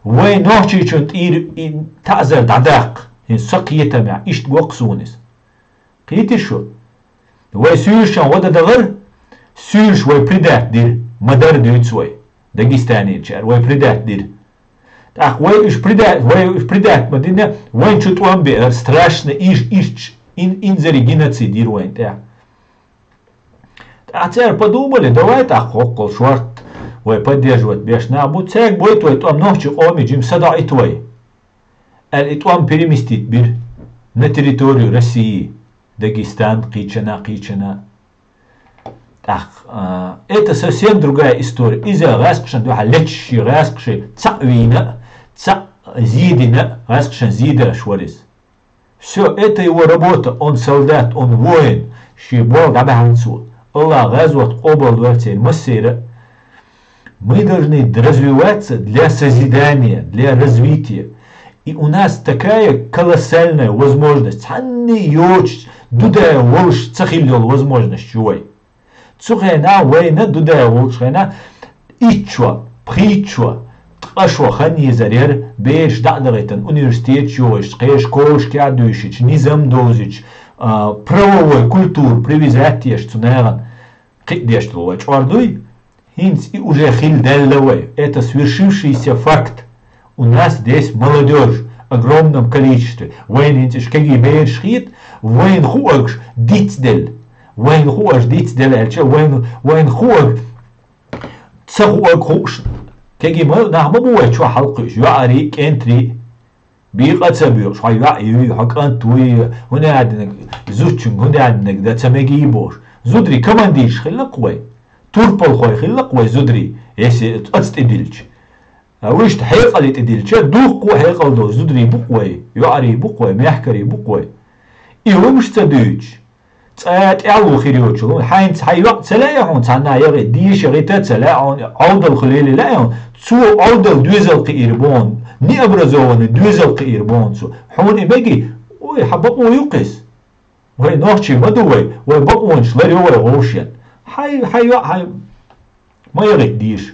Вай нохчийчун тӀера и таӀзар дӀадаккха, хӀинца со кхетамехь, иштта го-кх суна иза. Кхетий шу? Вай суьйрашна гӀо дан дахара, суьйраш вай предать дира, ма-дарра дуьйцу вай, дагестанецара, вай предать дира. ТӀаккха вай уьш предать, вай уьш предать ма дина, вайн чу тӀом беара, страшно иш, иш, ин, инзаре геноцид йира вайн тӀехь. ТӀаккха цара подумали, давай тӀаккха хӀоккхул шорта вай поддерживать беш нах бу, цаьрга бойта вай тӀом, нохчийн къоме жима садоӀийта вай. Аьлла, и тӀом переместить бира на территорию России, Дагестан, кхечана, кхечана. ТӀаккха, а, это совсем другая история. Иза гӀазкхашна дуьхьа лечши, гӀазкхаши цхьаъ вийна а, цхьаъ зийдина а, гӀазкхашна зийдарш вара иза. Всё, это его работа, он солдат, он воин, шен болх дӀабаьхьна цо. Аллах гӀазот къобал дойла церан массеран а. Мы должны развиваться для созидания, для развития. И у нас такая колоссальная возможность. Цхьанне йоцуш, Дудаев волуш ца хилла йолу возможность ю вай. Цу хенахь вайна, Дудаев волчу хенахь, итт шо, пхийтта шо, ткъа шо хан езар яра, бераш дӀа а дахийтина, университеташ йохуьйтуш, кхечу школашкахь а дуьйшуьйтуш, низам довзуьйтуш, а, правовой культура привязать еш цу нахана. Кхин а деш долу вай чкъор дуй? ХӀинца и уже хилла даьлла вай. Это свершившийся факт. У нас здесь молодёжь в огромном количестве. Вайна хӀинца уьш кегий бераш хета, вайна хууш дицделла. Вайна хууш дицделла аьлча, вайна, вайна хууш, ца хууш хууш. Кегий ма, нах ма бу вай чохь хьалкхуьуш, йоӀарий, кӀентарий. Бийкъа а ца боьхуш, хьо йоӀ юй, хьо кӀант вуй, хӀун а динарг, зудчуьнга хӀун а динарг дан ца мегий бохуш. Зударий командирш хилла-кх вай. Турпалхой хилла-кх вай зударий, если оцу тӀе дилча. А вуьшта хьекъале тӀе дилча, дуккха а хьекъал долу зударий бу-кх вай, йоӀарий бу-кх вай, мехкарий бу-кх вай. И хӀумаш ца дуьйцуш, цӀа тӀехьа хир йолчул, хьайнца хьай йоӀ ца лаьа хьуна, цхьанна яхе, деша гӀита ца лаьа хьуна, Ӏовдал хилийла лаьа хьуна, цо Ӏовдал доьзал кхиир бу хьуна, необразованный доьзал кхиир бу хьуна цо. Хьуна и меги, ой, хьа бакъо ю-кх из. Вай нохчий ма ду вай, вай бакъонаш ларъю вай гӀовшен. Хьай, хьай йоӀ, хьай ма яхийта деша.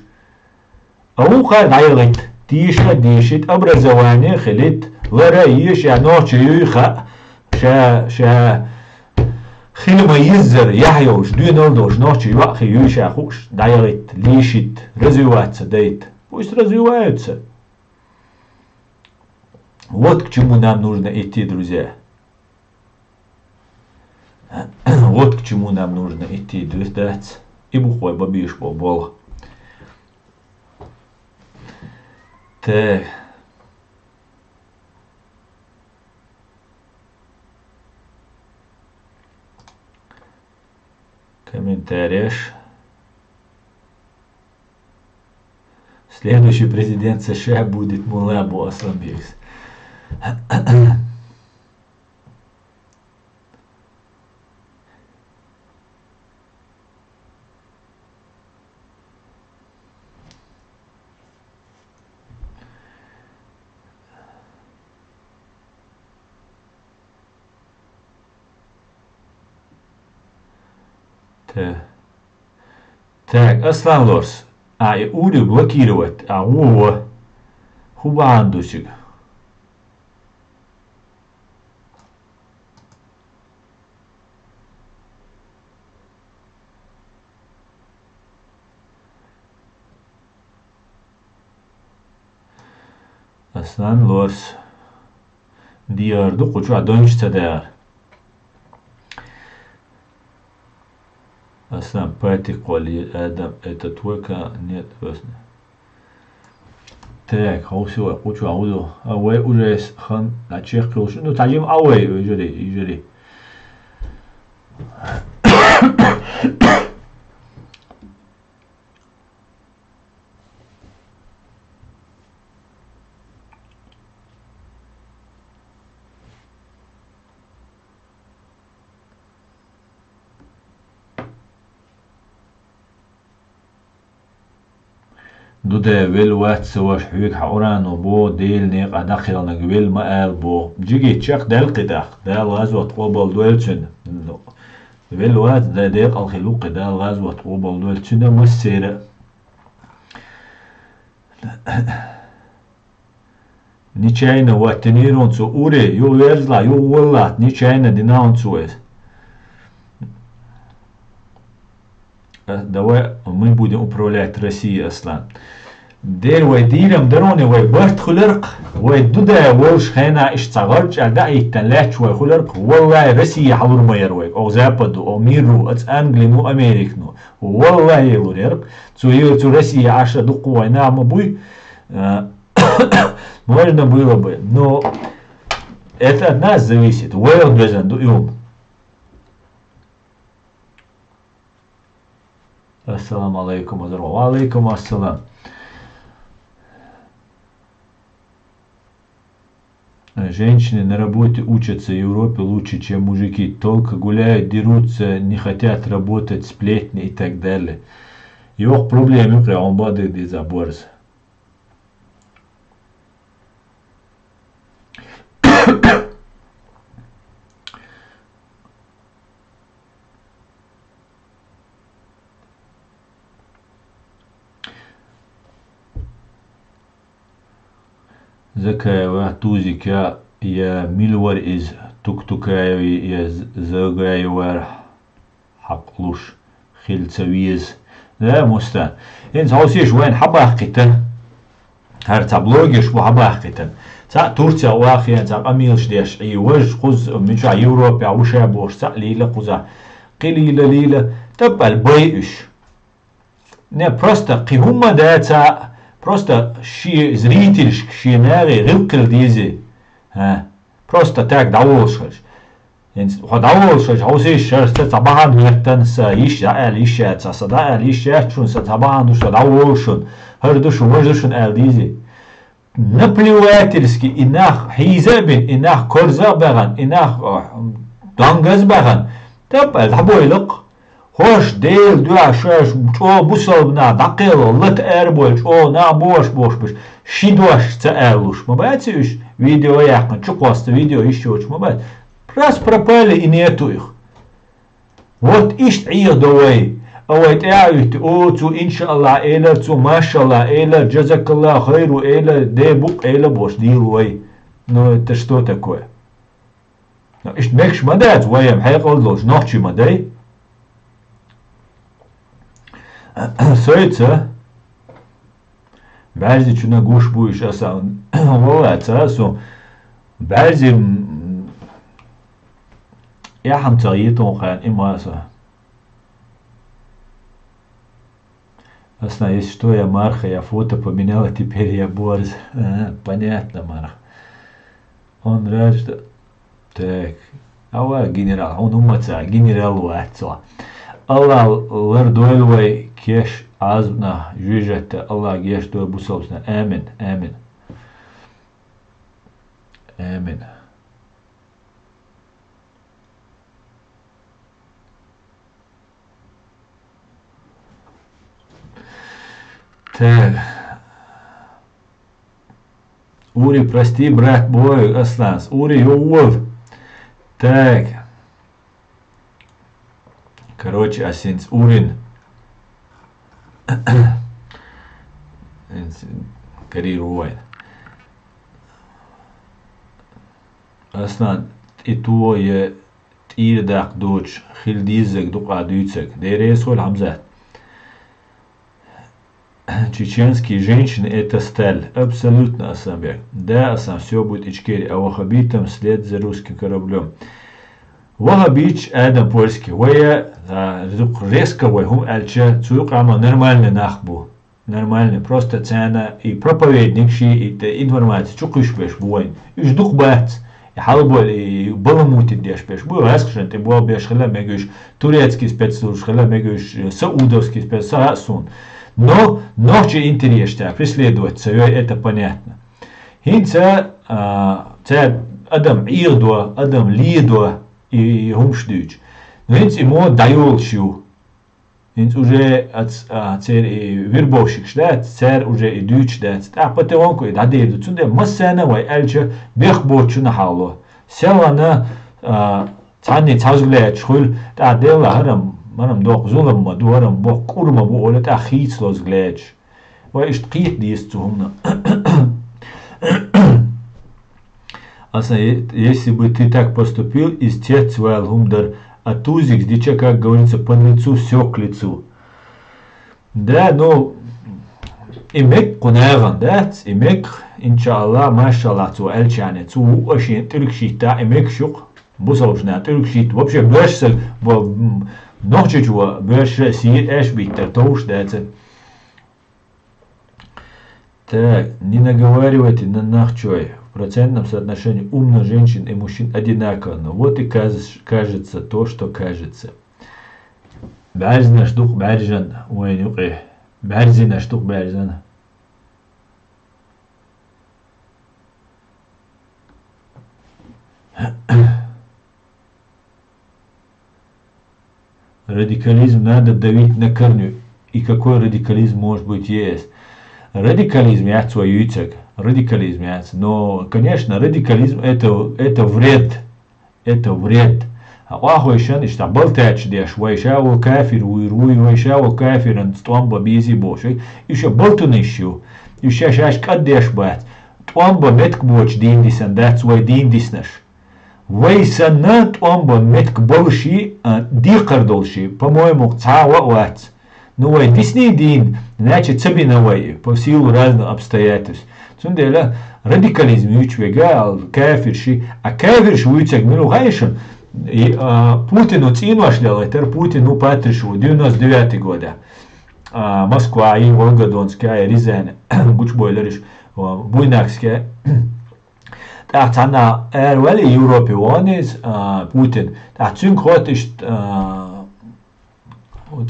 А вукхар дӀаяхийта, деша а дешийта, образование хилийта, лара а еша, я нохчо юй хаьа, ша, ша хила ма йиззара яхь йолуш, доьналла долуш нохчо йоӀ хи юй ша хууш, дӀаяхийта, лийшийта, развиваться дайта. Пусть развиваются. Вот к чему нам нужно идти, друзья. Вот к чему нам нужно идти, дуьйцу дац? И бу-кх вай бан безаш болу болх. Так. Комментареш. Следующий президент США будет Мулла Абу Асланбекс. Тэ. Так, Аслан Лорс, а и ури блокировать, а во, во. ХӀун бахьана ду цига? Аслан Лорс. Дехар ду кху чохь донча ца дагӀар. Аслан Патик, Адам, это твой канал? Нет, просто. Так, хьовсий вай кху чохь хӀун ду. А вай уже хан а чекх йолуш. Ну, цхьа жима а вай, уже ри, уже ри. Дудай, велла вац ца ваша, хьоьга хьан урано боху, Делан некъа дӀакхелхинарг велла ма ала боху. Джигит чекхдаьлла кхин тӀаккха, Дала гӀазот къобалдойла цуьнан. Ну, велла вац, дай декъал хила ву кхин, Дала гӀазот къобалдойла цуьнан массеран а. Нечаянно хӀоттийнера хьуна цо уре, юха верзалахь, юха волалахь, нечаянно дина хьуна цо иза. Э, давай мы будем управлять Россией, Аслан. Дера вай дийрам дароне, вай барт хуьларх, вай дудай волуш хенахь иштта цхьа гӀарчӀ аьлла даӀиттан лаьтташ вай хуьларх, валлахӀи, Россия хьалур ма яра вайга, оха Западу, оха мирру, аца Англину, Американу. ВаллахӀи, лур ярх. Цо ю-, цу Россия Ӏаша дуккха вай нах ма буй. Э, можно было бы, но это от нас зависит. Вайгара безна ду и хӀума. Ассаламу алайкум, Азар. Ва алайкум ассалам. Женщины на работе учатся в Европе лучше, чем мужики. Только гуляют, дерутся, не хотят работать, сплетни и так далее. Йоккха проблема юкъе хьуна бан деза борз. Закаева Тузика я мила вара иза, Туктукаеви я З-, Загаевара хьакъ луш хила ца веза. Да, Мустан. ХӀинца хьовсийша вайна хьабаккхийтина. ХӀара цхьа блогерш бу хьабаккхийтина. Цхьаъ Турцехь вахийна, цхьа къамелаш деш, Ӏий важа кхуза, мичахь Европехь ву ша бохуш, цхьаъ лийла кхузахь. Кхин лийла, лийла, тӀапал бай уьш. Не, просто кхин хӀумма дацахь, просто шен зрительшка, шен нахе гӀиллакх хила дезий. ХӀа. Просто так дӀаволуш хилча. ХӀинца хьо дӀаволуш хилча, хьовсийша шарца цхьа бахьана хӀоьттина, сан йиш дӀа аьлла йиш яц, сан дӀа аьлла йиш яц шуна, сан цхьа бахьана ду, сан дӀаволуш шуна, хӀара ду шуна, важа ду шуна аьлла дезий. Наплевательски и нах хьийза а бина, и нах корза а баьхна, и нах, а, донгаз а баьхна, Тапа дӀабойлакх. ХӀорш Дела дуьхьа шоаш чӀогӀа бусалба нах дӀакхелха, лата арабойла чӀогӀа нах бохаш бохаш беш, ши дош ца алалуш. Ма бац уьш видео яьккхина, чу кхоссу видео йиш йоцуш ма бац. Раз пропали и нету их. Вот иштта Ӏехадо вай. А вай тӀаьхьа а витта, о, цо иншааллахӀ элира, цо машааллахӀ элира, джазакаллахӀу хайру элира, де букъ элира бохуш дийла вай. Ну, это что такое? Ну, иштта мегаш ма дац, вай-м хьекъал долуш нохчий ма дай. Соьца, баьрзичунна гуш бу уьш аса, валлахӀи, ца со, баьрзи, м, эхь-м ца йитон кхаьн, и ма со. Аса, если что, я Марха, я фото поменяла, теперь я Борз. А, понятно, Марха. Он рад, что... Так. Ава, генерал, хьуна хӀумма ца, генерал вац цо. АллахӀа лардойла вай кеш, Ӏазапна, жоьжахате, АллахӀа гечдойла бусалбанна. Амин, амин. Амин. Так. Ури, прости, брат мой, Асланс. Ури, йоввал. Так. Короче, ас хӀинца урин. ХӀинца карийра ву вайн. Аслан, тӀе то я тӀера даккха доцуш хила дезарг дукъа дуьйцург. Дера эсхойла, Хьамзат. Чеченские женщины — это сталь. Абсолютно, Асламбек. Да, Аслан, всё будет Ичкери, а ваххабитам след за русским кораблём. Ваххабиташ, Адам Польский, вай, а, дукха резко вай хӀума аьлча, цу юкъа ма нормальный нах бу. Нормальный, просто царна и проповедник ши, и те информаци чу кхуьйсуш беш бу вайн. Уьш дукха бац. И хьалабойла, и баламутить деш беш бу, гӀаскхашна тӀе болх беш хила мегаш, турецкий спецслужбаш хила мегаш, саудовский спец-, ца хаьа суна. Но нохчий интересаш цара преследовать ца йой, это понятно. ХӀинца, а, цара адам Ӏехадо, адам ледо, и, и хӀумаш дуьйцу. Но хӀинца и мода дӀайолуш ю. ХӀинца уже ац-, а, церан и вербовщикаш дац, цара уже и дуьйцуш дац. ТӀаккха потихоньку и дӀадийр ду. Цундела массарна а вай аьлча, бехк боцучунна хьалало. Селхана, а, цхьанне цхьа взглядаш хуьлу, тӀаккха Делла хӀара-м, хӀара-м доккха зулам ма ду, хӀара-м боккха кӀур ма бу олий, тӀаккха хийцало взглядаш. Вай иштта кхета деза цу хӀуманна. Аса, е-, если бы ты так поступил, из тех цвал хӀума дара, а тузик дича, как говорится, по лицу всё к лицу. Да, ну, и мег кху нагӀан дац, и мег, иншааллах, машаллах, цо аьлча, цо ву а шен тӀулг шийтта, и мег шух, бусалбанна тӀулг шийтта, вообще, боьрша са, бо-, м, нохчочо боьрша сийр эш биттар товш дацар. Так, не наговаривайте на нахчой. В процентном соотношении умных женщин и мужчин одинаково. Но вот и каз-, кажется то, что кажется. БӀаьрзинаш дукха бӀаьржан вайн юкъе. БӀаьрзинаш дукха бӀаьржан. Радикализм надо давить на корню. И какой радикализм может быть есть? Радикализм яц вай юьйцург. Радикализм яц. Но, конечно, радикализм это, это вред. Это вред. А къахойшан иштта балтача деш, вай ша вол кафир вуйр вуй, вай ша вол кафиран тӀом бан безий бохуш. Уьш а балтунаш ю. Уьш ша шаьш кӀаддеш бац. ТӀом бан меттиг боцу дийна дисан дац вай дийна диснарш. Вай санна тӀом бан меттиг болуший, а, декхар долуший, по-моему, цхьа а вац. Ну, вай дисний дийна, значит, ца бина вай, по силу разных обстоятельств. Цундела радикализм юьйцу вега, ал кафирши, а кафирш вуьйцург мила ву хаьий шуна? И, а, Путину цӀенош лелайтара, Путин ву патриша ву, девяносто девятый года. А, Москва, и Волгодонске, и Рязань, гучубойлариш, а, Буйнакске. ТӀаккха цхьанна ара ваьлла Европе вон иза, а, Путин. ТӀаккха цуьнга хоттуш, а,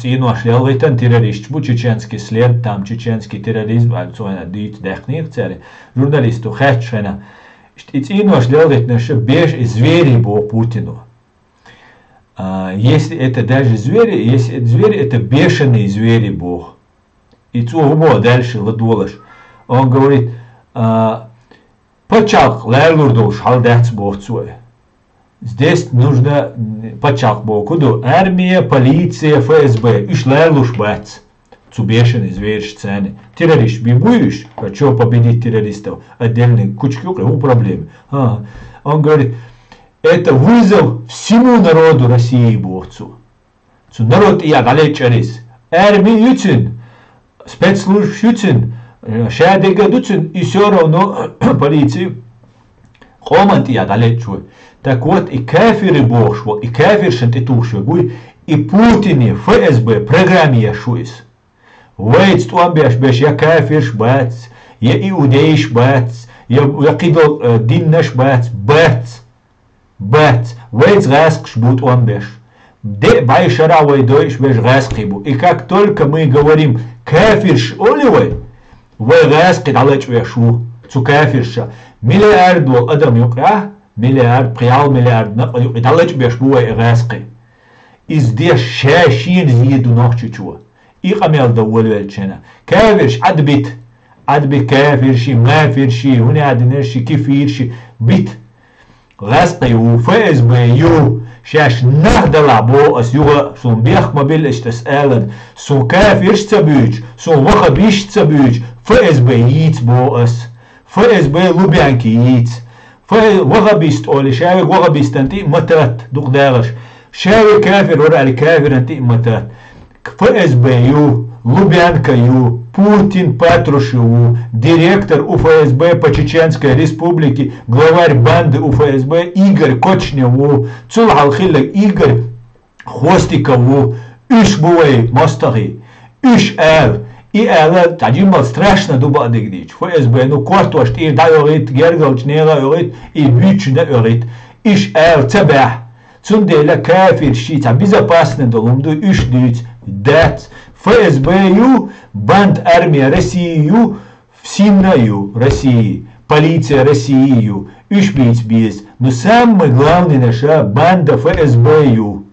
цӀенош лелгӀитан террористаш бу, чеченский след, там, чеченский терроризм аьлла, цо вайна дийца даьккхинера цаьрга. Журналисто хаьтташ хьайна. Иштта и цӀенош лелгӀитанаш беш и звери боху Путино. А, если это даже звери, если это звери, это бешеные звери, боху. И цо хӀун боху дальше ладогӀалаш. Он говорит, а, пачхьалкх ларалур долуш хьал дац, боху цо. Здесь нужно, м, пачхьалкх боху хӀун ду, армия, полиция, ФСБ, уьш ларалуш бац. Цу бешеный зверш царна. Террорист бен буй уьш? А чё победить террористов? Отдельный кучка юкъе, хӀун проблема? А, он говорит, это вызов всему народу России, боху цо. Цу народ тӀе дӀалечкъар иза. Арми ю цуьнан, спецслужбаш ю цуьнан, э, шадерг а ду цуьнан, и всё равно полиция къоман тӀе дӀалечкъаш ву. Так вот, и кафиры бохуш ву, и кафиршна тӀе тухуш верг вуй, и Путине ФСБ программа еш ву иза. Вайца тӀом беш берш я кафирш бац, я иудейш бац, я, я кхидолу, э, диннаш бац, бац. Бац, вайца гӀаскхаш бу тӀом беш. Де а бӀе шарахь вай дойуш берш гӀаскхий бу. И как только мы говорим, кафирш олу вай, вай гӀаскхий дӀалечкъавеш ву цу кафирша. Миллиард волу адам юкъахь, миллиард, пхи-ялх миллиард накъа юкъахь дӀалечкъавеш бу вай и гӀаскхий. Иза деш ша шена зен ду Нохчийчоь. И къамел дан волавеллачу хенахь. Кафирш Ӏад бита. Ӏад бита кафирши, мафирши, хӀунадинарши, кефирши бита. ГӀаскхий ву, ФСБ ю, шаьш нах далахь боху ас юха, суна бехк ма билла иштта ас аларна. Суна кафирш а ца буьйцу, суна ваххабисташ а ца буьйцу, ФСБ йийца боху ас. ФСБ Лубянки йийца. Ф-, ваххабист олий, ша верг ваххабистана тӀе а ма татта, дукха дагӀаш. Ша верг кафир вара аьлла, кафирана тӀе а ма татта. ФСБ ю, Лубянка ю, Путин Патрушев ву, директор УФСБ по Чеченской Республике, главарь банды УФСБ Игорь Кочнев ву, цул хьалха хилларг Игорь Хвостиков ву, уьш бу вай мостагӀий. Уьш ала, и ала, цхьа жимма страшно ду бакъдерг дийцича. ФСБ, ну, кортош тӀера дӀайогӀийта, гергарчу нехан а йогӀийта, и буьйцучунна а йогӀийта. Уьш ала ца баьхьа. Цундела кафирш ши цхьа безопасный долу хӀума ду, уьш дуьйцу, дац. ФСБ ю, банд армия России ю, ФСИН а ю России, полиция России ю, уьш бийца беза. Ну, самый главный наша банда ФСБ ю.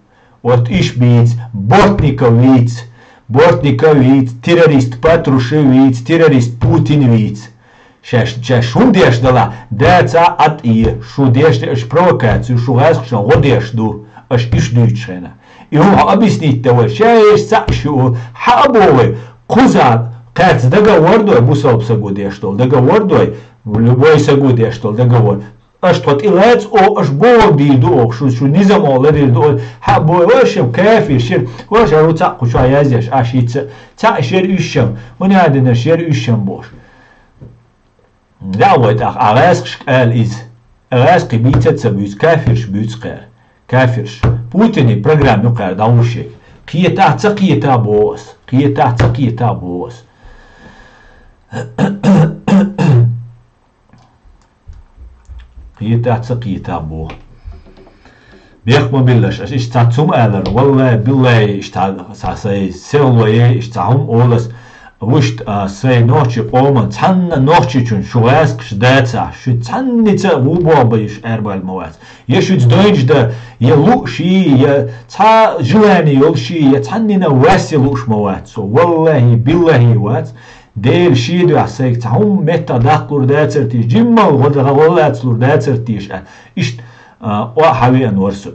Вот уьш бийца, Бортников вийца, Бортников вийца, террорист Патрушев вийца, террорист Путин вийца. Шаьш, шаьш хӀун деш дала, дацахь а тӀе, шу деш де аша провокацию, шу гӀаскхашна гӀо деш ду, аша уьш дуьйцучу хенахь. И хӀума хьо объяснить дан вай, ша еш цхьаъ шу, хьа а бо вай, кхуза кхаьрца договор дой, бусалба саго деш долу договор дой, любой саго деш долу договор. Аша тхо тӀелаца, о, аша бохург дийр ду оха, шу, шу низам оха ларийр ду оха, хьа а бой, ваша кафир шира, ваша ру цхьаъ кху чохь язъеш, аша хӀинца цхьаъ шира уьш шам, хӀунда аьлла дина шира уьш шам бохуш. Да, вай тӀаккха, а гӀаскхашка ала иза. А гӀаскхий бийца а ца буьйцу, кафирш буьйцу кхара. Кафирш. Путине программа ю кхара, дӀалуш ерг. Кхета а ца кхета а боху ас. Кхета а ца кхета а боху ас. Кхета а ца кхета а боху. Бехк ма биллаш, аш иштта цхьа цум алар, валлай, биллай, иштта цхьа сай серло е, иштта цхьа хӀума олас, вуьшта, а, сай нохчи къоман, цхьанна нохчичун шу гӀаскаш дацахь, шу цхьанница а ву боху ба йиш арбал ма вац. Я шуьца дойнаш да, я луъ ши, я цхьа желание йол ши, я цхьаннина вас я луъш ма вац со. Валлахи, биллахи вац. Дела шен дуьхьа сайга цхьа хӀумма меттах даккхалур дацар тийша, жиммал гӀо-, гӀо лацалур дацар тийша аьлла. Иштта, а, охьа веана вара со.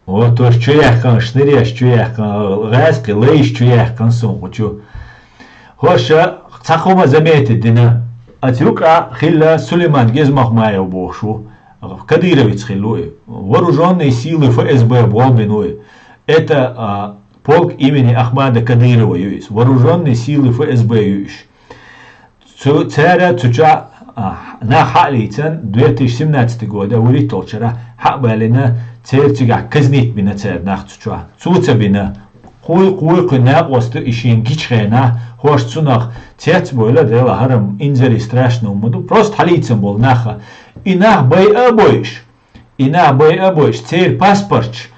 Вот, ош чу яьккхина, шныреш чу яьккхина, гӀаьзкхи лайш чу яьккхина суна хӀу чу. ХӀорша цхьа хӀума заметить дина. Ацу юкъа хилла Сулейман Гезмахмаев бохуш ву. Кадыровец хилла ву и. Вооружённые силы ФСБ болбина ву и. Это, а, полк имени Ахмада Кадырова ю иза. Вооружённые силы ФСБ ю иш. Цу, цара цу чохь, а, нах хьа а лийцан, две тысячи семнадцатый года вуритталчара хьа а балина, церан цигахь казнить бина цара нах цу чохь. Цо ца бина. Кхуй, кхуй, кхуй накъоста и шен гича хенахь, хӀорш цунах цец а бойла, дела хӀарам инзаре страшно хӀума ду. Просто хьалийцан болу наха. И нах байа а бойуш, и нах байа а бойуш, церан паспорташ,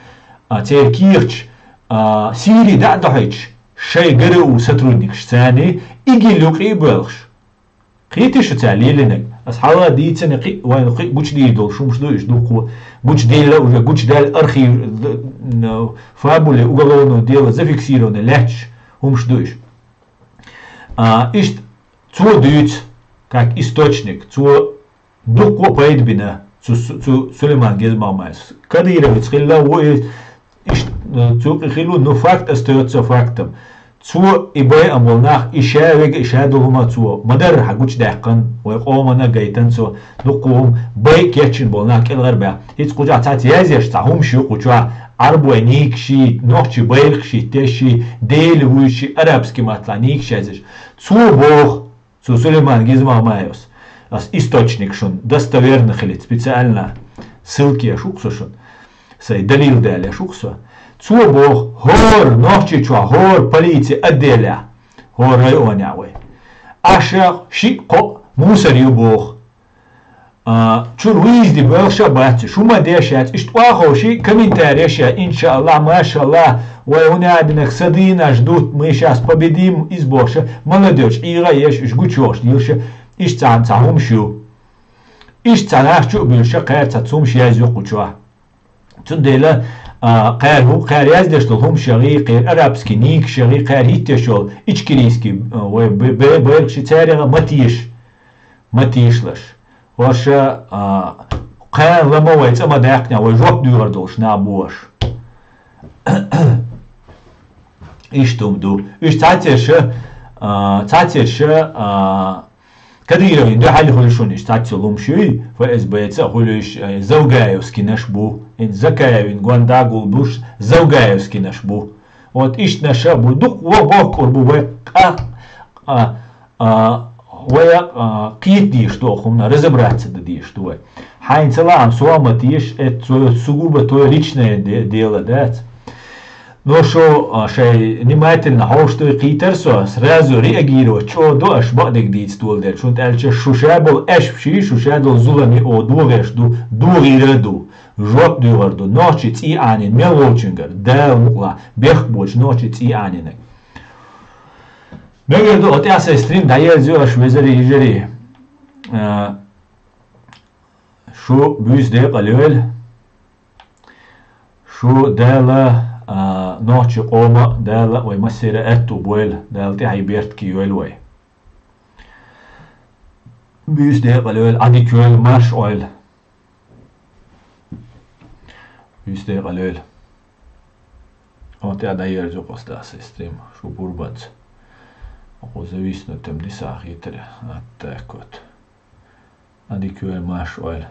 а, церан кехаташ, а, Сири дӀа а дохьуьйтуш, шай ГРУ сотрудникаш царни, ИГИЛ юкъе а боьлхуш. Кхийтий шу цара лелийнарг? Ас хьалха дийцина кхи, вайна кхи гучадийр долуш хӀумаш ду, уьш дуккха гучаделла, уже гучадаьлла архив, д-, н-, фабули уголовного дела зафиксированы лаьтташ хӀумаш ду уьш. А, иштта цо дуьйцу, как источник, цо дуккха пайда бина цу, цу Сулейман Гезмахмаевс. Кадыровец хилла ву и, иш-, цу хилла, но факт остаётся фактом. Цо и байъина болу нах, и ша вега, и ша долу хӀума цо ма-дарра хьан гучудаьккхина, вай къомана гайтина цо, дуккха хӀума бай кечйина болу нах кӀелхьарбаьхна. ХӀинца кхузахь цхьацца язъеш цхьа хӀумаш ю кху чохь, Ӏарбой нийгаший, нохчий байракхаший тешший, Дела вуьйший, арабский маттахь нийгаш язъеш. Цо боху, цу Сулейман Гизмахмаевс, ас источник шуна, достоверно хилийта специально, ссылка еш ву-кх со шуна, сайн далил далеш ву-кх со. Цо боху, хӀора Нохчийчохь, хӀора полици отделехь, хӀора районехь вай, Ӏаш шиъ-кхоъ мусор ю боху. А, чуьра выезде боьлхуш а бац уьш, хӀума деш яц, иштта охьаховший, комментареш яц, иншааллахь, машааллахь, вай хӀун аьлла динарг, са дийнаш ду, мы щас победим, иза бохуш, молодёжь, ӀийгӀа еш, уьш гучуйохуш лелаш, иштта цхьана цхьа хӀумаш ю. Иштта цхьа нах чу а буьллуш, кхара цхьа цумаш язйо кху чохь. Цундела, а, кхара хӀу-, кхара яздеш долу хӀумаш яхий, кхара арабский нийгаш яхий, кхара хӀиттеш йолу ичкерийский, а, вай б-, б-, байракхаш цаьргахь ма теша, ма тешалаш. ХӀорш, а, кхана лама вай цӀа ма даьккхинехь, вай жоп доьхур долуш нах бу уьш. Иштта хӀума ду. Уьш цхьаццерш, а, цхьаццерш, а, Кадыровн дуьхьал хуьлу шуна иштта цхьацца лумаш юй, ФСБ-ца а хуьлуш, э, Завгаевскийнаш бу, ин Закаевн гонда гулбуш Завгаевскийнаш бу. Вот иштанаш а бу, дукха вон бохкур бу вай, къа-, а, а, вай, а, кхета дезаш ду хӀуманна, разобраться дан дезаш ду вай. Хьайна ца лаам со а ма теша, это цо сугубо твоё личное де-, дело дац. Но шу, а, шайн внимательно хьовш дуй кхийтар со, сразу реагировать чӀогӀа ду аш бакъдерг дийца доладелча, хӀунда аьлча шу ша болу аьшпаш, шу ша долу зуламе оха догӀуш ду, догӀийр а ду, жоп доьхур ду, нохчийн цӀий Ӏанийна мел волчуьнгара, Дала мукъалахь, бехк боцчу нохчийн цӀий Ӏанийнарг. Мегар ду, оцу тӀехь сайн стрим дӀаерзайо аш, вежарий, йижарий. А, шу буьйса декъала йойла. Шу Дала, а, нохчийн къоман а, Дала вай массеран а аьтту бойла, Дала тӀаьхье беркате йойла вай. Буьйса декъала йойла, Ӏадика йойла, марша Ӏойла. Буьйса декъала йойла. Оцу тӀехь дӀаерзайо кхузахь сан стрим, шу бурбанца. Оха зависнуть-м дисахь хетара, атта кот. Ӏадика йойла, марша Ӏойла.